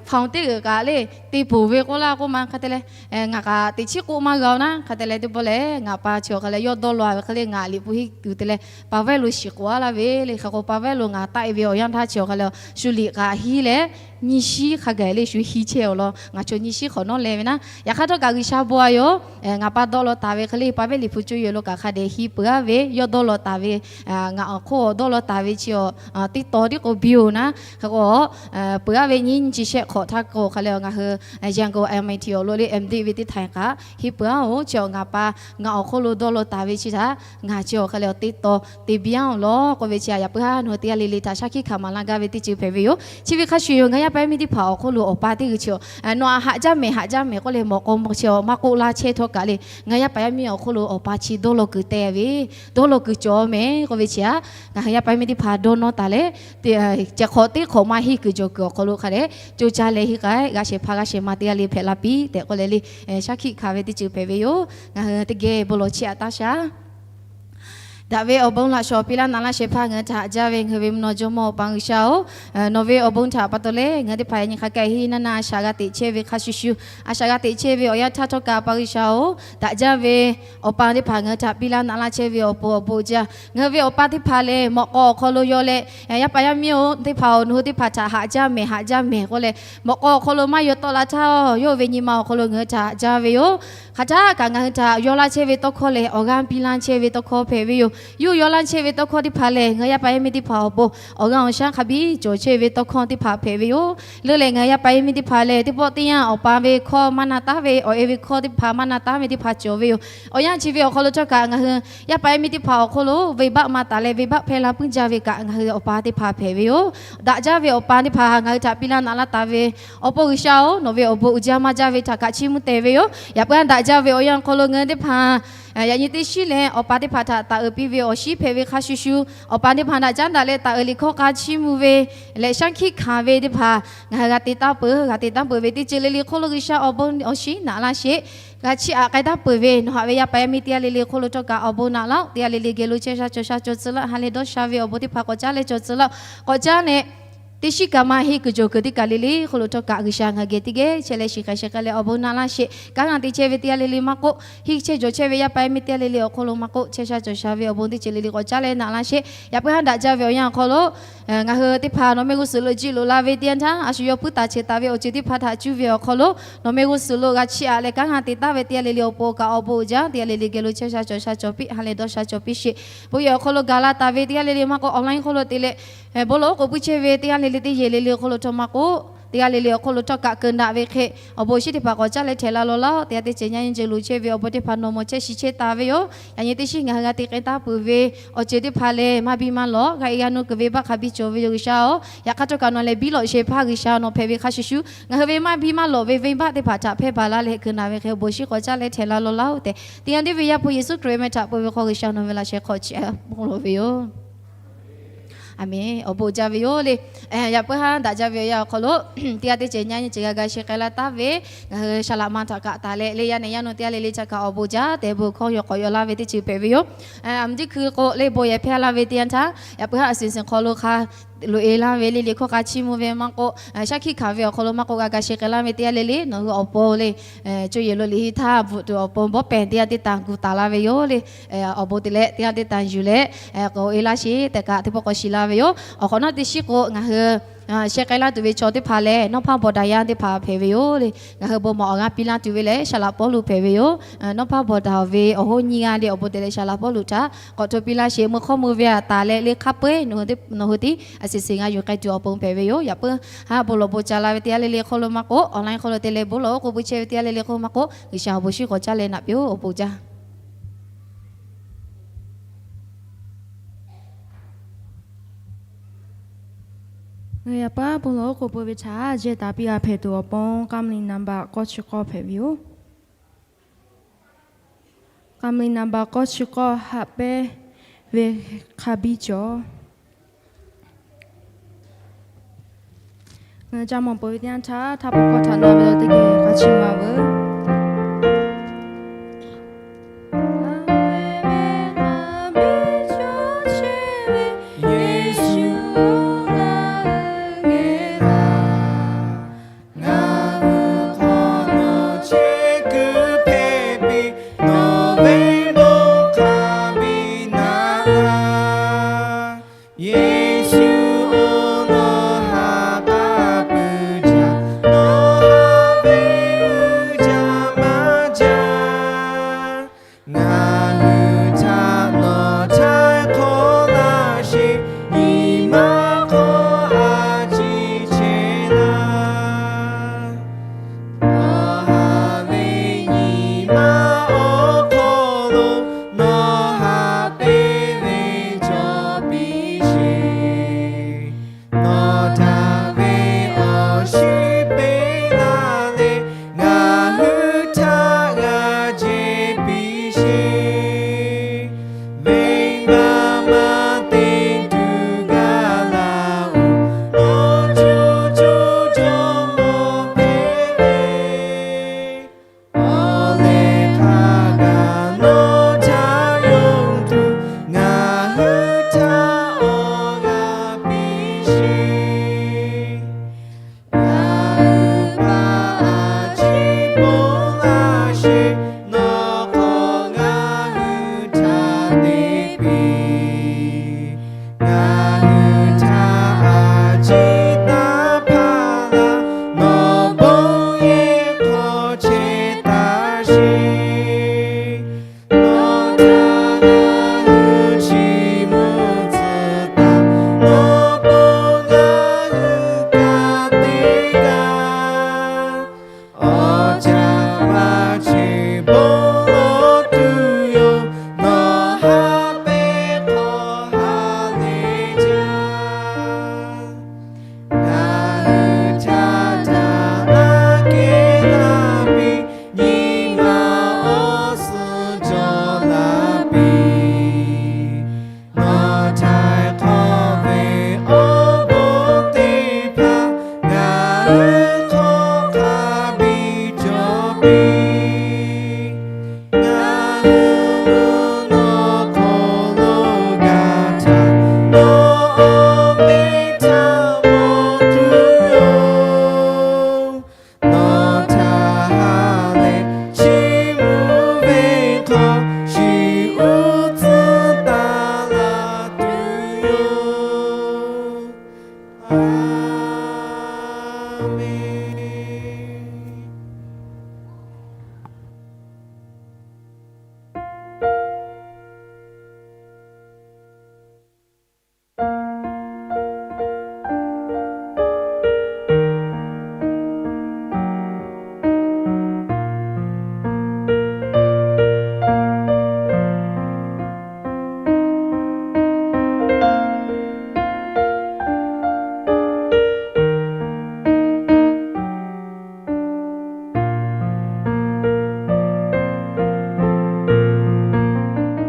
hpaoˍ teˇ g'uiˬ kaꞈ le, te poˬ ve k'oˆ laˇ k'oˆ ma. Hk'e te leh, ngaˬ kaꞈ teꞈ chiˉ k'oˆ maˇ g'a-oˬ naˉ. Hk'e te leh teˇ pawˆ lehˬ, ngaˬ pa chi awˬ hk'a leh yawˇ dawˇ law ve hk'e le, ngaˬ liꞈ hpu hiˉ tuˬ te leh pa vehˉ lo shiˍ k'oˍ aˉ laˇ ve le. Hk'e k'o pa vehˉ lo ngaˬ taˆ-e ve awˬ yanˇ htaˇ chi awˬ hk'a leh shu liꞈ k'aꞈ hiˉ leh, nyiˇ shinˉ hk'a gaˬ le shu hiˉ chehˇ-oˬ law. Ngaˬ chaw nyiˇ shinˉ hk'awꞈ nawˉ leh ve naˉ. Yaꞈ hk'aˇ htawˇ kaꞈ G'uiˬsha bon a yoˬ. Ngaˬ pa dawˇ law taˍ ve hk'e le, pa vehˉ liꞈ hpu co yoˬ lo kaꞈ hk'a dehꞈ hiˉ peuˬ aˉ ve, yawˇ dawˇ law taˍ ve, ngaˬ awˬ hk'oˆ dawˇ law taˍ ve chi awˬ teˇ taw tiˉ k'o biˇ-oˬ naˉ. Hk'e k'o, peuˬ aˉ ve nyiˇ nyi chi shehˆ hk'awꞈ htaˇ k'o hk'a leh ngaˬ hui Yangon M I T awˬ lo le M D ve teˇ htaiˍ kaꞈ hiˉ peuˬ aˉ-oˬ. Chi ngaˬ pa ngaˬ awˬ hk'oˆ lo dawˇ law taˍ ve chi htaꞈ ngaˬ chi awˬ hk'a leh awˬ teˇ taw te biˇ aˉ-oˬ law k'oˆ ve chi a yaꞈ puiˉ haˉ nawˬ hui teˇ g'aˇ le le htaꞈ shaˉ hkiˆ hkanˍ maˍ laˇ gaˇ ve teˇ ceuˬ hpehꞈ ve yoˬ. Chi ve hk'a shuˍ yoˬ, ngaˬ yaˇ paˍ yaˇ miˇ teˇ hpaˍ awˬ hk'oˆ lo awˬ pa teˇ g'uiˬ chi nawˬ aꞈ haꞈ jaˇ mehˍ, haꞈ jaˇ mehˍ k'oˆ leh mawꞈ k'aw mawꞈ chi maˇ k'oˆ laˇ chehˇ htawˇ kaꞈ le, ngaˬ yaˇ paˍ yaˇ miˇ awˬ hk'oˆ lo awˬ pa chi dawˇ law kuiˬ te ve, dawˇ law kuiˬ cawˬ mehˍ k'oˆ ve chi a, ngaˬ hui yaˇ paˍ yaˇ miˇ teˇ hpaˍ dawˇ nawˇ taˍ leh, ceh hk'awꞈ teˇ hk'awꞈ maˇ hiˉ kuiˬ jawˬ kuiˬ awˬ hk'aw lo hk'a dehꞈ co caˇ leh hiˉ k'ai g'a shehˍ hpaˇ g'a shehˍ ma teˇ g'aˇ le hpehꞈ la piˇ tehꞈ k'oˆ leh le, shaˉ hkiˆ hkanˍ ve teˇ ceuˬ hpehꞈ ve yoˬ. Ngaˬ hui teˇ geh bon lawˬ chiˇ aꞈ taˇ shaˍ. Daꞈ ve awˬ bon laꞈ shawˍ piˇ laˇ naꞈ laˇ shehˍ hpaˇ ngaˬ hui htaꞈ haꞈ jaˇ ve ngaˬ hui ve mvuhˇ naw jawˇmawˇ Awˬ pa G'uiˬsha-oˬ, nawˬ ve awˬ bon htaꞈ pa taw leh ngaˬ hui teˇ hpaˍ yaꞈ nyi hk'a kehˬ hiˉ naˇ naˇ a shaꞈ g'a teꞈ chehˇ ve hk'a shuˍ shuˍ, a shaꞈ g'a teꞈ chehˇ ve awˬ yanˇ htaˇ htawˇ kaꞈ Awˬ pa G'uiˬsha-oˬ, daꞈ jaˇ ve awˬ pa teˇ hpaˍ ngaˬ hui htaꞈ piˇ laˇ naꞈ laˇ chehˇ ve awˬ pon awˬ bon uiˍ jaˇ. Ngaˬ hui ve awˬ pa teˇ hpaˍ lehˬ mawꞈ k'aw awˬ hk'aw lo yaw leh, yaˇ paˍ yaˇ miˇ-oˬ teˇ hpaˍ-oˬ, nawˬ hui teˇ hpaˍ htaꞈ haꞈ jaˇ mehˍ, haꞈ jaˇ mehˍ k'oˆ leh, mawꞈ k'aw awˬ hk'aw lo maˇ yaw tawˆ la htaˇ, yawˇ ve nyi ma awˬ hk'aw lo ngaˬ hui htaꞈ haꞈ jaˇ ve yoˬ. Hk'aˬ htaˇ kaꞈ ngaˬ hui htaꞈ yaw laˇ chehˇ ve tawˇ hkawˇ lehˬ awˬ g'aˇ piˇ laˇ chehˇ ve tawˇ hkawˇ hpehꞈ ve yoˬ. Yawˇ yaw laˇ chehˇ ve tawˇ hkawˇ teˇ hpaˍ lehˬ ngaˬ hui yaˇ paˍ yaˇ miˇ teˇ hpaˍ awˬ pon awˬ g'aˇ awˬ shaˉ hk'a biˇ cawˬ chehˇ ve tawˇ hkawˇ teˇ hpaˍ hpehꞈ ve yoˬ. Leuˉ leh ngaˬ hui yaˇ paˍ yaˇ miˇ teˇ hpaˍ lehˬ teˇ pawˆ teˇ yanˇ awˬ pa ve hkawˇ maˇ na taˉ ve, awˬ e ve hkawˇ teˇ hpaˍ maˇ na taˉ ve teˇ hpaˍ cawˬ ve yoˬ. Awˬ yanˇ chi ve awˬ hk'aw lo htawˇ kaꞈ ngaˬ hui yaˇ paˍ yaˇ miˇ teˇ hpaˍ awˬ hk'oˆ lo venˇbaˆ maˇ taˍ leh venˇbaˆ hpehˇ la puiˉ jaˇ ve kaꞈ ngaˬ hui awˬ pa teˇ hpaˍ hpehꞈ ve yoˬ. Daꞈ jaˇ ve awˬ pa teˇ hpaˍ ngaˬ hui htaꞈ piˇ laˇ naꞈ laˇ taˍ ve awˬ pon G'uiˬsha-oˬ, nawˬ ve awˬ bon uiˍ jaˇ maˇ jaˇ ve htaꞈ kaꞈ chiˇ mvuh tehꞈ ve yoˬ. Yaꞈ puiˉ haˉ daꞈ jaˇ ve awˬ yanˇ awˬ hk'aw lo ngaˬ hui teˇ hpaˍ yaꞈ nyi teˇ shiˉ leh awˬ pa teˇ hpaˍ htaꞈ taˍ uiˍ piˇ ve awˬ shiˉ hpehꞈ ve hk'a shuˍ shuˍ, awˬ pa teˇ hpaˍ htaꞈ caˉ daꞈ leh taˍ uiˍ liꞈ hkawˇ k'a chiˇ mvuh ve leh shaˉ hkiˆ hkanˍ ve teˇ hpaˍ ngaˬ hui g'a te taˉ peuˬ, g'a te taˉ peuˬ ve teˇ ceuˬ le le hk'oˆ lo G'uiˬsha awˬ bon awˬ shiˉ naꞈ laˇ sheˍ. G'a chiˇ aꞈ k'ai taˉ peuˬ ve nawˬ haꞈ ve yaˇ paˍ yaˇ miˇ teˇ g'aˇ le le hk'oˆ lo htawˇ kaꞈ awˬ bon naꞈ laˇ-oˆ. Teˇ g'aˇ le le geh lo chehˇ sha cawˬ sha cawˬ tcuh laˇ, ha lehˬ dawˇ sha ve awˬ bon teˇ hpaˍ k'awꞈ caˉ leh cawˬ tcuh laˇ-oˆ. K'awꞈ caˉ leh teˇ shiˉ kaꞈ maˇ heˆ kuiˬ jawˬ kuiˬ teˇ kaꞈ le le hk'oˆ lo htawˇ kaꞈ G'uiˬsha ngaˬ hui geh teˇ geh chehˇ leh shiˍ hk'a shiˍ k'ai leh awˬ bon naꞈ laˇ sheˍ. Kanˉ g'a te chehˇ ve teˇ g'aˇ le le maˇ k'oˆ, henˇ chehˇ jawˬ chehˇ ve yaˇ paˍ yaˇ miˇ teˇ g'aˇ le le awˬ hk'oˆ lo maˇ k'oˆ, chehˇ sha cawˬ sha ve awˬ bon teˇ ceuˬ le le k'awꞈ caˉ leh naꞈ laˇ sheˍ. Yaꞈ puiˉ haˉ daꞈ jaˇ ve awˬ yanˇ awˬ hk'aw lo ngaˬ hui teˇ hpaˍ nawˬ meh g'uˇ suhˍ lo jiˆ loꞈ la ve teˇ yanˇ htaˇ, a shu yawˇ puiˉ taˍ chi taˍ ve awˬ ceuˬ teˇ hpaˍ htaꞈ cuˇ ve awˬ hk'aw lo nawˬ meh g'uˇ suhˍ lo g'a chiˇ aꞈ leh kanˉ g'a te taˉ ve teˇ g'aˇ le le awˬ pon kaꞈ awˬ bon uiˍ jaˇ. Teˇ g'aˇ le le geh lo chehˇ sha cawˬ sha cawˬ piˇ, ha lehˬ dawˇ sha cawˬ piˇ sheˍ. Bon yehˬ awˬ hk'aw lo gaˬ la taˍ ve teˇ g'aˇ le le maˇ k'oˆ, online hk'oˆ lo te leh bon lawˬ oˉ k'oˍ puiˉ chehˇ ve teˇ g'aˇ le le teˇ yehˬ le le hk'oˆ lo htawˇ maˇ k'oˆ, teˇ g'aˇ le le awˬ hk'oˆ lo htawˇ kaꞈ keu daꞈ ve hk'e awˬ bon shiˉ teˇ hpaˍ k'awꞈ caˉ leh htehꞈ la lawˬ laˇ-oˆ. Teˇ g'aˇ teˇ ceuˬ nyaˇ nyi ceuˬ loˍ chehˇ ve awˬ bon teˇ hpaˍ nawˬ mawˬ chehˇ shiˍ chehˇ taˍ ve yoˬ. Yaꞈ nyi teˇ shiˉ ngaˬ hui g'a te k'ai taˉ peuˬ ve awˬ ceuˬ teˇ hpaˍ lehˬ maˇ biˇ maˇ lawꞈ g'a e g'a nu kuiˬ venˇbaˆ hk'a biˇ cawˬ ve yoˬ. G'uiˬsha-oˬ, yaꞈ hk'aˇ htawˇ kaꞈ nawˬ lehˬ biˇ lawꞈ shehˍ hpaˇ G'uiˬsha nawˬ hpehꞈ ve hk'a shuˍ shuˍ, ngaˬ hui ve maˇ biˇ maˇ lawꞈ ve venˇbaˆ teˇ hpaˍ htaꞈ hpehˇ baˬ la leh hkeu naˬ ve hk'e awˬ bon shiˉ k'awꞈ caˉ leh htehꞈ la lawˬ laˇ-oˆ tehꞈ, teˇ yanˇ deˇ ve Yaˇ hpu Yeˍsuˆ Hkriꞈ meh htaꞈ peu ve hk'aw G'uiˬsha nawˬ ve laꞈ sheh hk'aw chiˇ aꞈ pon lawˬ ve yoˬ. Aˍmenˍ. Awˬ bon jaˇ ve yoˬ le. Yaꞈ puiˉ haˉ daꞈ jaˇ ve awˬ yanˇ awˬ hk'aw lo teˇ g'aˇ teˇ ceuˬ nyaˇ nyi ceuˬ g'a ga sheh k'ai la taˉ ve, ngaˬ hui shaˍ laꞈ ma htaꞈ kaꞈ taˍ leh le yaˇ nehˬ yaˇ nu teˇ g'aˇ le le htaꞈ kaꞈ awˬ bon jaˇ tehꞈ bon hkawˇ yaw k'awꞈ yaw laˇ ve teˇ ceuˬ hpehꞈ ve yoˬ. Aˬ miˍ teˇ hkui k'o le bon yehˬ hpehˇ laˇ ve teˇ yanˇ htaˇ, yaꞈ puiˉ haˉ a suˍ suˍ hk'aw lo hk'a loꞈ e laˇ ve le liꞈ hkawˇ k'a chiˇ mvuh ve maˇ k'oˆ, shaˉ hkiˆ hkanˍ ve awˬ hk'aw lo maˇ k'oˆ, g'a ga sheh k'ai laˇ ve teˇ g'aˇ le le nawˬ hui awˬ pon le, co yehˬ lo liꞈ hiˆ htaˇ bvuhꞈ tuˬ awˬ pon bawˆ pehˍ teˇ g'aˇ teˇ taˍ gu taˍ la ve yoˬ le. Awˬ bon te leh teˇ g'aˇ teˇ taˍ yuˬ leh k'oꞈ e laˇ sheˍ tehꞈ kaꞈ teˇ pawˆ k'awꞈ shiˍ la ve yoˬ. Awˬ hk'awꞈ nawˉ teˇ shiˉ k'o ngaˬ hui Sheh k'ai laˇ tuˬ ve chaw teˇ hpaˍ lehˬ, nawˉ hpaˇ bawˬ daꞈ yaˇ teˇ hpaˍ hpehꞈ ve yoˬ le. Ngaˬ hui bon maˍ awˬ g'aˇ piˇ laˇ tuˬ ve lehˬ, Saˍ laꞈ Pawˇluꞈ hpehꞈ ve yoˬ. Nawˉ hpaˇ bawˬ daꞈ ve awˬ hoˉ nyiˇ g'aˇ le awˬ bon te leh Saˍ laꞈ Pawˇluꞈ htaꞈ k'awꞈ hto piˇ laˇ sheˍ. Meuˇ hkawˇ meuˇ ve a taˍ leh le hk'a peu-eˬ nawˬ hui teˇ, nawˬ hui tiˉ a shiˍ shiˍ ngaˬ yuˬ k'ai tuˬ awˬ pon hpehꞈ ve yoˬ. Yaꞈ puiˉ haˉ bon lawˬ bon ca la ve teˇ g'aˇ le le hk'oˆ lo maˇ k'oˆ, online hk'oˆ lo te leh bon lawˬ oˉ k'oˍ pui chehˇ ve teˇ g'aˇ le le hk'oˆ maˇ k'oˆ, G'uiˬsha awˬ bon shinˉ k'awꞈ caˉ leh naꞈ piˇ-oˆ. Awˬ bon jaˇ. Yaꞈ puiˉ bon lawˬ oˉ k'oˍ pui ve htaꞈ jehˇ taˍ piˇ g'a hpehꞈ tuˬ awˬ pon, กาลิน นัมบา k'awˇ chi k'awˇ hpehꞈ ve yoˬ. กาลิน นัมบา k'awˇ chi k'awˇ haꞈ pehnˇ ve hk'a biˇ cawˬ. Ngaˬ hui ca mawˬ peuˬ ve teˇ yanˇ htaˇ, htaˇ pawˆ hkawˇ htaꞈ na ve awˬ teˇ geh k'a chi ma veuˬ. Yeˍsuˆ ngaˬ hui hk'aw nawˬ chehˇ kuiˬ hpehꞈ piˇ, nawˬ ve bon hk'a biˇ naꞈ la. Yeˍsuˆ-oˬ, nawˬ haꞈ k'aˇ puiˉ jaˇ, nawˬ haꞈ ve uiˍ jaˇ maˇ jaˇ. Ngaˬ hui htaꞈ nawˬ htaiˍ hk'awꞈ laˇ sheˍ, nyi ma hk'aw a ciˉ chehˇ laˇ. Nawˬ haꞈ ve nyi ma awˬ hk'aw lo nawˬ haꞈ pehnˇ ve cawˬ piˇ sheˍ. Nawˬ htaꞈ ve awˬ shinˉ peꞈ laˇ leh, ngaˬ hui htaꞈ g'a jehˇ piˇ sheˍ. Venˇbaˆ maˇ te tuˬ gaˇ laˇ-oˬ, nawˬ coˇ coˇ jawˇmawˇ hpehꞈ ve. Awˬ lehˬ hk'a gaˬ nawˬ htaꞈ yonˍ tuˬ ngaˬ hui htaꞈ awˬ g'aˇ piˇ sheˍ. Ngaˬ hui hpaˍ a ciˉ ponˬ laˇ sheˍ, nawˬ hk'aw ngaˬ hui htaꞈ te piˇ. Ngaˬ hui htaꞈ a ciˉ taˇ hpaˇ laˇ, nawˬ bon yehˬ hk'aw chehˇ taˍ sheˍ. Nawˬ htaꞈ ngaˬ hui chiˇ mvuh tcuh taˍ, nawˬ bon ngaˬ hui ka te gaˇ. Awˬ caˇ vaˇ chehˇ bon lawˬ tuˬ yoˬ, nawˬ haꞈ pehnˇ hk'aw ha lehˬ jaˇ. Ngaˬ hui htaꞈ htaꞈ naˉ kehˉ laˇ piˇ, nyi ma awˬ suhˍ cawˬ laˇ piˇ. Nawˬ htaiˍ hk'awꞈ ve awˬ bon teˇ hpaˍ ngaˬ hui hk'aw hk'a biˇ cawˬ piˇ. Ngaˬ hui mvuhˇ naw hk'aw lo g'a htaꞈ nawˬ awˬ meh htaꞈ mawˬ tuˬ yoˬ. Nawˬ htaꞈ ha lehˬ chiˇ mvuh ve hk'aw, chi